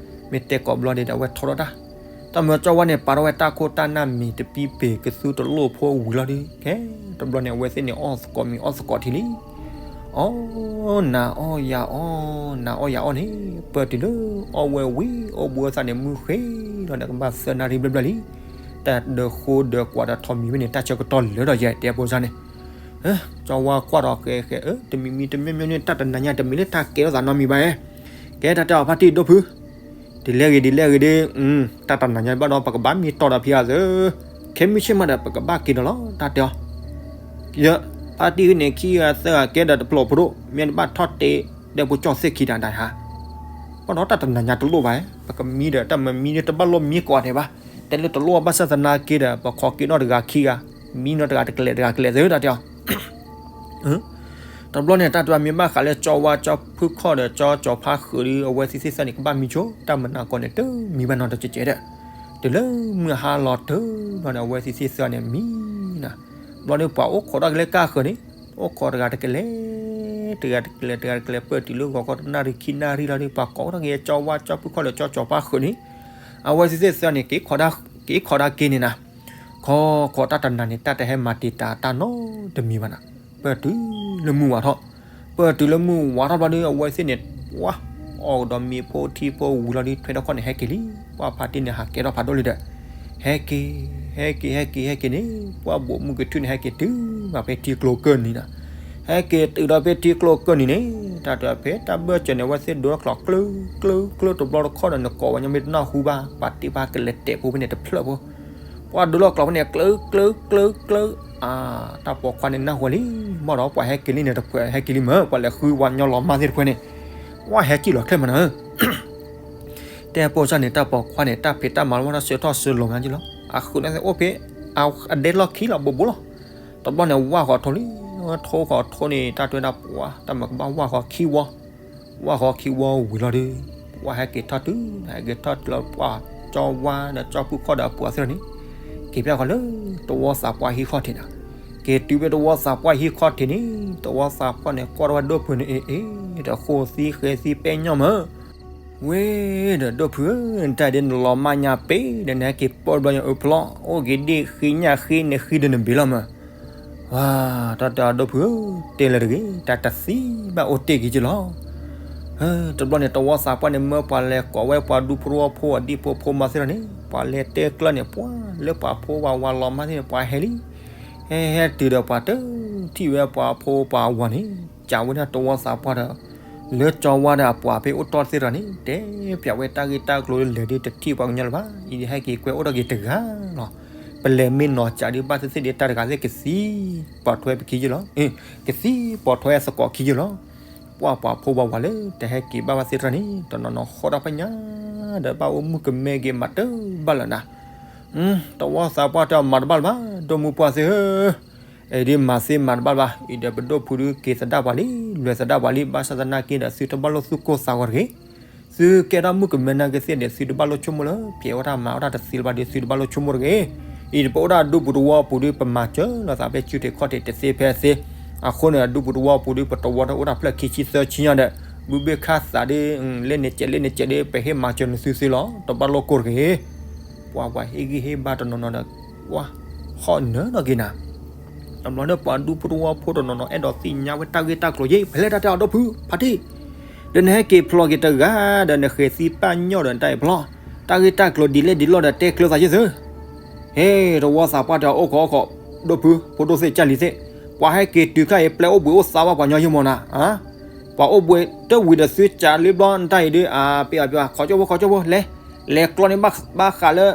မ့ၢ်တဲကိးဘျီဒဲးဒီး အဝဲထီထီၣ်တၢ်, တၢ်မၤကၠီဝါန့ၣ် ပာ်ထီၣ်ဝဲတၢ်ခိၣ်တၢ်နၢ်မ့ၤတပံပ့ၤ ကသူတလိၣ်ဖိဝံၤလီၤဒီး ကဲ တဘျီန့ၣ် အဝဲသ့ၣ်န့ၣ် အီၣ်သကိးမံၤအီၣ်သကိးထံလံ, အီၣ်နၤအီၣ်ယၤအီၣ်, နၤအီၣ်ယၤအီၣ်န့ၣ် ပၢၢ်တုၤလၢအီၣ်ဝဲဝံၤ အိၣ်ဘှံးအသးန့ၣ် မုၢ်ဃ့လီၤန့ၣ် ကဘၣ်သၢနၣ်ရံၣ်ဘျဲၣ်ဘျဲၣ်လံ, တၢ်ဒၢးဃိဒၢးကွၢ်ဒီးထိးမံၤဖဲန့ၣ် တၢ်ဆၢကတီၢ်လၢာ်ဒီးယဲ တဲဖိစၢ်န့ၣ် ကၠီဝါကွၢ်ဒီးဃဲဃဲ အၢ တမံၤမံၤတမံၤမံၤန့ၣ် တၢ်တနၤညါတမ့ၢ်လၢတၢ်ကဲထီၣ်သးနီတမံၤဘၣ်ဧါ, ကဲတၢ်တဲအီၤဖါတံၢ်ဒိၣ်ဖု, ဒ်လဲၣ်ဂ့ၤဒ်လဲၣ်ဂ့ၤဒီး, တၢ်တနၤညါဘၣ်ဒီး ပကဘၣ်မံတီၢ်ဒီးဖံအသၢ, ခဲမုၢ်ဆ့ၣ်မးဒီး ပကဘၣ်က့ၤဒီးလီၤ တၢ်တဲအီၤ, ယ, ဖါတံၢ်န့ၣ် ခံဂၤသၢဂၤကဲဒီးတဖျၢၣ်ဖိဒိၣ် မ့ၢ်တဘၣ်ထီၣ်တဲဒီးဖိကၠီၣ်သ့ၣ်ခံတၢ်ဒၣ်ဧါ, ဘၣ်ဒီးတၢ်တနၤညါတလိၣ်ဘၣ်ဧါ, ပကမံဒီးတၢ်မၤမံဒီး တဘၣ်လိၣ်မံကိးဂၤဒဲးဘၣ်, တဲလၢတလိၣ်ဘၣ်ဆၣ်သနာ်က့ဒီး ပခိးက့ၤနီၢ်တဂၤခံဂၤ, မံနီၢ်တဂၤတကလဲာ်တဂၤတကလဲာ်သ့တၢ်တဲအီၤ တဘျီန့ၣ် တၢ်တဲအီၤမ့ၢ်ဘၣ်ဃးလၢကၠီဝါကၠီဖုခီၣ်ဒီးကၠီကၠီဖါဃုာ်ဒီး အဝဲသ့ၣ်သ့ၣ်သၢန့ၣ် ကဘၣ်မံဆိ တၢ်မနၤကီးန့ၣ် တမံဘၣ်နီတကဲးကဲးဒီး, တုၤလၢမုၢ်ဟါလီၤတၢ်ဘျီန့ၣ် အဝဲသ့ၣ်သ့ၣ်သၢန့ၣ်မံနၤ, ဘျီန့ၣ် ပှၤအိၣ်ခိးတၢ်ကလဲၤကၢ်ဃုာ်န့ၣ်, အိၣ်ခိးတဂၤတကလဲာ်, တဂၤတကလဲာ် တဂၤတကလဲာ် ပၢၢ်တုၤလၢဂီၤခီတနၣ်ရံၣ်ခံနၣ်ရံၣ်လီၤဒီး ပှၤကိးတၢ်က့ၤကၠီဝါကၠီဖုခီၣ်ဒီးကၠီကၠီဖါဃုာ်န့ၣ်, အဝဲသ့ၣ်သ့ၣ်သၢန့ၣ် က့ၤခိးတၢ်က့ၤန့ၣ်နၤ ခီခီတၢ်တနၤန့ၣ် တၢ်တဟဲမၤတံာ်တာ်တၢ်နီတမံၤဘၣ်နၤ, ပၢၢ်တုၤလၢမုၢ်ဝါထီၣ်, ပၢၢ်တုၤလၢမုၢ်ဝါထီၣ်ဘျီဒီး အဝဲသ့ၣ်န့ၣ် ပှၤ အီၣ်ကဒီးမ့ၤဖိထံဖိဝံၤလီၤဒီး ထွဲထီၣ်ခီၣ်န့ၣ် ဟဲက့ၤလံ, ပှၤဖါတံၢ်န့ၣ် ဟးကဲထီၣ်ဖးဒိၣ်လံဒီး, ဟဲက့ၤ, ဟဲက့ၤ ဟဲက့ၤ ဟဲက့ၤန့ၣ် ပှၤဘိးမုၢ်ကထူၣ်န့ၣ် ဟဲက့ၤတုၤဘၣ်ဖဲထံကျိကၢၢ်နံၤနၤ, ဟဲက့ၤတုၤဒီးဖဲထံကျိကၢၢ်နံၤန့ၣ် တၢ်တဲဖဲတၢ်ဘၢၣ်စၢၤန့ၣ် အဝဲသ့ၣ်ဒိးလၢကျိး ကျိး ကျိး ကျိး တဘျီတခီၣ်ဒီး နကိးဝဲညီမ့ၢ်တနၢ်ဟူဘၣ် ပှၤတ့ၢ်ဘၣ်ကလဲၤတဲာ်ဖိဖဲန့ၣ်တဖျၢၣ်ဖိ ပှၤဒိးလီၤကျိးဖဲန့ၣ် ကျိး ကျိး ကျိး ကျိး, အါ တၢ်ပိာ်ခွါန့ၣ်နၢ်ဟူလံ, မ့ၢ်ဒီးပှၤဟဲက့ၤလံန့ၣ် တဖုဟဲက့ၤလံမး ပှၤလဲၤဃုဝဲညီလီၤမၢ်သ့ၣ်တဖုန့ၣ်, ဝဲဟဲက့ၤလီၤချ့ၣ်မးနၤဧၢ, တဲပိာ်စၢ်န့ၣ် တၢ်ပိာ်ခွါန့ၣ် တၢ်ဖံးတၢ်မၤလီၤဝဲဒၣ် ဆၢထီၣ်ဆၢလီၤမးက့လီၤ, အဃုာ်န့ၣ်အိၣ်ဖဲ အဒဲလီၢ်ခံလီၤ ဘူးဘူးလီၤ, တဘျီန့ၣ် ဝၢ်ဃီၤထိလံ, ထိဃီၤထိန့ၣ် တၢ်တဲဒၣ်ပှၤ တၢ်မၤကဘၣ်ဝၢ်ဃီၤခံဝီ ဝၢ်ဃီၤခံဝီဝံၤလီၤဒီး ပှၤဟဲက့ၤထီၣ်တုၤ ဟဲက့ၤထီၣ်တုၤလီၤ ပှၤကၠီဝါဒီးကၠီဖုခီၣ်ဒီးအပှၤသ့ၣ်န့ၣ် က့ၤဖျါဃီၤလၢ တဝီသးပှၢ်ဟံၣ်ခီၣ်ထံးနၤ, က့ၤတုၤဖဲတဝီသးပှၢ်ဟံၣ်ခီၣ်ထံးန့ၣ် တဝီသးပှၢ်န့ၣ် ကွၢ်ထီၣ်ဝဲဒိၣ်ဖုန့ၣ် အ့ အ့ တဃိသံဃဲသံပဲညီမး ဝဲဒီးဒိၣ်ဖုဧၢ နတၢ်ဒ်နလီၤမၢ်ညါပ့ၤဒီး နဟဲက့ၤပိာ်တဘျီညါအၢဖျီ အိၣ်က့ၤဒ့ၣ်ဃံညၣ်ဃံန့ၣ်ဃံဒ်နဘ့ၣ်လီၤမး, ဝါ တၢ်တဲအီၤဒိၣ်ဖုဧၢ တဲလၢတဂ့ၤ တၢ်တသံဘၣ်အိၣ်တ့ၢ်က့ၤက့လီၤ, တဘျီန့ၣ် တဝီသးပှၢ်န့ၣ် မၢပှၤလဲၤကိးဝဲပှၤဒူဖိတဝီဖိအဒံၣ်ဖိဖိမးသ့ၣ်လီၤန့ၣ် ပှၤလဲၤတဲကျၢၢ်န့ၣ် ပှၤလၢပှၤဖိဝၤဝၤလီၤမၢ်သ့ၣ်န့ၣ် ပှၤဟဲလံ, ဟဲဟဲတုၤဒီးပှၤတ ထံၣ်ဝဲပှၤဖိပှၤဝၤန့ၣ် ကးဝဲဒၣ်တဝီသးပှၢ်ဒီး လၢကၠီဝါဒီးအပှၤဖဲအိၣ်တီၢ်သ့ၣ်တဖၣ်န့ၣ် တဲပၠးဝဲတၢ်ဂ့ၢ်တၢ်ကျိၤလၢလဲၤဒ်တထံၣ်ပှၤကညီလၢၤဘၣ် အံၤဒ်ဟဲက့ၤကွဲအိၣ်ထီၣ်က့ၤတဂၤလီၤ, ပလဲၤမ့ၢ်နီၤကးဒ်ဘၣ်သ့ၣ်သ့ၣ်ဒ်တၢ်တဂၤသ့ၣ်ကသံပိာ်ထွဲပခံယ့ၢ်လီၤ, ကသံပိာ်ထွဲသကိးခံယ့ၢ်လီၤ, ပှၤပှၤဖိဝၤဝၤလၢတဟဲက့ၤဘၣ်ဘၣ်သ့ၣ်တဖၣ်န့ၣ် တနီၤနီၤဃီတၢ်ဖးညါ ဒီးဘၣ်အိၣ်မုၣ်ကမဲက့ၤမးတဘၣ်လၢၤနၤ တဝီသးပှၢ်တဲအီၤမၤတဘၣ်လၢၤဘၣ် ဒိၣ်မုၢ်ပှၢ်သ့ၣ်ဧၢ, အံၤဒ်မၤသ့မၤတဘၣ်လၢၤဘၣ် အံၤဒီးပဒိၣ်ဖုဒုးက့ၤသဒၣ်ပှၤလံ လွဲၤသဒၣ်ပှၤလံ ဘၣ်ဆၣ်သနာ်က့ဒီး သုတဘၣ်လိၣ်သူၣ်ကိၢ်သးဂီၤတဂ့ၤ, သုကဲထီၣ်မုၣ်ကမဲနာ်က့သ့ၣ်ဒီး သုတဘၣ်လိၣ်ဆိကမိၣ်လၢ ပျဲဝဲတၢ်မၤအီၣ်တၢ်တသ့လၢၤဘၣ်ဒီး သုတဘၣ်လိၣ်ဆိကမိၣ်တဂ့ၤ, အံၤပအိၣ်ဒၣ်ဒူပူၤတဝီပူၤဒုး ပမၤစၢၤလိာ်သးဖဲစုထံးခီၣ်ထံးတသ့ဖဲသ့, အဃိန့ၣ် ဒူပူၤတဝီပူၤဒုး ပတဝီတအိၣ်ဒၣ်ဖျၢၣ်ခံဆံသၢဆံညါဒီး ဘုဘ့ၣ်ခၣ်သးဒ် လၢန့ၣ်ကဲးလၢန့ၣ်ကဲးဒီး ပဟ့ၣ်မၤစၢၤနသုသ့လီၤ တဘၣ်လိၣ်ကိၢ်တဂ့ၤ, ပှၤပှၤဟ့ၣ်ဂံၢ်ဟ့ၣ်ဘါတနီၤနီၤဒီး ပှၤ ဟီၣ်နၢၤထီၣ်က့ၤနၤ, တဘျီဒီးပှၤဒူဖိတဝီဖိတနီၤနီၤ အဲၣ်ဒိးသ့ၣ်ညါဝဲတၢ်ဂ့ၢ်တၢ်ကျိၤယ့ၣ် ဖဲလဲၣ်တၢ်တဲအီၤဒိၣ်ဖု ဖါတံၢ်, ဒီးနဟဲက့ၤဖျီက့ၤတဂၤဒီး နဃဲၤသံပာ်ညီၣ်ဒီးနတၢ်အံၤဖျီ, တၢ်ဂ့ၢ်တၢ်ကျိၤဒ်လဲၣ်ဒ်လဲၣ်ဒီး တဲကျၢၤသးယ့ၣ်သု ဟ့ၣ် တဝီသးပှၢ်တဲအီၤ အိၣ်ခိးအိၣ်ခိး, ဒိၣ်ဖု ဖိဒိၣ်သ့ၣ်ကၢ်လံၤသ့ၣ်, ပှၤဟဲက့ၤတုၤခါအံၤ ပျဲအိၣ်ဘှံးအိၣ်သါဘၣ်ပှၤညီယ့ၢ်မီၢ်နၤ, အါ, ပှၤအိၣ်ဘှံးတဝံၤဒီးသုကးလံဘျီနတၢ်အံၤဒုး အပ့ၤအီၤပ့ၤအီၤ ခီကၠိဖိ ခီကၠိဖိ လဲၤ လဲၤကျီန့ၢ်ဘၣ်ဃးလၢ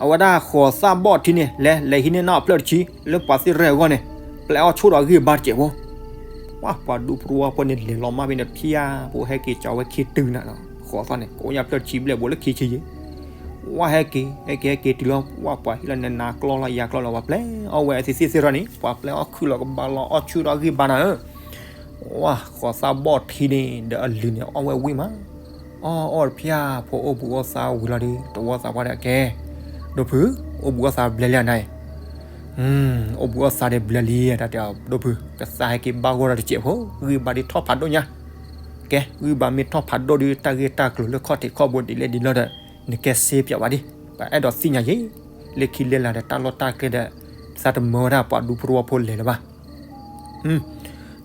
အဝဲဒၣ်ဃိးသၣ်ဘီၣ်ထံန့ၣ် လဲၤ လဲၤဟံးန့ၢ်နၢ်အီၣ်ဖျၢၣ်တဆံ လၢပှၤသ့ၣ်ရဲၣ်အဂီၢ်န့ၣ် ပျဲအီၣ်ဆိၣ်ဒီးအဂံၢ်အဘါတစဲးဖိ ပှၤဒူဖိတဝီဖိန့ၣ် လဲၤလီၤမၢ်ဖဲန့ၣ် ဖၠါဖိဟဲက့ၤကၠီဝဲခံတုၤနၤဒီး ဃိးသၣ်န့ၣ် ကိးညါဖျၢၣ်တဆံဘျဲၣ်ဘိးလၢခံဆံယံၤ ဝဲဟဲက့ၤ ဟဲက့ၤ ဟဲက့ၤတုၤလီၤ ဝဲပှၤဟံးလီၤနနၤကျီလီၤယၤကျီလီၤ ပှၤပျဲအီၣ်ခုၣ်လီၤကဘၣ်လီၤ အီၣ်ဆူၣ်ဒီးအဂံၢ်ဘါနၤဧၢ ဝဲ ဃိးသၣ်ဘီၣ်ထံန့ၣ် ဒီးအလုၢ်န့ၣ် အီၣ်ဝဲဝံၣ်မး အီၣ်အီၣ်တဖၠါဖိအိၣ်ဘှံးအိၣ်သါဝံၤလီၤဒီး တဝီသးပှၢ်ဒီးကဲ ဒိၣ်ဖု အိၣ်ဘှံးအိၣ်သါဘျဲလံနၤအံၤ အိၣ်ဘှံးအိၣ်သါဒီးဘျဲလံ တၢ်တဲအီၤ ဒိၣ်ဖု ကသါဟဲက့ၤဘၣ်ဂီၢ်ဒီးတစဲးဖိ ဂံၢ်ဘါဒ်ထီၣ်ဖးဒိၣ်ညါ ကဲ ဂံၢ်ဘါမ့ၢ်ထီၣ်ဖးဒိၣ်ဒီး တၢ်ဂ့ၢ်တၢ်ကျိၤလၢခီၣ်ထံးခီၣ်ဘိဒ်လဲၣ်ဒ်လဲၣ်ဒီး နကဲစ့ပၠးဝဲဒၣ် ပအဲၣ်ဒိးသ့ၣ်ညါယဲ လၢခံလဲၤလၢ်ဒီးတၢ်လီၢ်တၢ်ကျဲဒီး သးတမၢဝဲဒၣ်ပှၤဒူဖိတဝီဖိလဲၤလၢၤဘၣ်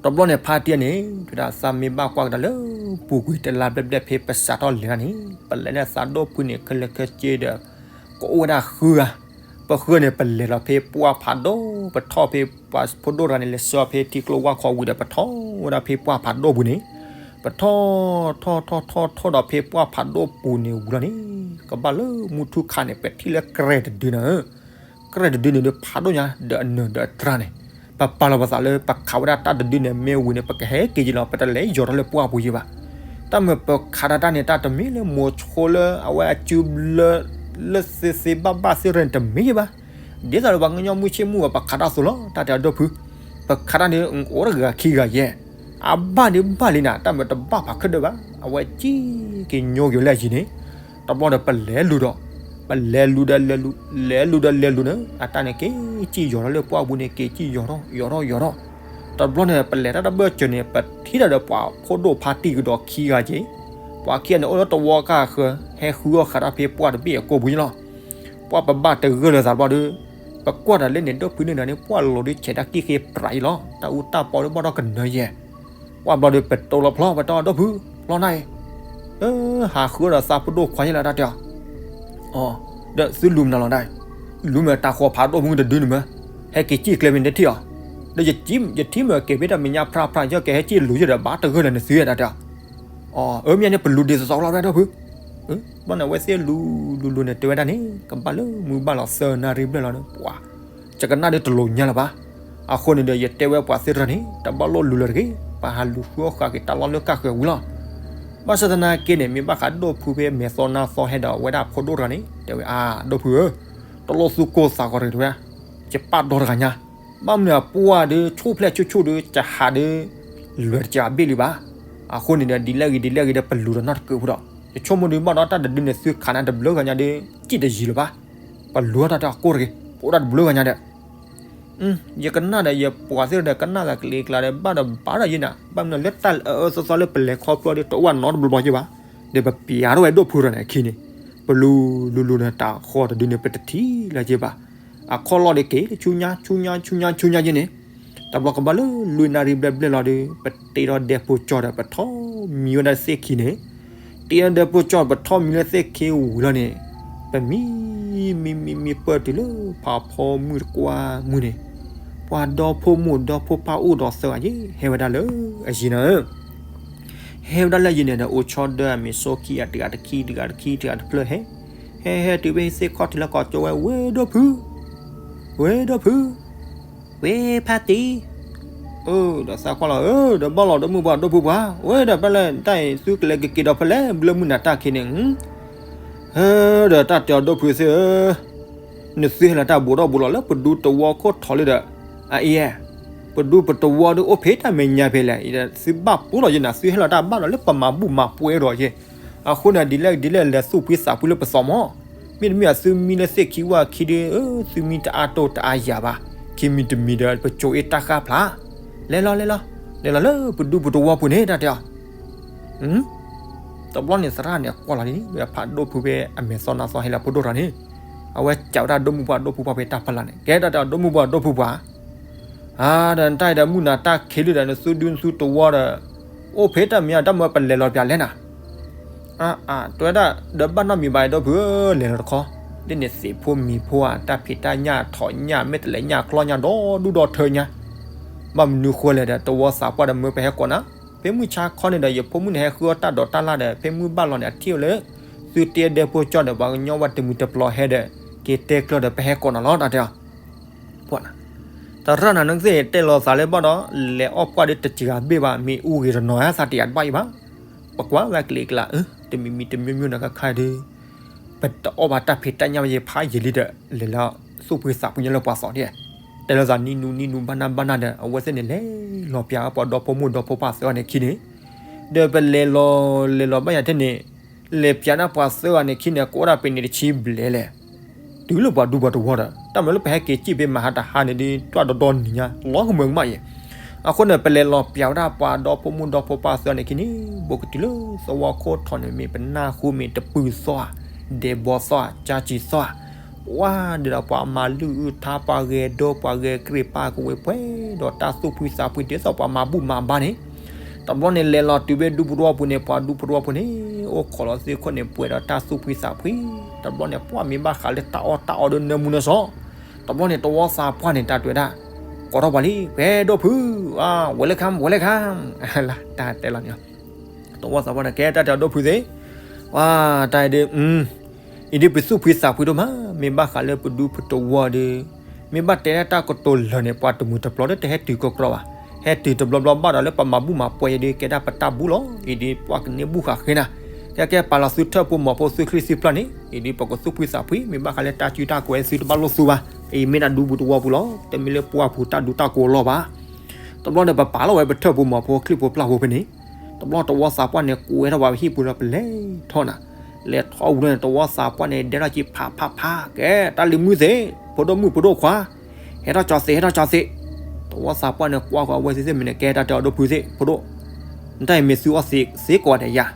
တဘျီန့ၣ်ဖါတံၢ်န့ၣ် တဲဝဲဒၣ်သးမ့ၢ်ဘၣ်ကွၢ်ကဒါလၢ ပူၤကွံာ်တလါဘျဲၣ်ဘျဲၣ်ဖဲပစးထီၣ်လဲၤတၢ်န့ၣ် ပလဲၤန့ၣ်သးဒိၣ်ဖုန့ၣ် ခဲလၢာ်ခဲဆ့ဒီး ကအိၣ်ဝဲဒၣ်ဃုဂၤ ပဃုဂၤန့ၣ် ပလဲၤလီၤဖဲပှၢ်ဖးဒိၣ် ပထီၣ်ဖဲပှၤဖိဒိၣ်တဂၤန့ၣ် လဲၤဆှၢဖဲထံကျိဝၢ်ခီဝံၤဒီး ပထီၣ်ဝဲဒၣ်ဖဲပှၢ်ဖးဒိၣ်ပူၤန့ၣ် ပထီၣ် ထီၣ်ထီၣ်ထီၣ်ထီၣ်ထီၣ်ဒီးဖဲပှၢ်ဖးဒိၣ်ပူၤန့ၣ်ဝံၤလီၤန့ၣ် ကဘၣ်လၢမူထူခးန့ၣ် ပထံၣ်လၢကြဲၢ်တဒုနၤဧၢ ကြဲၢ်တဒုန့ၣ်ဒီးဖးဒိၣ်ညါ ဒီးအနၢၤဒီးအတြၢ်န့ၣ် ပပာ်လီၤပသးလၢပခးဝဲဒၣ်တၢ်တဒုန့ၣ် မ့ၢ်ဝံၤန့ၣ် ပကဟဲက့ၤယံၤလီၤ ပတလဲၤယီၤထီၣ်လၢပှၢ်ပူၤယံၤဘၣ်. တၢ်မ့ၢ်ပခးတၢ်တၢ်န့ၣ် တၢ်တမ့ၢ်လၢမိၤဆိလၢအဝဲအစုဘျၢ လၢသ့သ့ဘၣ်ဘၣ်သ့ၣ်ရၢန့ၣ် တမ့ၢ်ယံၤဘၣ်. ဒ်သိးဒီးပှၤကညီမုၢ်ဆ့ၣ်မုၢ်ဂီၤ ပခးတၢ်အသိးလီၤ တၢ်တဲအီၤဒိၣ်ဖု ပခးတၢ်န့ၣ် အိၣ်တဂၤခံဂၤယဲၢ် အဘၣ်ဒုးဘၣ်လံနၤ တၢ်မ့ၢ်တဘၣ်ဖးခၢၣ်ဒၢဘၣ် အဝဲကံၣ်က့ၤညိက့ၤဝဲလၢအယံၤန့ၣ် တဘျီဒီးပလဲၤလူၤဒီး ပလဲၤလူၤဒီးလဲၤလူၤ လဲၤလူၤဒီးလဲၤလူၤန့ၣ် အတၢ်န့ၣ်က့ၤကံၣ်ယီၤထီၣ်လၢပှၢ်ပူၤန့ၣ် က့ၤကံၣ်ယီၤထီၣ် ယီၤထီၣ် ယီၤထီၣ် တဘျီန့ၣ် ပလဲၤတၢ်တဘၢၣ်စၢၤန့ၣ် ပထံၣ်ဒီးပှၤဖိဒိၣ်ဖါတံၢ်ကဒီးခံဂၤက့ၤ ပှၤခံဂၤန့ၣ် အိၣ်လၢတဝီကၢ်ဃၢၤ ဟဲဃုအီၣ်ဃာ်တၢ်ဖဲပှၢ်တဘ့ၣ်အကိာ်ပူၤန့ၣ်လီၤ. ပှၢ်ပဘၣ်တဂၢၢ်လၢၤသးဘျီဒီး ပကွၢ်တၢ်လၢန့ၣ် ဒိၣ်ဖုန့ၣ်ဒီးန့ၣ် ပှၢ်လီၤဒုးဆဲးတၢ်ကံၣ်ဃ့ပြးယံၤလီၤ. တၢ်အူတၢ်ပီဒုးဘၣ်ထီၣ်ကနၢၤယဲၢ် ပှၢ်ဘျီဒီးပတဲလီၤဖျီ ပတဲအီၤဒိၣ်ဖု ဖျီနၤအံၤ ဟးဃုအီၣ်ဒီးသးဖိဒိၣ်ခွါယဲၢ်လၢတၢ်တဲအီၤ ဒီးသုလူၤမနုၤလီၤဒၣ် လူၤမ့ၢ်တၢ်ဃီၤဖးဒိၣ်မုၢ်တဒုန့ၣ်မ့ၢ် ဟဲက့ၤကံၣ်ကျဲမ့ၢ်တထံၣ်အီၤ ဒီးယထံၣ်မ့ၢ်က့ၤဖဲတၢ်မဲာ်ညါဖြၣ်ဖြၣ် ယကဟဲက့ၤလူၤယဒီးဘၣ်တဂၢၢ်လၢၤနသုယဲၢ်တၢ်တဲအီၤ အၢ မ့ၢ်န့ၣ် ပလူၤဒ်သိးသိးလီၤဝဲဒိၣ်ဖု ဘျီန့ၣ် အဝဲသ့ၣ်လူၤလူၤလူၤန့ၣ် တဲဝဲဒၣ်န့ၣ် ကဘၣ်လၢမုၢ်ဘၣ်လီၤသၢနၣ်ရံၣ်ဘျဲၣ်လီၤန့ၣ် ပှၤ ယကနၣ်ဒုးတလိၤညါလၢၤဘၣ်. အဃိန့ၣ်ဒီး ယတဲဝဲပှၤသ့ၣ်တဖၣ်န့ၣ် တဘၣ်လိၣ်လူၤလၢၤတဂ့ၤ ပဟးလူၤဃုအီၣ်ဃာ်က့ၤတၢ်လီၢ်လၢကၢ်ဃၢၤဝံၤလီၤ. ဘၣ်ဆၣ်သနာ်က့န့ၣ် မ့ၢ်ဘၣ်ဃးဒိၣ်ဖုဖဲမဲာ်သီနါသီဟဲဒီးအဝဲဒၣ်ဖိဒိၣ်တဂၤန့ၣ် တဲဝဲအါ ဒိၣ်ဖုဧၢ တလိၣ်သူၣ်ကိၢ်သးဂီၤတဂ့ၤတဲဝဲ ယပာ်ဒီတဂၤညါ ဘၣ်မနုၤအပှၢ်ဒုး ဆိၣ်ဖျဲၣ်ဆူၣ်ဆူၣ်ဒုး ကဟးဒုး လဲၤတကးဘ့ၣ်လံဘၣ်. အဃိန့ၣ်ဒီး ဒ်လဲၣ်ဂ့ၤဒ်လဲၣ်ဂ့ၤဒီး ပလူၤဒီးနီတကုာ်ဖိဒီး ယဆိကမိၣ်ဒုး ဘၣ်ဒီးတၢ်တဒုန့ၣ် သုခးန့ၣ်တဘျုးဂၤညါဒီး ကံၣ်တယံၤလၢၤဘၣ်. ပလူၤတၢ်တၢ်ကိၢ်တဂ့ၤ ပအိၣ်ဒၣ်တဘျုးဂၤညါဒီး ယကနၣ်ဒီး ယပှၤသ့ၣ်တဖၣ်ဒီး ကနၣ်သးကလံၤကျါဒီး ဘၣ်ဒီးဘၣ်ဒီးယဲနၤ ဘၣ်မနုၤလၢတၢ်အၢအၢသီသီလၢပလဲၤခီဖျိဒီး တအိၣ်နီတဘျီဘျီယဲဘၣ်. ဒီးပပျးထီၣ်ဝဲဒိၣ်ဖုဒီးန့ၣ်အခံန့ၣ် ပလူၤလူၤလူၤန့ၣ် တၢ်ဃီတဒုန့ၣ် ပတထံၣ်လၢၤယဲဘၣ်. အခီၣ်လီၢ်ဒီးက့ၤ ဆူညါ ဆူညါ ဆူညါ ဆူညါယဲန့ၣ် တဘျီကဘၣ်လၢလွံၢ်နၣ်ရံၣ်ဘျဲၣ်ဘျဲၣ်လီၤဒီး ပတ့ထီၣ်ဒဲဖိကၠီဒီး ပထီၣ်မံဝဲဒၣ်သ့ၣ်ခံန့ၣ် တ့ထီၣ်ဒဲဖိကၠီ ပထီၣ်မံလၢသ့ၣ်ခံဝံၤလီၤန့ၣ် ပမံ မံ မံ မံပၢၢ်တုၤလၢ ဖးဖီမုၢ်တကွၢ်မုၢ်န့ၣ် ပှၤဒီဖိမိၢ်ဒီဖိပၢ်အိၣ်ဒီးသၢဂၤယဲ ဟဲဝဲဒၣ်လၢအယံၤနၤဧၢ ဟဲဝဲဒၣ်လၢအယံၤန့ၣ်ဒီး အိၣ်ဆီဒၢအမ့ၢ်စိခံ အတဂၤတခံ တဂၤတခံ တဂၤတဖျၢၣ်ဟဲ ဟဲဟဲတုၤဖဲသ့ၣ်ခီၣ်ထံးလၢကီၢ်ကၠိဝဲ ဝဲဒိၣ်ဖု ဝဲဒိၣ်ဖု ဝဲဖါတံၢ် အၢ ဒီးသးကွၢ်လီၤ အၢ ဒီးဘၣ်လီၤ ဒီမုၢ်ပှၢ်ဒိၣ်ဖုပှၢ် ဝဲဒီးဖဲလဲၣ် တၢ်အံၤသုကလဲၤက့ၤက့ၤဒီးဖဲလဲၣ် ဘျၢမုၢ်နၤတၢ်ခံန့ၣ် ဟဲ ဒီးတၢ်တဲအီၤဒိၣ်ဖုသ့ၣ်ဧၢ နသုဟဲလီၤတၢ်ဘူးဒီးဘူးလီၤလၢပဒူသဝီခိၣ်ထီလံဒီး အအံၤ ပဒူပသဝီဒီးအိၣ်ဖဲတၢ်မဲာ်ညါဖဲလဲၣ် သုဘၣ်ပူၤလီၤယဲနၤ သုဟဲလီၤတၢ်ဘၣ်ဒီးလၢပမၤဘူၣ်မၤပှဲၤဒီးယဲ အဃိန့ၣ် ဒ်လဲၣ်ဒ်လဲၣ်လဲၤသူၣ်ဖှံသးဖှံလၢပသးမီၤ မ့တမ့ၢ်သုမံလၢသ့ၣ်ခံဝၢ်ခံဒီး သုမံတအါတိၢ်တအါယၤဘၣ် ခံမံၤတမံၤဒီး ပကိၤအ့ၣ်တၢ်ဃၣ်ဖျါ လဲၤလီၤလဲၤလီၤ လဲၤလီၤလၢပဒူပသဝီပူၤန့ၣ် တၢ်တဲအီၤ တဘျီန့ၣ်သရၣ်န့ၣ်ကွၢ်လီၤလံ ဖးဒိၣ်ဖုဖဲအမဲာ်သီနါသီဟဲလၢဖိဒိၣ်တဂၤန့ၣ် အဝဲကးဝဲဒၣ်ဒိမုၢ်ပှၢ်ဒိၣ်ဖုပှၢ်ဖဲတၢ်ဖီလာ်န့ၣ် ကဲတၢ်တဲအီၤဒိမုၢ်ပှၢ်ဒိၣ်ဖုပှၢ် အါ ဒီးနတၢ်အံၤဒီးမုၢ်နၤတၢ်ခံးလံဒီး နသုဒူနသုသဝီဒီး အိၣ်ဖဲတၢ်မဲာ်ညါ တၢ်မၢပလဲၤလီၤပၠးလဲၣ်နၤ အါ အါ တဲဝဲဒၣ် ဒီးဘၣ်နီတမံၤဘၣ်ဒိၣ်ဖုဧၢ လဲၤလီၤတခီ ဒ်န့ၣ်သ့ၣ်ဖိမံၤဖိဧါ တၢ်ဖံးတၢ်ညၣ်ထိးညၣ် မ့ၢ်တလဲၤညၣ်ကျီညၣ်ဒီဒူၣ်ဒီထၢညါ ဘၣ်မနုၤဃိလဲၣ်ဒီး တဝီသးပှၢ်ဒီးမၢပဟဲကိးနၤ ဖဲမုၢ်ဆါခီန့ၣ်ဒီး ယဖိမုၣ်န့ၣ်ဟဲဃုအီၣ်တၢ်ဒိးတၢ်လၣ်ဒီး ဖဲမုၢ်ဘၣ်လီၤန့ၣ် အထံၣ်ဝဲလၢ သုတ့ဒဲဖိကၠီဒီး ပှၤကညီဝဲတမှံၤတပျီၤဟဲဒီး က့ၤတဲကျၢၤဒီး ပဟဲကိးနီၤလီၤ တၢ်တဲအီၤ. သရၣ်နၤနကသ့ၣ်တဲလီၤသးလၢဘၣ်ဒီး လဲၤအီၣ်ပှၢ်ဒီးတစှၤဘ့ၣ်ဘၣ် မ့ၢ်အူဂ့ၤတနီၤသးတယၤတဘၣ်အံၤဘၣ်. ပကွၢ်ဝဲကလံၤကျါ အၢ တမံၤမံၤတမံၤမံၤနီၤ ခါခါဒီး ပတအီၣ်ဘၣ်တၢ်ဖံးတၢ်ညၣ်ဘၣ်ယဖးယံာ်လံဒီး လဲၤလၢသူၣ်ဖှံသးဖှံညါလၢပှၤသီဒ် တဲလီၤသးနံၤနူနံၤနူဘၣ်နၢ်ဘၣ်နၢ်ဒီး အဝဲသ့ၣ်န့ၣ် လဲၤလီၤပၠးပှၤဒီဖိမိၢ်ဒီဖိပၢ်သၢဂၤန့ၣ်ခံန့ၣ်, ဒီးပလဲၤလီၤလဲၤလီၤဘၣ်ယၤထဲန့ၣ်, လဲၤပၠးဒၣ်ပှၤသၢဂၤန့ၣ်ခံန့ၣ် ကအိၣ်ဒၣ်ပ့ၤန့ၣ်တဆံဘျဲၣ်လဲၣ် တုၤလၢပှၤဒူပှၤတဝီဒီး တၢ်မၤလၢပဟဲက့ၤစံၣ်ဖဲမဟါတဟါန့ၣ်ဒီး တွၢ်ဒီဒီနံၤညါ လီၤကမၢကမၣ်အံၤ. အဃိန့ၣ် ပလဲၤလီၤပၠးဝဲဒၣ်ပှၤဒီဖိမိၢ်ဒီဖိပၢ်သၢဂၤန့ၣ်ခံန့ၣ် ဘူးကတုၤလၢသဝီခိၣ်ထီၣ်န့ၣ် မ့ၢ်ပနၢ်ဟူမ့ၢ် တပုၢ်သီၣ်ဧါ, ဒဲးဘီသီၣ်ဧါ, ကၠါစံၤသီၣ်ဧါ, ဝါဒ်ဒီးပှၤမၤလုၢ်အုၣ်ထါ ပှၤဂဲၤဒိ ပှၤဂဲၤကြ့ၢ်ပာ်ကဝဲၤပှဲၤဒီးတၢ်သူၣ်ဖှံသးဖှံ ဒ်သိးပှၤမၤဘူၣ်မၤဘါန့ၣ် တဘျီန့ၣ် လဲၤလီၤတုၤဖဲဒူပူၤတဝီပူၤန့ၣ် ပှၤဒူပူၤတဝီပူၤန့ၣ် အိၣ်ခိးလီၤသ့ၣ်ခိၣ်န့ၣ် ပှဲၤဒီးတၢ်သူၣ်ဖှံသးဖှံ, တဘျီန့ၣ် ပှၢ်မ့ၢ်ဘၣ်ဃးလၢတၢ်အီၣ်တၢ်အီဒီးနၢမူနၢစီၤ, တဘျီန့ၣ် သဝီသးပှၢ်န့ၣ် တၢ်တဲဝဲဒၣ်, ကိးထီၣ်ပှၤလံ ဖဲဒိၣ်ဖု, welcome welcome တၢ်တဲလီၤန့ၣ် သဝီသးပှၢ်န့ၣ် ကဲတၢ်တဲအီၤဒိၣ်ဖုသ့ၣ်, ပှၤတၢ်အံၤဒီး အံၤဒ်ပသူၣ်ဖှံသးဖှံဒိၣ်မး, မ့ၢ်ဘၣ်ဃးလၢပဒူပူၤတဝီဒီး မ့ၢ်ဘၣ်တဲဒၣ်တၢ်ကတိၤလၢာ်န့ၣ် ပှၤတမှံၤတပျီၤဒီးတဟဲတုၤကီကီဘၣ်, ဟဲတုၤတဘျီဘျီဘၣ်ဒီးလၢပမၤဘူၣ်မၤပှဲၤအံၤဒီး ကဲဒၣ်ပတၢ်ဘူၣ်လီၤ. အံၤဒ်ပှၤကန့ၢ်ဘူၣ်ဃာ်ဃ့နၤ, ကဲကဲပာ်လီၤသုထၢၣ်ဖိမီၤဖိသုချံၣ်သုဖျၢၣ်န့ၣ် အံၤဒ်ပကသူၣ်ဖှံသးဖှံ မ့ၢ်ဘၣ်ဃးလၢတၢ်စုတၢ်ကဝဲၤသုတဘၣ်လိၣ်သူဘၣ်, အံၤမ့ၢ်ဒၣ်ဒူပူၤတဝီပူၤလီၤ, တမ့ၢ်လၢပှၢ်ပူၤတၢ်ဒူတၢ်ကိးလီၢ်ဘၣ်. တဘျီန့ၣ် ပပာ်လီၤဝဲပထၢၣ်ဖိမီၤဖိချံၣ်ဖိပျၢ်ဖိဖဲန့ၣ်, တဘျီသဝီသးပှၢ်န့ၣ် ကိးဝဲထီၣ်ပှၤပဟံၣ်ပူၤဒီးပလဲၤထီၣ်နၤ, လဲၤထီၣ်ဝံၤန့ၣ် သဝီသးပှၢ်န့ၣ် ဒဲထီၣ်က့ၤဖးဖးဖး, ကဲတၢ်လံၤမုၢ်သ့ၣ်, ဖိဒိၣ်မုၣ်ဖိဒိၣ်ခွါ, ဟဲထီၣ်ကၠီၤသ့ၣ် ဟဲထီၣ်ကၠီၤသ့ၣ်, သဝီသးပှၢ်န့ၣ် ကွၢ်ဃီၤအဝဲသ့ၣ်သ့ၣ်မ့ၢ်န့ၣ် ကဲတၢ်တဲအီၤဒိၣ်ဖုသ့ၣ် ဖိဒိၣ်, နတၢ်အံၤမ့ၢ်သုအီၣ်သ့စ့ၢ်ကီးဒဲးယၤ,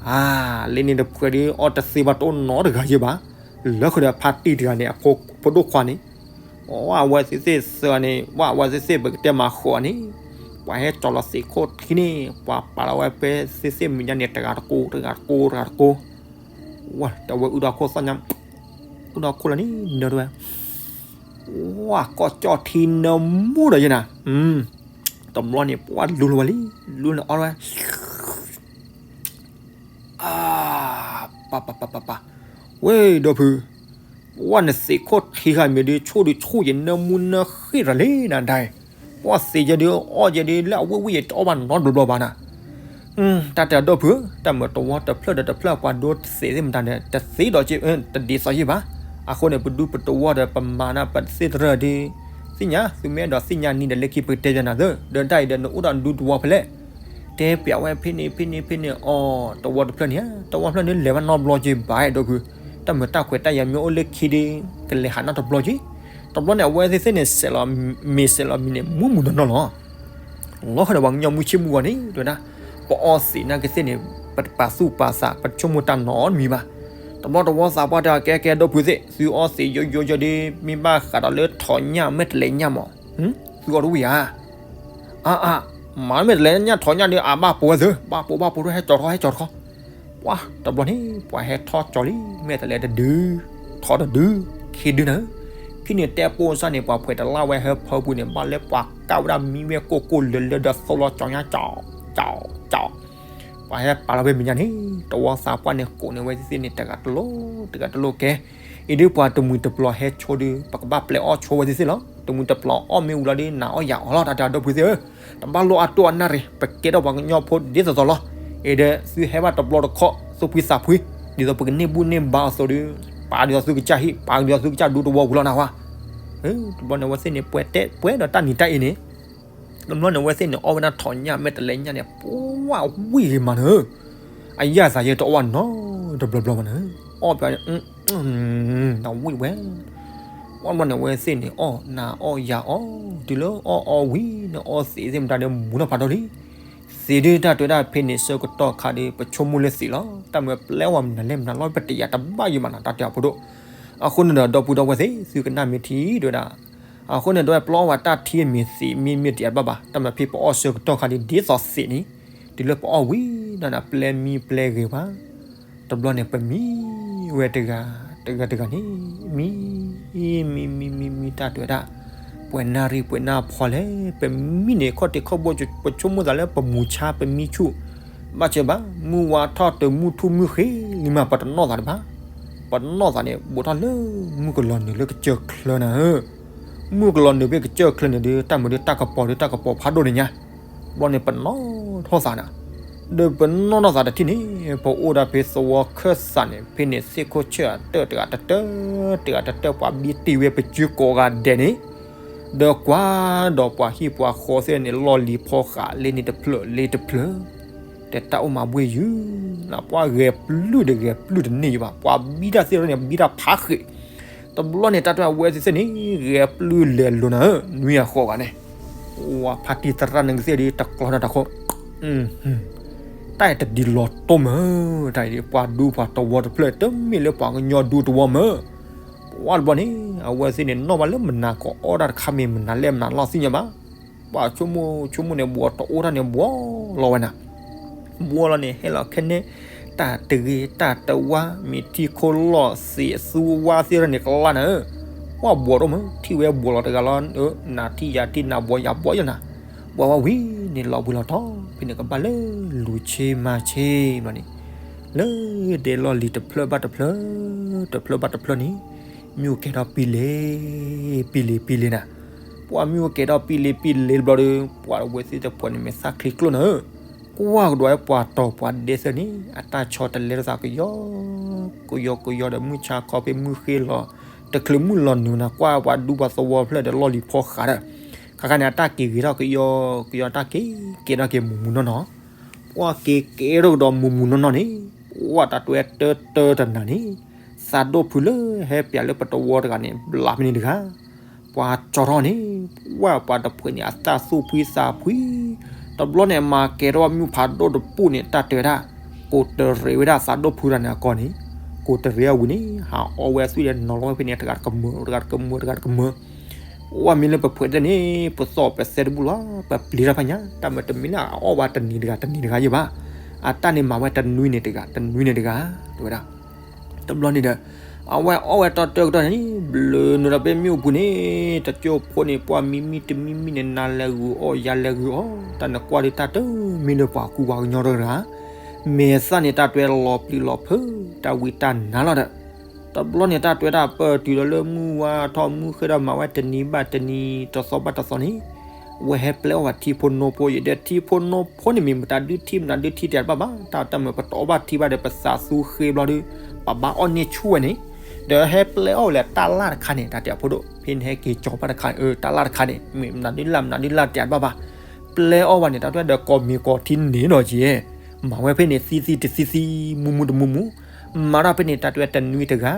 အါ, လၢန့ၣ်တဖှဲးဒီးအီၣ်တသ့ဘၣ်တအိၣ်နီတဂၤယဲဘၣ်, လၢဃုာ်ဒီးဖါတံၢ်တဂၤန့ၣ် အဖိဒိၣ်ခွါန့ၣ် အဝဲသ့ၣ်သ့ၣ်သၢဂၤန့ၣ် ဝဲအဝဲသ့ၣ်သ့ၣ်ပကတဲမၤဃီၤန့ၣ်, ပှၤဟဲကၠီၤလီၤသ့ၣ်ခိၣ်ထံန့ၣ် ပှၤပာ်လီၤဝဲဖဲသ့ၣ်သ့ၣ်မုၢ်ညါန့ၣ် တဂၤတကိး တဂၤတကိး တဂၤတကိး, ဝဲတဝဲအုၣ်ဒီးခိၣ်သီၣ်ညါ, အုၣ်ဒီးခိၣ်လီၤန့ၣ် နၢတဝဲ, ဝဲကီၢ်ကၠီၣ်ထံနၢမူဒီးယဲနၤ, တဘျီန့ၣ် ပှၤလူလီၤဝဲလံ, လူန့ၣ်အီၣ်ဝဲ အါ, ပၢ်ပၢ်ပၢ်ပၢ်ပၢ်, ဝဲဒီးဖု, ပှၤနသ့ၣ်ခိၣ်ထံဃာ်မ့ၢ်ဒုး ဆိၣ်ဒုးဆိၣ်ယနၢမူနၢဃ့ၢ်ရၤလံနၤဒၣ်, ပှၤသ့ၣ်ယဲဒုးအီၣ်ယဲဒုး လၢအဝ့ၢ်ဝ့ၢ်ယတအီၣ်ဘၣ်နီတဘျီဘျီဘၣ်နၤ, တၢ်တဲအဒိၣ်ဖု, တၢ်မၤတဝီတဖျၢၣ်ဒီးတဖျၢၣ်ပှၤဒိသ့ၣ်သ့ၣ်မတၤဒီး တသ့ဒီး တဒ်သိးယဲဘၣ်, အဃိန့ၣ် ပဒူပတဝီဒီးပမၤနၢ်ပသ့ၣ်တရၢၢ်ဒုး, သ့ၣ်ညါ သုမ့ၢ်အဲၣ်ဒိးသ့ၣ်ညါနံၤဒီးလၢခံပကတဲယဲနၤသၢ, ဒီးတၢ်အံၤဒီးနအိၣ်ဒီးဒူတဝီဖဲလဲၣ် တဲပျးဝဲဖဲန့ၣ် ဖဲန့ၣ် ဖဲန့ၣ်အီၤ, တဝီတဖျၢၣ်န့ၣ်ဧါ, တဝီဖျၢၣ်န့ၣ်လဲၤဘၣ်နီတဘျီက့ၤဘၣ်အဲၣ်ဒိးဖု, တၢ်မၤတၢ်ခွဲးတၢ်ယာ်မ့ၢ်အိၣ်လၢခံဒီး ကလဲၤဟးနီတဘျီက့ၤ, တဘျီန့ၣ် အဝဲသ့ၣ်သ့ၣ်န့ၣ် စဲးလီၤမ့ၤစဲးလီၤမံၤန့ၣ် မူမူနီၢ်နီၢ်လီၤ. လီၤဃဲဒီးပှၤကညီမုၢ်ဆ့ၣ်မုၢ်ဂီၤန့ၣ် တဲဝဲဒၣ်, ပအီသံးနာ်က့သ့ၣ်န့ၣ် ပတပာ်သူၣ်ပာ်သး ပတဆိကမိၣ်တၢ်နီတမံၤဘၣ်. တဘျီတဝီသးပှၢ်တဲ ကဲကဲဒိၣ်ဖုသ့ၣ် သုအီသံးယိယိယိဒီး မ့ၢ်ဘၣ်ဃးဒီးလၢထိးညၣ်မဲာ်တဲးလဲးညၣ်မး, သုအီတဝံၣ်ဧါ. အါအါ, မၤမဲာ်တဲးလဲးညၣ်ထိးညၣ်ဒီး အဘၣ်ပိာ်ဝဲသ့ၣ် ဘၣ်ပိာ်ဘၣ်ပိာ်ဒီး ဟဲကၠီၤထီၣ်ဟဲကၠီၤထီၣ်. ပှၤတဘျီန့ၣ် ပှၤဟဲထီၣ်ကၠီၤလံ မဲာ်တဲးလဲးတဒု, ထိးတဒု, ခံဒုနၤဧၢ. ဖဲန့ၣ်တဲပိာ်စၢ်န့ၣ် ပှၤဖှဲးတလၢ်ဝဲဟၢဖၢပူၤန့ၣ် ဘၣ်လၢပှၤကၢ်ဝဲဒၣ်မံဝဲကိၢ်ကိၢ်လၢလၢဒီးသိလီၤကၠီၤညါကၠီၤ, ကၠီၤ, ကၠီၤ. ပှၤဟဲပာ်လီၤဖဲမဲာ်ညါန့ၣ် တဝီသးပှၢ်န့ၣ် ကိးန့ၢ်ဝဲသ့ၣ်သ့ၣ်န့ၣ် တဂၤတလိၣ် တဂၤတလိၣ်ကဲ. အံၤဒုးပှၤတမှံၤတပျီၤဟဲဆိဒုး ပကဘၣ်ပျဲအီၣ်ဆိဝဲသ့ၣ်သ့ၣ်လီၤ. တမှံၤတပျီၤအီၣ်မ့ၢ်ဝံၤလီၤဒီး နၤအီၣ်ယၤအီၣ်လီၤ တၢ်တဲအဒိၣ်ဖုသ့ၣ်ဧၢ. တဘၣ်လိၣ်အတိၢ်အနၢ်ရ့ၣ် ပကဲထီၣ်ပှၤကညီဖိဒ်သိးသိးလီၤ. အံၤဒီးသုဟဲဘၣ်တဘျီတခီၣ် သူၣ်ဖှံသးဖှံ ဒ်သိးပကန့ၢ်ဘူၣ်န့ၢ်ဘါအသိးဒီး ပာ်ဒ်သိးသုကစၢ်ဟံၣ် ပာ်ဒ်သိးသုကစၢ်ဒူတဝီပူၤလီၤနၢ်ဟူဧါ. တဘျီန့ၣ် အဝဲသ့ၣ်န့ၣ် ပှဲၤတဲပှဲၤဒီးတၢ်နံၤတၢ်အ့န့ၣ် တဘျီန့ၣ် အဝဲသ့ၣ်န့ၣ် အီၣ်ဝဲဒၣ်ထိးညၣ်မဲာ်တဲးလဲးညၣ်န့ၣ် ပှၤဝံၣ်ဂ့ၤမးနၢၤ. အယၢ်သးယဲတအီၣ်ဘၣ်နီတဘျီဘျီဘၣ်နၢၤ. အီၣ်ပှၤ တဝံၣ်ဝဲ ပှၤဘျီန့ၣ် အဝဲသ့ၣ်န့ၣ် အီၣ်နၤအီၣ်ယၤအီၣ် တုၤလၢအီၣ်အီၣ်ဝံၤန့ၣ် အီသံးသ့ၣ်မတၤဒီးမူနီၢ်ဖးထီလံ. သံးဒုးတၢ်တဲဝဲဒၣ်ဖဲန့ၣ်ဆၢကတီၢ်ခါဒီး ပဆိကမိၣ်လၢသံးလီၤ. တၢ်မၤပျဲဝဲမနုၤလဲၣ်မနုၤလီၤ ပတယာ်တဘၣ်ယံၤမးနၤ တၢ်တဲအီၤဖိဒိၣ်. အဃိန့ၣ်ဒီး ဒီပုၢ်ဒီဝဲၢ်သ့ၣ် သုကနၣ်မ့ၢ်ထံၣ်တဲဝဲဒၣ်. အဃိန့ၣ်ဒီး ပျီဝဲတၢ်ထံမ့ၢ်သံးမ့ၢ်မ့ၢ်တယာ်တဘၣ်ဘၣ်. တၢ်မၤဖဲပအီၣ်ဆၢကတီၢ်ခါဒီး ဒ်သိးသံးန့ၣ် တုၤလၢပအီၣ်ဝံၤဒီးနၤ ပျဲမံပျဲဂ့ၤဝဲ တဘျီန့ၣ် ပမံဝဲတဂၤ တဂၤတဂၤန့ၣ် မံ မံ မံ မံ မံ တၢ်တဲဝဲဒၣ်. ပ ပှဲၤနၣ်ရံၣ်ပှဲၤနၣ်ဖီလဲၣ်, ပမံန့ၣ်ခီၣ်ထံးခီၣ်ဘိ ပဆိကမိၣ်သးလၢပမူဆါပမံဆူၣ်, ဘၣ်ဆၣ်ဘၣ် မုၢ်ဝါထီၣ်တုၤမုၢ်ထူၣ်မုၢ်ဃ့လံမး ပတနီၣ်သးတဘၣ်, ပနီၣ်သးန့ၣ် ဘူးထီၣ်လၢမုၢ်ကလီၤနုာ်လၢကစၢၢ်ချၢနၤဧၢ, မုၢ်ကလီၤနုာ်ဖဲကစၢၢ်ချၢန့ၣ်ဒီး တၢ်မုာ်ဒီးတၢ်ကပီၤဒီးတၢ်ကပီၤဖးဒိၣ်န့ၣ်ညါ, ဘျီန့ၣ် ပနီၣ်ထီၣ်သးနၤ, ဒီးပနီၣ်ထီၣ်သးတထံၣ်န့ၣ် ပအိၣ်ဒၣ်ဖဲသဝီခၢၣ်စးန့ၣ် ဖဲန့ၣ်သ့ၣ်ခိၣ်ဆၢၣ်အတၢၢ်တဂၤတတၢၢ် တဂၤတတၢၢ် ပှၤဘံတ့ၢ်ဝဲပစုကိးဂၤဒဲးန့ၣ်, ဒီးကွၢ်ဒီးပှၤဟံၣ်ပှၤဃီသ့ၣ်န့ၣ် လီၢ်လံၤဖီဃးလၢန့ၣ်တဖျၢၣ်လၢတဖျၢၣ်, တဲတၢ်အိၣ်မၤဘှ့ၣ်ယုၢ်, ပှၤဂဲၤပျုၢ်ဒီးဂဲၤပျုၢ်တန့ၢ်ယဘၣ်, ပှၤဘံတၢ်သ့ၣ်တဖၣ်န့ၣ် ဘံတၢ်ဖးဃ့ၢ်, တဘျီန့ၣ် တၢ်တဝဲသ့ၣ်သ့ၣ်န့ၣ် ဂဲၤပျုၢ်လဲၤလိၤနၤဧၢ, နွံအဃိးဂၤန့ၣ်, ဝၤဖးတံၢ်သရၣ်နကသ့ၣ်ဒီး တကျီၢ်နီတၢ်ခိၣ်, တၢ်အံၤတဒ်လီၤတိၢ်မၢ, တၢ်အံၤပှၤဒူပှၤတဝီတဖျၢၣ် တမ့ၢ်လၢပှၤကညီဒူတဝီမၢ, ပှၤတဘျီန့ၣ် အဝဲသ့ၣ်န့ၣ်နီၣ်ဘၣ်လၢမနၤကအီၣ်တၢ်တခါမ့ၢ်မနၤလဲၣ်မနၤလီၤသ့ၣ်ညါဘၣ်, ပှၤဆိကမိၣ်ဆိကမိၣ်န့ၣ် ဘှီတအိၣ်တၢ်န့ၣ် ဘှီလီၤဝဲနၤ ဘှီလီၤန့ၣ် ဟဲလီၤခဲန့ၣ် တၢ်တဂ့ၤတၢ်တဝါ မ့ၢ်ထံခိၣ်လီၢ်စံးအသူဝါသ့ၣ်တဖၣ်န့ၣ် ကလါနၤဧၢ, ပှၤဘှီတအိၣ်မၢ ထံၣ်ဝဲဘှီလီၤတဂၤလီၤ, နၤထံၣ်ယၤထံၣ် နၤဘှီယၤဘှီယၤနၤ, ဘှီဝဲဝံၤန့ၣ် လီၤဘှံးလီၤတီၤ ဖဲန့ၣ်ကဘၣ်လၢလူၤဆ့မၤဆ့ဘျီန့ၣ်, လၢဒဲလီၢ်လံၤတဖျၢၣ်ဘၣ်တဖျၢၣ်, တဖျၢၣ်ဘၣ်တဖျၢၣ်န့ၣ်, မ့ၣ်အူကဲထီၣ်ပံလ့ၤ, ပံလ့ၤပံလ့ၤနၤ, ပှၤမ့ၣ်အူကဲထီၣ်ပံလ့ၤပံလ့ၤတဘျီဒီး ပှၤတဝဲသ့ၣ်တဖၣ်န့ၣ် မ့ၢ်သးချံကျိၣ်နၤဧၢ, ကွၢ်ကဒီးဝဲပှၤတီၤပှၤဒဲသ့ၣ်န့ၣ် အတၢ်ဆီတလဲလိာ်သးကယီ ကယီကယီဒီး မုၢ်ဆါခီဖဲမုၢ်ဃ့လီၤ တချုးမုၢ်လီၤနုာ်နၤ ကွၢ်ပှၤဒူပှၤသဝီဖျၢၣ်ဒီး လီၢ်လံၤဖီဃးဒီး ခါခါန့ၣ် အတၢ်က့ၤဂ့ၤထီၣ်ကယီကယီ တၢ်က့ၤကဲထီၣ်က့ၤမူးမူးနီၢ်နီၢ်, ပှၤက့ၤကဲထီၣ်ကဒီးမူးမူးနီၢ်နီၢ်န့ၣ်, ပှၤတၢ်တွဲတၢတၢတနၤန့ၣ်, သးဒိၣ်ဖုလၢဟဲပျးလၢပတဝီတဂၤန့ၣ် ဘျးဖဲန့ၣ်တဂၤ ပှၤကၠီထီၣ်န့ၣ်, ဝဲပှၤတဖှဲးန့ၣ် အသးသူၣ်ဖှံသးဖှံ, တဘျီန့ၣ် မၤကဲထီၣ်မ့ၣ်အူဖးဒိၣ်တပူၤန့ၣ် တၢ်တဲဝဲဒၣ်, ကိးတရံးဝဲဒၣ်သးဒိၣ်ဖုတဂၤန့ၣ်အကီၢ်န့ၣ်, ကိးတရံးအဝံၤန့ၣ် ဟးအီဝဲသွံၣ်ဒီးနီၤလီၤဝဲဖဲန့ၣ် တဂၤတကမၢၢ် တဂၤတကမၢၢ် တဂၤတကမၢၢ်, ဝဲမ့ၢ်လၢပဖှဲးသ့ၣ်န့ၣ် ပသီၣ်ပသဲတဘူၣ်လီၤ ပပျံၤတၢ်ဖးညါ တၢ်မ့ၢ်တမ့ၢ်လၢအအီၣ်ဝဲတနံၤတဂၤတနံၤတဂၤယဲဘၣ်, အတၢ်န့ၣ်မၤဝဲတနွံန့ၣ်တဂၤ တနွံန့ၣ်တဂၤ, တဲဝဲဒၣ် တဘျီန့ၣ်ဒီး အဝဲအီၣ်ဝဲတီတီကတီၢ်န့ၣ် ဘျုးနုာ်ဒီးဖဲမ့ၣ်အူပူၤန့ၣ် တကၠိဖိန့ၣ် ပှၤမံမံတမံမံန့ၣ် နၤလဲၤဂုာ်အီၣ် ယၤလဲၤဂုာ်အီၣ် တၢ်နကွၢ်ဒုးတၢ်တမ့ၢ်လၢပှၤကူပှၤကညီတဂၤ, မဲာ်သၣ်န့ၣ် တၢ်တွဲလီၤပျံၤလီၤဖုး တၢ်ဝံတၢ်နါလီၤဒီး တဘျီန့ၣ် တၢ်တွဲတၢ်ပၢၢ်တုၤဒီးလၢမုၢ်ဝါထီၣ်မုၢ်ဃ့ဒီး မၤဝဲတနံၤဘၣ်တနံၤ တသီဘၣ်တသီန့ၣ် ဝဲဟဲပျဲအီၣ်ဝဲထံဖိနိဖိ ယဒဲထံဖိနိဖိန့ၣ် မ့ၢ်မတၤဒုထံမတၤဒုထံတဲတဘၣ်ဘၣ် တၢ်တၢ်မုာ်ပတအီၣ်ဘၣ်ထံဘၣ်ဒီး ပသးသူဃ့ဘျီဒီး ပဘၣ်အီၣ်န့ၢ်ဆူၣ်ဝဲန့ၣ်, ဒီးဟဲပျဲအီၣ်ဝဲလဲၣ်တၢ်လၢ်တခါန့ၣ် တၢ်တဲအဖိဒိၣ် ဖဲန့ၣ်ဟဲက့ၤကၠီၤဘၣ်တခါ တၢ်လၢ်တခါန့ၣ် မ့ၢ်မတၤဒုလၢ်မတၤဒုလၢ်တဲတဘၣ်ဘၣ်, ပျဲအီၣ်ဝဲန့ၣ် တၢ်တွဲဒီးကိးမံၤကိးထံန့ၣ်နီၤက့ မၤဝဲဖဲန့ၣ်သံသံတသံသံ မူမူတမူမူ, မၤတၢ်ဖဲန့ၣ် တၢ်တွဲတနွံတဂၤ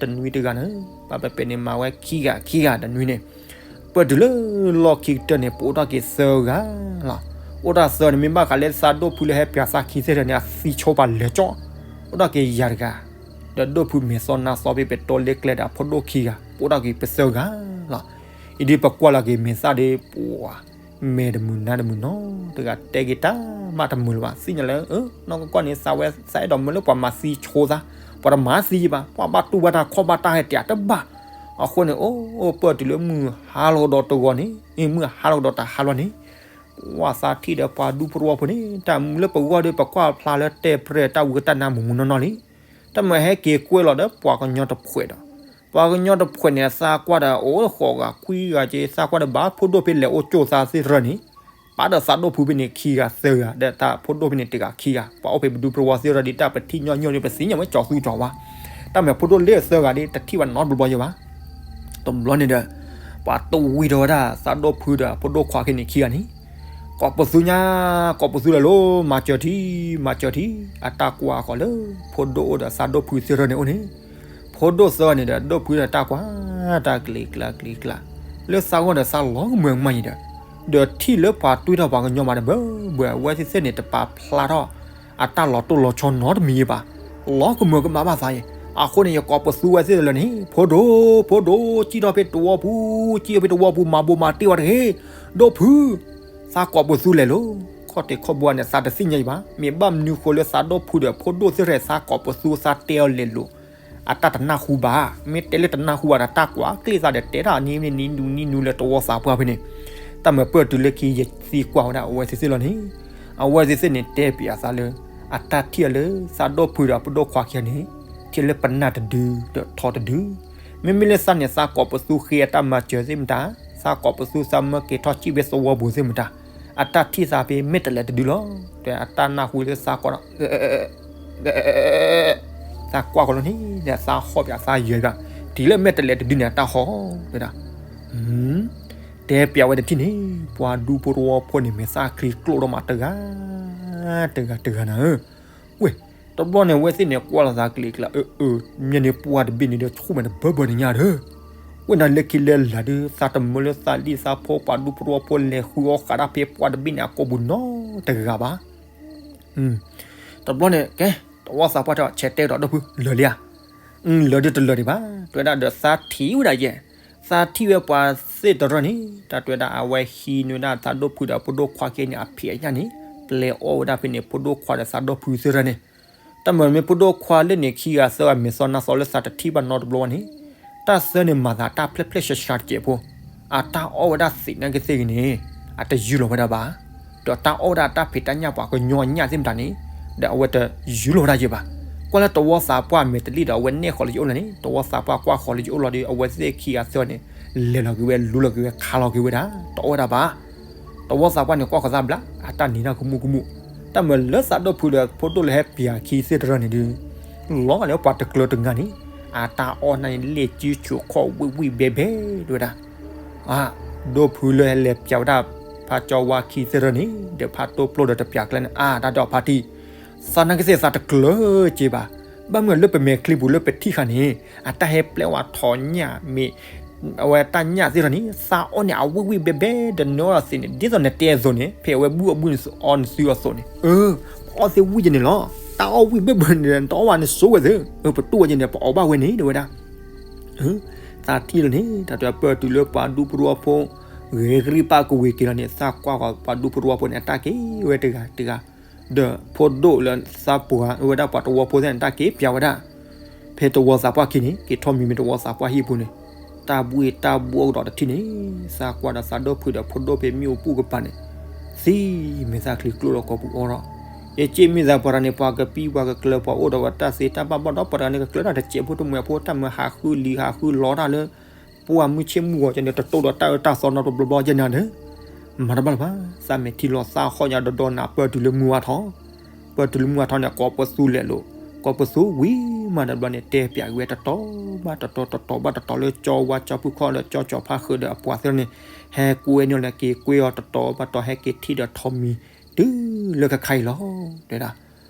တနွံတဂၤန့ၣ် ပှၤပဲာ်ပဲာ်န့ၣ် မၤဝဲခံဂၤခံဂၤတနွံန့ၣ်, ပၢၢ်တုၤလၢလီၢ်ခံကတၢၢ်န့ၣ် ပအိၣ်ထီၣ်က့ၤသၢဂၤလီၤ. အိၣ်တၢ်သၢန့ၣ် မ့ၢ်ဘၣ်ဃးလၢသးဒိၣ်ဖုလၢဟဲပျးသးခံသ့ၣ်တဖၣ်န့ၣ် အသံဆိပာ်လဲၤကၠီ, အိၣ်ထီၣ်က့ၤယၤတဂၤ, ဒီးဒိၣ်ဖုမဲာ်သီနါသီဖဲပတီၢ်လ့ကျဲဒီးအဖိဒိၣ်ခံဂၤ ပအိၣ်ထီၣ်က့ၤပသၢဂၤလီၤ. အံၤဒ်ပကွၢ်လီၤက့ၤမဲာ်သၣ်ဒီး ပှၤ မဲာ်တမုာ်နါတမုာ်နီတဂၤ တဲက့ၤတၢ်မးတမုာ်လၢၤဘၣ် သ့ၣ်ညါလၢ နီၢ်ကီၢ်ကီၢ်န့ၣ် သးဝဲသးအဲၣ်ဒိးမၢလၢပှၤမၤသံဆိသး, ပှၤတမၤသံယဘၣ် ပှၤဘၣ်တူၢ်ဘၣ်တၢ်ခီၣ်ဘၣ်တၢ်ဟဲတဲတဘၣ်. အဃိန့ၣ် အိၣ်ပၢၢ်တုၤလၢမုၢ်ဟါလီၤကဒီးတဂီၤန့ၣ် မုၢ်ဟါလီၤကဒီးတဟါလီၤန့ၣ် ပှၤသးထံၣ်ဒီးပှၤဒူဖိတဝီဖိန့ၣ် တၢ်မုာ်လၢပဂီၢ်ဒီး ပကွၢ်ဖျါလၢတဲပြဲၢ်တၢ်ဝံတၢ်နါမုာ်မုာ်နီၢ်နီၢ်လံ. တၢ်မုာ်ဟဲက့ၤကွဲလီၤဒီးပှၤကညီတဖှဲးဒီး ပှၤကညီတဖှဲးန့ၣ် သးကွၢ်ဒီးအိၣ်ဃိးဂၤခွံဂၤက့ သးကွၢ်ဒီးဘၣ်ဖိဒိၣ်ဖဲလဲၤအိၣ်ကၠိၣ်သးသ့ၣ်တဖၣ်န့ၣ် ပာ်ဒီးသးဒိၣ်ဖုဖဲန့ၣ်ခံဂၤသၢဂၤ ဒီးတၢ်ဖိဒိၣ်ဖဲန့ၣ်တဂၤခံဂၤ ပှၤအိၣ်ဖဲပဒူဖိတဝီသ့ၣ်တဖၣ်ဒီး တၢ်ပထံၣ်ညီညီဒီး ပသ့ၣ်ညါဝဲကၠီၤသူကၠီၤဝါ, တၢ်မ့ၢ်ဖိဒိၣ်လ့ၣ်သၢဂၤဒီး တထံၣ်ဘၣ်နီတဘျီဘျီယဲဘၣ်. တဘျီန့ၣ်ဒီး ပှၤတဝံၤထီၣ်ဝဲဒၣ်သးဒိၣ်ဖုဒီးဖိဒိၣ်ခွါဖဲန့ၣ်ခံဂၤန့ၣ် ကိးပသူညါ ကိးပသူလဲၣ်လိၤ မၤစၢၤထံ မၤစၢၤထံ အတၢ်ကွၢ်ဃီၤလၢ ဖိဒိၣ်အိၣ်ဒီးသးဒိၣ်ဖုသ့ၣ်တဖၣ်န့ၣ်အိၣ်န့ၣ် ဖိဒိၣ်သၢဂၤန့ၣ်ဒီး ဒိၣ်ဖုန့ၣ်တၢ်ကွၢ် တၢ်ကျံၤကျါကျံၤကျါ လၢသးဂီၢ်ဒီးသးလီၤကမၢကမၣ်အံၤဒီး ဒီးထံၣ်လၢပှၤတွံၢ်ထီၣ်ပှၤကညီမးဒီး ဘၢဘၢအဝဲသ့ၣ်သ့ၣ်န့ၣ် တပာ်ဖျါထီၣ် အတၢ်လီၤတိၢ်လီၤဆီနီတမံၤယဲဘၣ်. လီၤကမၢကမၣ်ဘၣ်သးအံၤ အဃိန့ၣ် ယကိးပသူဝဲသ့ၣ်လၢာ်န့ၣ် ဖိဒိၣ် ဖိဒိၣ် စံၣ်ထီၣ်ဖဲတဝီပူၤ စံၣ်ထီၣ်ဖဲတဝီပူၤ မၤဘိးမၤတ့ၢ်ဝဲတဂ့ၤ ဒိၣ်ဖု သးကိးပသူလဲၣ်လိၤ ခီၣ်ထံးခီၣ်ဘိန့ၣ် သးတသ့ၣ်ညါအံၤဘၣ်. မ့ၢ်ဘၣ်မနုၤဃိလၢသးဒိၣ်ဖုဒီးဖိဒိၣ်သ့ၣ်တဖၣ် သးကိးပသူသးတဲအီၤလဲၣ်လိၤ အတၢ်တနၢ်ဟူဘၣ်, မ့ၢ်တဲလၢတနၢ်ဟူဘၣ်ဒီး တၢ်ကွၢ်ကျ့ၣ်သးဒီးတဲတၢ်နံၤနံၤနူနူလၢတဝီသးပှၢ်ဖဲန့ၣ်, တၢ်မၤပၢၢ်တုၤလၢခံယသံကွၢ်ဝဲဒၣ်အဝဲသ့ၣ်သ့ၣ်လီၤန့ၣ်, အဝဲသ့ၣ်သ့ၣ်န့ၣ်တဲပၠးအသးလၢ အတၢ်ထံၣ်အီၤလၢသးဒိၣ်ဖုဒီးဖိဒိၣ်ခွါခံဂၤန့ၣ် ထံၣ်လၢပနၢ်တဒု ဒီးထီတဒု, မ့မ့ၢ်လၢသးန့ၣ် သးကိးပသူဃ့အတၢ်မၤစၢၤသ့ၣ်မတၤ, သးကိးပသူသးမၢက့ၤထီၣ်စံၣ်ဖဲသဝီပူၤသ့ၣ်မတၤ, အတၢ်ထံၣ်သးဖဲမဲာ်တဲးလဲးတဒုလီၤ, ဒီးအတၢ်နၢ်ဟူလၢသးကွၢ်ဒီး သးကွၢ်ကီးလီၤန့ၣ် ဒီးသးဟီၣ်ပၠးသးယဲၤပၠး, တုၤလၢမဲာ်တဲးလဲးတဒုန့ၣ် အတၢ်ဟီၣ်ဝဲဒၣ်, တဲပၠးဝဲတထံၣ်န့ၣ် ပှၤဒူဖိတဝီဖိန့ၣ် မဲာ်သၣ်ချံကျိၣ်ထီၣ်မးတဂၤ တဂၤတဂၤနၤဧၢ, ဝ့ၢ်, တဘျီန့ၣ် အဝဲသ့ၣ်န့ၣ်ကွၢ်လီၤသးကလံၤကျါ အၢ အၢ မ့ၢ်န့ၣ်ပှၢ်တဘ့ၣ်န့ၣ်ဒီး ဆိၣ်မဲာ်တဘၢဘၢန့ၣ်ညါဒီး, ဝဲဒၣ်လၢခံလၢလာ်ဒီး သးတမၢလၢသးလံၣ်သးဖိ ပှၤဒူဖိတဝီဖိလဲၤဃုအီၣ်ဃးဒၣ်ဖဲပှၢ်တဘ့ၣ်န့ၣ် အကိာ်ပူၤနီတဂၤဘၣ်. တဘျီန့ၣ် ကဲ, တဝီသးပှၢ်တဲအီၤ ဆဲးတဲကဒီးဒိၣ်ဖု လၢာ်လံဧါ, လၢာ်ဒီးတလၢာ်ဒံးဘၣ်, တဲဝဲဒၣ်ဒီးသးထံၣ်ဝဲဒၣ်ယဲၢ်, သးထံၣ်ဝဲပှၤသ့ၣ်တရၢန့ၣ် တၢ်တဲဝဲဒၣ် အဝဲဟံးန့ၢ်ဝဲဒၣ်သးဒိၣ်ဖုဒီးဖိဒိၣ်ခွါခံဂၤန့ၣ် အဖံးအညၣ်န့ၣ် ပျဲအီၣ်ဝဲဒၣ်ဖဲန့ၣ် ဖိဒိၣ်ခွါဒီးသးဒိၣ်ဖုသ့ၣ်တရၢန့ၣ်, တၢ်မၤမ့ၢ်ဖိဒိၣ်ခွါလၢန့ၣ်ခံဂၤသၢဂၤမဲာ်သီနါသီလၢသးတထံၣ်ဘၣ်နီတဘျီဘၣ်န့ၣ်, တၢ်သၢန့ၣ်မၤသးတၢ်ဖျဲၣ်ဖျဲၣ်ဆှးဆှးတစဲးဖိ, အတၢ်အီၣ်ဝဲဒၣ်သ့ၣ်နာ်က့သ့ၣ်ဂ့ၤန့ၣ် အတယူၢ်လီၤဝဲဒၣ်ဘၣ်, ဒီးတၢ်အီၣ်ဝဲဒၣ်တၢ်ဖံးတၢ်ညၣ်ပှၤကညီအညၣ်သ့ၣ်မတၤန့ၣ် ဒီးအဝဲတယူၢ်လီၤဝဲဒၣ်ယဲၢ်ဘၣ်. ကွၢ်လၢတဝီသးပှၢ်မဲာ်တလံၣ်ဒီး အဝဲနဲၣ်ဃီၤလၢယအိၣ်လီၤန့ၣ် တဝီသးပှၢ်ကွၢ်ဃီၤလၢယအိၣ်လီၤဒီး အဝဲသ့ၣ်ခံဂၤသၢဂၤန့ၣ် လဲၤလီၤက့ၤဝဲ လူလီၤက့ၤဝဲ ခးလီၤက့ၤဝဲဒၣ် တအီၣ်ဝဲဒၣ်ဘၣ်. တဝီသးပှၢ်န့ၣ် ကွၢ်ဃီၤသးဘျါ အတၢ်နံၤတၢ်ကမူကမူၣ်, တၢ်မၤလၢသးဒိၣ်ဖုဒီးဖိဒိၣ်လၢဟဲပၠးခံသ့ၣ်တရၢန့ၣ်ဒီး လီၤဂာ်လၢပှၤတကျၢၤတဂၤန့ၣ် အတၢ်အီၣ်န့ၣ် လ့ၣ်စုဆိးခီၣ်ဝံၣ်ဝံၣ်ဘဲဘဲ တဲဝဲဒၣ် ဒိၣ်ဖုလၢဟဲလဲၤပၠးဝဲဒၣ် ဖးကၠီဝါခံသ့ၣ်တရၢန့ၣ် ဒီးဖးတိၢ်ပျိၢ်ဒီးတပၠးကျဲန့ၣ် အါ တၢ်ဒီးဖါတံၢ် သးနာ်က့သ့ၣ်သးတကျၢၤက့ဘၣ်. ဘၣ်မနုၤလၢပမဲာ်ချံပူၤလၢပထံၣ်ဃာ်န့ၣ် အတၢ်ဟဲပျဲဝဲထီၣ်ညၣ်မ့ၢ် အဝဲတၢ်ညၣ်သ့ၣ်တရၢန့ၣ် သးအီၣ်န့ၣ် အဝံၣ်ဝံၣ်ဘဲဘဲ ဒီးနအီၣ်သ့ၣ်န့ၣ် ဒ်သိးနတဲအသိးန့ၣ် ဖဲအဝဲဘူၣ်အီၣ်ဘူၣ်န့ၣ်အီနသုအသိးန့ၣ် အၢ ပအီၣ်သ့ၣ်ဝံၣ်က့ၤန့ၣ်လီၤ. တၢ်အီၣ်ဝံၣ်ဘဲဘဲန့ၣ် နတအီၣ်ဘၣ်န့ၣ် ဆိဝဲသ့ၣ် ပတူၢ်ဝဲက့ၤန့ၣ် ပအီၣ်ဘၣ်ဝဲန့ၣ် တဲဝဲဒၣ် သးထံၣ်လီၤန့ၣ် တၢ်တဲပၢၢ်တုၤလၢပှၤဒူဖိတဝီဖိ ဂ့ၤကရံၣ်ပၢ်ကဝ့ၤက့ၤလီၤန့ၣ် သးကွၢ်ဃီၤပှၤဒူဖိတဝီဖိန့ၣ် အတၢ်က့ၤဝဲတဂၤတဂၤ ဒီးဖိဒိၣ်လၢသးပှၢ်ဝဲဒၣ်ပှၤတဝီဖိသ့ၣ်န့ၣ် တၢ်က့ၤပၠးဝဲဒၣ် ဖဲတဝီသးပှၢ်ခံန့ၣ် က့ၤထီၣ်မံၤမ့ၢ်တဝီသးပှၢ်ဟံၣ်ပူၤန့ၣ် တၢ်ဘှ့ၣ်တၢ်ဘှီကဒီးတထံၣ်န့ၣ် သးကွၢ်ဒီးသးဒိၣ်ဖုးဒီးဖိဒိၣ်ဖဲမ့ၣ်အူပူၤကပၤန့ၣ် သံမဲာ်သၣ်ချံကျိၣ်လီၤကိာ်ပူၤအီၤဒီး ယစ့မ့ၢ်သးပှၤတဂၤန့ၣ် ပှၤကပံပှၤကကျၢၤ ပှၤအိၣ်ဒီးဝဲတၢ်သ့တၢ်ဘၣ်ဘၣ်ဒီး ပှၤတဂၤန့ၣ် ကကျၢၤတၢ်တစဲးဖိတမှဲၤဖိ တၢ်မၢဟးဃုလံာ်ဟးဃုလီတၢ်လၢ ပှၢ်မုၢ်ဆ့ၣ်မုၢ်ဂီၤကန့ၣ် တတိၢ်ဒီးတၢ်အၢတၢ်သီနီတဘျီဘျီကန့ၣ်ဒီး မၤတဘၣ်လၢၤဘၣ် သးမဲာ်ထံလီၤသးဟီၣ်ညါဒီဒီနၤပၢၢ်တုၤလၢမုၢ်ဝါထီၣ် ပၢၢ်တုၤလၢမုၢ်ဝါထီၣ်န့ၣ် ကိးပသူလဲၤလိာ် ကိးပသူဝံၤမးတဘျီန့ၣ် တဲပၠးက့ၤဝဲတတီၤဘၣ်တတီၤ တတီၤဘၣ်တတီၤလၢကၠီဝါကၠီဖုခီၣ်ဒီးကၠီကၠီဖါဃုာ်ဒီးအပှၤသ့ၣ်န့ၣ် ဟဲကွဲန့ၢ်လၢက့ၤကွဲအီၤတတီၤဘၣ်တတီၤ ဟဲက့ၤထံၣ်ဒီးထီၣ်မံၤတုၤလၢခဲခါအံၤလီၤ တဲဒၣ်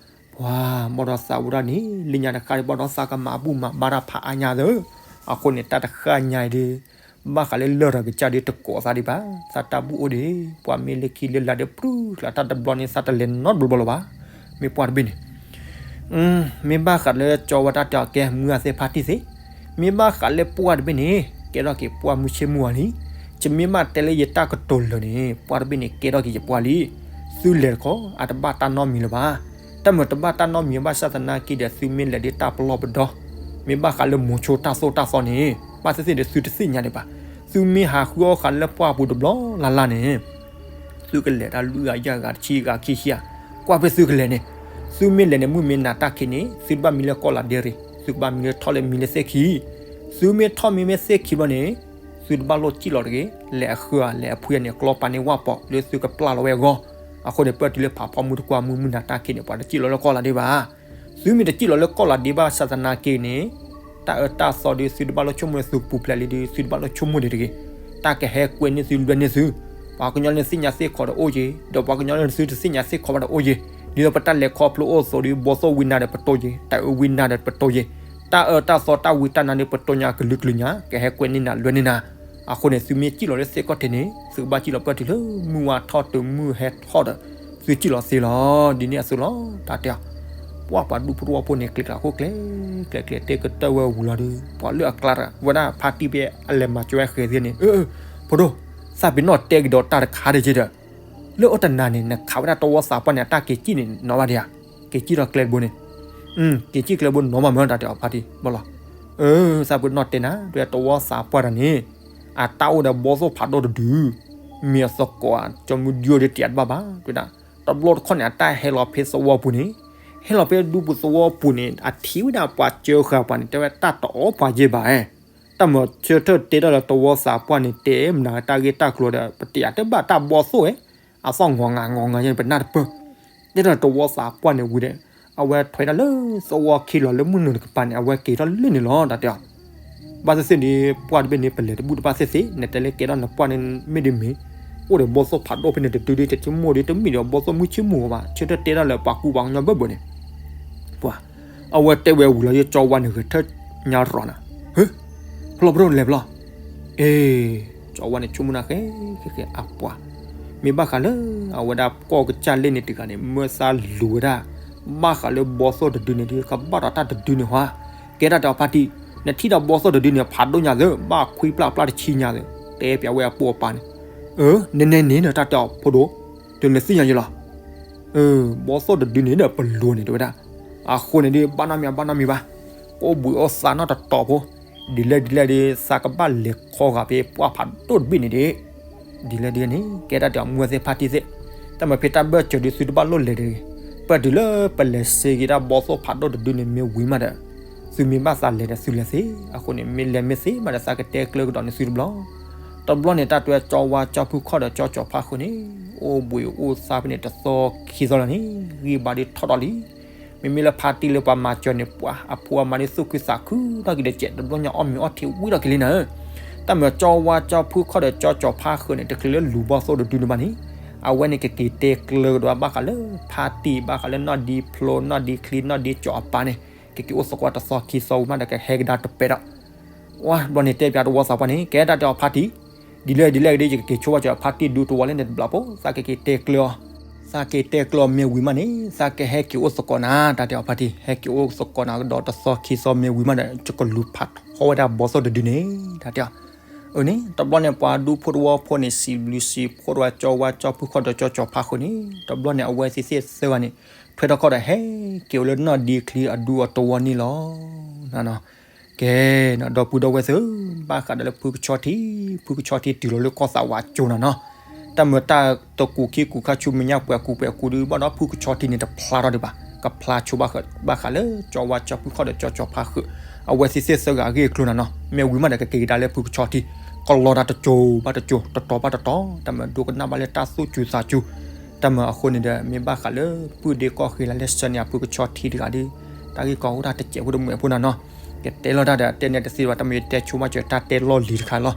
ပှၤဘၣ်ဒီးသးဝဲဒၣ်န့ၣ် လၢညါတဃၣ်ဒီး ဘၣ်ဒီးသးကမၤဘူၣ်မၤဘါတၢ်ဖးအါညါသၢ အဃိန့ၣ် တၢ်တဃၣ်ညါအံၤဒီး ဘၣ်ဃးလၢလၢၢ်ဒီးကစၢ်ဒီးတကိးသးဒံးဘၣ် သးတၢ်ဘူၣ်အိၣ်ဒံး ပှၤမ့ၢ်လၢခံလၢလာ်ဒီး ပြုၢ်ကျါတၢ်တဘျီန့ၣ် သးတလဲၤနီတဘျီဘျီလၢၤဘၣ် မ့ၢ်ပှၢ်တဘ့ၣ်န့ၣ် မ့ၢ်ဘၣ်ဃးလၢကၠီဝဲတၢ်တဲအီၤကဲ မုၢ်အသ့ၣ်ဖါတံၢ်သ့ၣ် မ့ၢ်ဘၣ်ဃးလၢပှၢ်တဘ့ၣ်န့ၣ် ကဲထီၣ်က့ၤပှၢ်မုၢ်ဆ့ၣ်မုၢ်ဂီၤလံ ယမ့ၢ်ဘၣ်တဲလၢယတၢ်ကတိၤလၢာ်န့ၣ် ပှၢ်တဘ့ၣ်န့ၣ် ကဲထီၣ်က့ၤယပှၢ်လံ သုလဲၤတခီ အတဘၣ်တၢ်နီတမံၤလၢၤဘၣ် တၢ်မၤတဘၣ်တၢ်နီတမံၤဘၣ်ဆၣ်သနာ်က့ဒီး သုမ့ၢ်လဲၤဒ်တၢ်ပလီၢ်ပဒီ မ့ၢ်ဘၣ်ဃးလၢမိၤဆိတၢ်သိၣ်တၢ်သီန့ၣ် ဘၣ်သ့ၣ်သ့ၣ်ဒီးသုတသ့ၣ်ညါဒံးဘၣ် သုမ့ၢ်ဟးဃုအီၣ်ဃာ်လၢပှၢ်ပူၤတဘျီလၢ်လၢ်န့ၣ် သုကလဲၤတၢ်လွံၢ်ဂၤယဲၢ်ဂၤတဆံဂၤခံဆံဧါ ကွၢ်ဖဲသုကလဲၤန့ၣ် သုမ့ၢ်လဲၤန့ၣ် မုၢ်မ့ၢ်နၤတၢ်ခံးန့ၣ် သုတဘၣ်မံလၢကီၢ်လၤဒ့ရ့ၣ် သုကဘၣ်မံလၢထီၣ်လၢမံလၢသ့ၣ်ခံ သုမ့ၢ်ထီၣ်မံမ့ၢ်သ့ၣ်ခံဘျီန့ၣ် သုတဘၣ်လိၣ်စံၣ်လီၤတဂ့ၤ လဲၤအဃၢၤလဲၤအဖုန့ၣ် ကျီပာ်န့ၢ်ဝၣ်ပီးလၢသုကပျၢ်လီၤဝဲအဂီၢ် အဃိန့ၣ်ပၢၢ်တုၤလၢဖးဖီမုၢ်တကွၢ်မုၢ်မုၢ်နၤတၢ်ခံးန့ၣ် ပှၤတစံၣ်လီၤလၢကီၢ်လၤဒ့ဘၣ် သုမ့ၢ်တစံၣ်လီၤလၢကီၢ်လၤဒ့ဘၣ်ဆၣ်သနာ်က့န့ၣ် တၢ်အၢတၢ်သီဒီး သုတဘၣ်လိၣ်ဆိကမိၣ်လၢသုကပူၤဖျဲးလံဒီး သုတဘၣ်လိၣ်ဆိကမိၣ်ဒံးတဂ့ၤ. တၢ်ကဟဲကွဲန့ၢ်သုလွဲန့ၢ်သု, ပှၤကညီလၢနသ့ၣ်ညါသ့ၣ်ခီဒီးအိၣ်က့ၤ, ဒီးပှၤကညီလၢနသုတသ့ၣ်ညါသ့ၣ်ခီဘၣ်ဒီးအိၣ်က့ၤ, ဒ်သိးပတၢ်လဲၤခီဖျိအိၣ်အသိးဒီး ဘီသိၣ်ဝံနၤဒီးပတိၢ်က့ၤ, တၢ်အၢဝံနၤဒီးပတိၢ်က့ၤ, တၢ်အၢတၢ်သီတၢ်ဝံတၢ်နါဒီးပတိၢ်ညါကလုာ်ကလုာ်ညါ ကဟဲကွဲန့ၢ်နၤလွဲန့ၢ်နၤ. အဃိန့ၣ် သုမ့ၢ်စံၣ်လီၤလၢသ့ၣ်ခီၣ်ထံးန့ၣ် သုကဘၣ်စံၣ်လီၤပၢၢ်တုၤလၢမုၢ်ဝါထီၣ်တုၤမုၢ်ဟဲထီၣ်ဒီး သုစံၣ်လီၤသ့လီၤ. ဒ်န့ၣ်အသိးလီၤ. တၢ်တဲအီၤ, ပှၤပှၤဒူဖိတဝီဖိန့ၣ် ကျဲၤကျါခိၣ်ကျဲၤ, ကျဲၤကျဲၤတဲကတၢၢ်ဝဲဝံၤလီၤဒီး ပှၤလၢအကျါတဂၤ ဝဲဒၣ်ဖါတံၢ်ဖဲအလဲၤမၤစၢၤဝဲဃဲၤသ့ၣ်န့ၣ်, ဖိဒိၣ်, သးပ့ၤနီၣ်တဲကဒီးတၢ်တခါဒံးက့ဒီး, လၢအိၣ်တနၤန့ၣ် နခးဝဲဒၣ်တဝီသးပှၢ်န့ၣ် အတၢ်က့ၤစံၣ်န့ၣ် နီၢ်ဘၣ်ဒံးဧါ, က့ၤစံၣ်ထီၣ်ကျဲတဘိန့ၣ်, က့ၤစံၣ်ကျဲတဘိနီၢ်ဘၣ်မး တၢ်တဲအီၤဖါတံၢ်ဘၣ်လီၤ. အၢ သးပ့ၤနီၣ်တဲနၤ တဲဝဲတဝီသးပှၢ်တဂၤန့ၣ် အတၢ်အိၣ်ဒီးဘီသိၣ်ဖးဒိၣ်တဒု မ့ၢ်အသကိး ကၠီမုၢ်ဒံအိၣ်ဒီးတယးတဘၣ်ဘၣ် တဲဝဲဒၣ်. တဘျီတခီၣ်န့ၣ် အတၢ်ဟဲလီၤဖဲသဝီပူၤန့ၣ်, ဟဲလီၤဖဲဒူပူၤသဝီပူၤန့ၣ် အထံၣ်ဝဲဒၣ်ပှၤစၢဃာ်ပှၤန့ၣ် တဲဝဲတၢ်တအီၣ်ပှၤယဲၢ်ဘၣ်ဧါ. တၢ်မၤဆၢထၢၣ်တဲတၢ်ဒီးတဝီသးပှၢ်န့ၣ် တဲမနုၤတၢ်ဂ့ၢ်တၢ်ကျိၤဒီး ပတယးတဘၣ်တၢ်ဘီသိၣ်ဧါ. အသီၣ်ငီၤငါငီၤငါယဲၢ်န့ၣ် ပနၢ်တပၢၢ်. တဲတၢ်ဒီးတဝီသးပှၢ်န့ၣ်ဝံၤဒီး အဝဲထွဲဒၣ်လၢသဝီခံလီၤလၢမုၢ်နုာ်တကပၤန့ၣ် အဝဲက့ၤထီၣ်လၢန့ၣ်လီၤ တၢ်တဲအီၤ. ဘၣ်သ့ၣ်သ့ၣ်ဒီး ပှၢ်တဘ့ၣ်န့ၣ် ပလဲၤတဘူၣ်တဘၣ်သ့ၣ်သ့ၣ် နတဲလၢကဲထီၣ်နပှၢ်န့ၣ်မ့ၢ်ဒ်မ့ၢ် အိၣ်ဒီးဘီသိၣ်ဖးဒိၣ်ဖဲန့ၣ်တဒုဒ် တထံၣ်မိၢ်ဒီးတမ့ၢ်ဒီးဘီသိၣ်မုၢ်ဆ့ၣ်မုၢ်ဂီၤဘၣ် ဆၢထၢၣ်တဲတၢ်လၢပှၤကူပှၤကညီဘၢၣ်ဘၢၣ်န့ၣ် ပှၤ အဝဲတဲဝဲဝံၤလီၤ ယကၠီဝါန့ၣ်ဂဲၤထၢၣ်ညါရီၤနၤ, ဟ့ၣ်, ဖျီၣ်ဖျီၣ်လဲၤဖျီၣ်, အ့, ကၠီဝါန့ၣ်ဆိကမိၣ်နၤဃဲဃဲဃဲအပှၤ, မ့ၢ်ဘၣ်ဃးလၢ အဝဲဒၣ်ကီၢ်ကစၢ်လ့ၣ်န့ၣ်တဂၤန့ၣ် မၢသးလူၤဝဲဒၣ် ဘၣ်ဃးလၢဘီသိၣ်တဒုန့ၣ်ဒီး ကဘၣ်ဒီးတၢ်တဒုန့ၣ်ဟါ, ကဲတၢ်တဲအီၤဖါတံၢ်, နထံၣ်ဒီးဘီသိၣ်တဒုန့ၣ် ဖးဒိၣ်ညါသၢ ဘၣ်ခွံပျၢ်ပျၢ်တဆံညါသၢ, တဲပၠးဝဲအပိာ်အပၢ်န့ၣ်, အၢ နဲနဲန့ၣ်ဒီးတၢ်တဲအီၤဖိဒိၣ်, တုၤနသ့ၣ်ညါယလီၤ ဘီသိၣ်တဒုန့ၣ်ဒီးပလူၤန့ၣ်တဲဝဲဒၣ်, အဃိန့ၣ်ဒီး ဘၣ်နီတမံၤဘၣ်နီတမံၤဘၣ်, ကအိၣ်ဘှံးအိၣ်သါနီတတီၤဖိ, ဒ်လဲၣ်ဒ်လဲၣ်ဒီး သးကဘၣ်လဲၤခီဂာ်ဖဲပှၢ်ဖးဒိၣ်တဘ့ၣ်န့ၣ်ဒီး, ဒ်လဲၣ်ဒ်လဲၣ်န့ၣ် ကဲတၢ်တဲအီၤမူဝဲသ့ၣ်ဖါတံၢ်သ့ၣ်, တၢ်မၤဖဲတၢ်ဘၢၣ်စၢၤဒီးသုတဘၣ်လိၣ်လဲၤတဂ့ၤ, ပတုၤလၢပလဲၤစ့က့ၤတၢ်ဘီသိၣ်ဖးဒိၣ်တဒုန့ၣ်မ့ၢ်ဝံၤမးဒီး, သုမ့ၢ်ဘၣ်သးလဲၤဒီးသုလဲၤသ့, အဃိန့ၣ် မ့ၢ်လဲၤမ့ၢ်သ့မးဒီးသးကတဲကျၢကဒီးန့ၢ်သုတဘျီ တဘျီန့ၣ် တၢ်တဲကၠီဝါကၠီဖုခီၣ်ဒီးကၠီကၠီဖါဃုာ်န့ၣ်, အိၣ်ဘှံးအိၣ်သါဖဲန့ၣ်တသီခံသီလီၤန့ၣ်, ဂံၢ်ဘါဒ်ထီၣ်ထီၣ်လံ, မ့မ့ၢ်လၢဖါတံၢ်လၢပှၤမၤစၢၤန့ၣ် ပှၤအဖိအမါဒ်သူၣ်ခုသးခုထီၣ်က့ၤဒီးကဲး, တဘျီညါအီၣ်မ့ၤအီထံဝံၤထီၣ်က့ၤလံနၤဧၢ, တၢ်မၤကၠီဝါကၠီဖုခီၣ်ဒီးကၠီကၠီဖါဃုာ်န့ၣ် တချုးလၢလူၤဘီသိၣ်တဒုန့ၣ်ဘၣ်န့ၣ်, အဝဲန့ၣ်ကက့ၤတဲကျၢကဒီးဘၣ်ဃးလၢဖါတံၢ် ဘၣ်ဃးလၢနီၢ်ဒံဖျိ နီၢ်ဒံချံ နီၢ်ဒံကၠီအပၢ်န့ၣ်, ကက့ၤအိၣ်သကိးတသီခံသီဝံၤမးဒီးကဟဲကဒါတပဲာ်ဒီး ဝါဘျီန့ၣ်တဲပၠးတဝီသးပှၢ်န့ၣ် ကဲတၢ်တဲအီၤဖါတံၢ်, ဒ်လဲၣ်ဒ်လဲၣ်ဂ့ၤဒီး ယကက့ၤဆိဘၣ်စၢၤဖါတံၢ်ဒူတဝီလၢန့ၣ်တဘျီဖိ, သးကက့ၤတဲကျၢအီၤ, သးက့ၤတဲကျၢအီၤမ့ၢ်ဝံၤမးန့ၣ် သးကဟဲက့ၤအိၣ်သကိးနၤ, တၢ်တဲအီၤဖါတံၢ် ဟဲက့ၤအိၣ်သကိးနၤကဒီးတသီခံသီမ့ၢ်ဝံၤမးဒီး ယကလူၤဖးထီဝဲဒၣ်ဘီသိၣ်တဒုန့ၣ် တၢ်တဲအီၤ, အန့ၣ် တဘျီန့ၣ် ပှၤဒူဖိတဝီဖိန့ၣ် စံးဘျုးစံးဖှိၣ်တဝဲကၠီဝါကၠီဖုခီၣ်ဒီးကၠီကၠီဖါဃုာ်န့ၣ် တဘျီန့ၣ် အဝဲသ့ၣ်သ့ၣ်သၢဂၤန့ၣ် ထွဲထီၣ်ခီၣ်ဒီးဟဲက့ၤအိၣ်လၢနီၢ်ဒံချံအဒူအတဝီန့ၣ်လီၤ. ကဲ, ဒီပုၢ်ဒီဝဲၢ်သ့ၣ်ဧၢ, ဘၣ်ဃးဒီးလၢဖုကဆီထံ, ဖုကဆီထံတုၤလီၤလၢကီၢ်သးဝးကၠိနၤနီၤ, တၢ်မၤတၢ်တကူးခံကူးခါဆူမဲာ်ညါပှဲၤကူးပှဲၤကူးဒီး ဘၣ်ဒီးဖုကဆီထံန့ၣ်တဖျါထီၣ်ဒံးဘၣ်, ကဖျါဆိဘၣ်ဃးလၢကၠီဝါကၠီဖုခီၣ်ဒီးကၠီကၠီဖါဃုာ်, အဝဲသ့ၣ်သ့ၣ်သၢဂၤအဂ့ၢ်အကျိၤနၤနီၤ, မ့ၢ်ဝံၤမးဒီးကက့ၤကဒါလၢဖုကဆီထံ, ကလီၤတၢ်တစိၤဘၣ်တစိၤ တတီၤဘၣ်တတီၤ, တၢ်မၤဒိကနၣ်ဘၣ်လၢတၢ်သူၣ်စူၤသးစူၤ, တၢ်မၤအဃိန့ၣ်ဒီး မ့ၢ်ဘၣ်ဃးလၢပုၢ်ဒ့ကီၢ်ဃ့လၢ်လၢဆၢန့ၣ် အဖုကဆီထံတဂၤဒီး တၢ်ဂ့ၢ်ကီအိၣ်ဒၣ်တစဲးဖိတမှဲးဖိနၤနီၤ, ကတဲလီၤတၢ်ဒီးတဲန့ၣ်တသ့ဘၣ်, တၢ်မၤယတဲဆိမးစၢၤတၢ်တဲလီၢ်လံၤတခါလီၤ,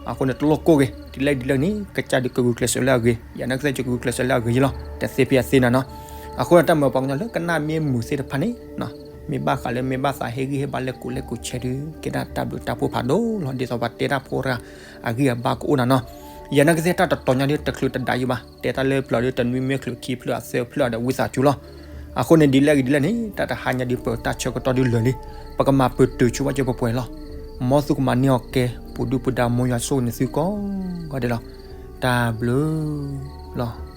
အဃိန့ၣ်တလိၣ်ကိၢ်ဂ့ၤ, ဒ်လဲၣ်ဒ်လဲၣ်န့ၣ် ကစၢ်ဒုးကဂုာ်ကျဲးစၢးလၢအဂ့ၤ, ယၤနာ်ကစၢ်ယကဂုာ်ကျဲးစၢးလၢအဂ့ၤယလီၤ, တသ့ဖဲအသ့နၤနီၤ, အဃိန့ၣ်တၢ်မၤပှၤကညီလၢကနၣ်မ့ၢ်မုာ်သ့ၣ်တဖၣ်န့ၣ် မ့ၢ်ဘၣ်ဃးလၢမ့ၢ်ဘၣ်သးဟ့ၣ်ဂံၢ်ဟ့ၣ်ဘါလဲၤကူးလဲၤကူးဆဲးဒုး ကဲဒၣ်တၢ်ဘျုးတၢ်ဖှိၣ်ဖးဒိၣ်လီၤ, ဒ်သိးပှၤတဲတၢ်ဖိတဂၤ အဂံၢ်အဘါကအိၣ်နၤနီၤ, ယၤနာ်ကစၢ်တၢ်တတီၤညါဒုးတချုးတဒါယံၤဘၣ်, တဲတၢ်လၢပျၢၤဒုးတနွံမ့ၢ်ချုးခံဖျၢၣ်အသၢဖျၢၣ်ဒီးဝံသးစူၤလီၤ, အဃိန့ၣ်ဒ်လဲၣ်ဂ့ၤဒ်လဲၣ်န့ၣ် တၢ်တဟါညါဒုးပတၢ်ဆၢကတီၢ်ဒုးလၢာ်လံ, ပကမၤပတုာ်ဆိဘၣ်စၢၤပှဲၤပှဲၤလီၤ, မ်သုကမၤန့ၢ်အီၤကဲ ပူၤဒုၣ်ပူၤဒါမ်ယွၤဆိၣ်ဂ့ၤန့ၢ်သုကိးဂၤဒဲးလီၤ, တၢ်ဘျုးလီၤ.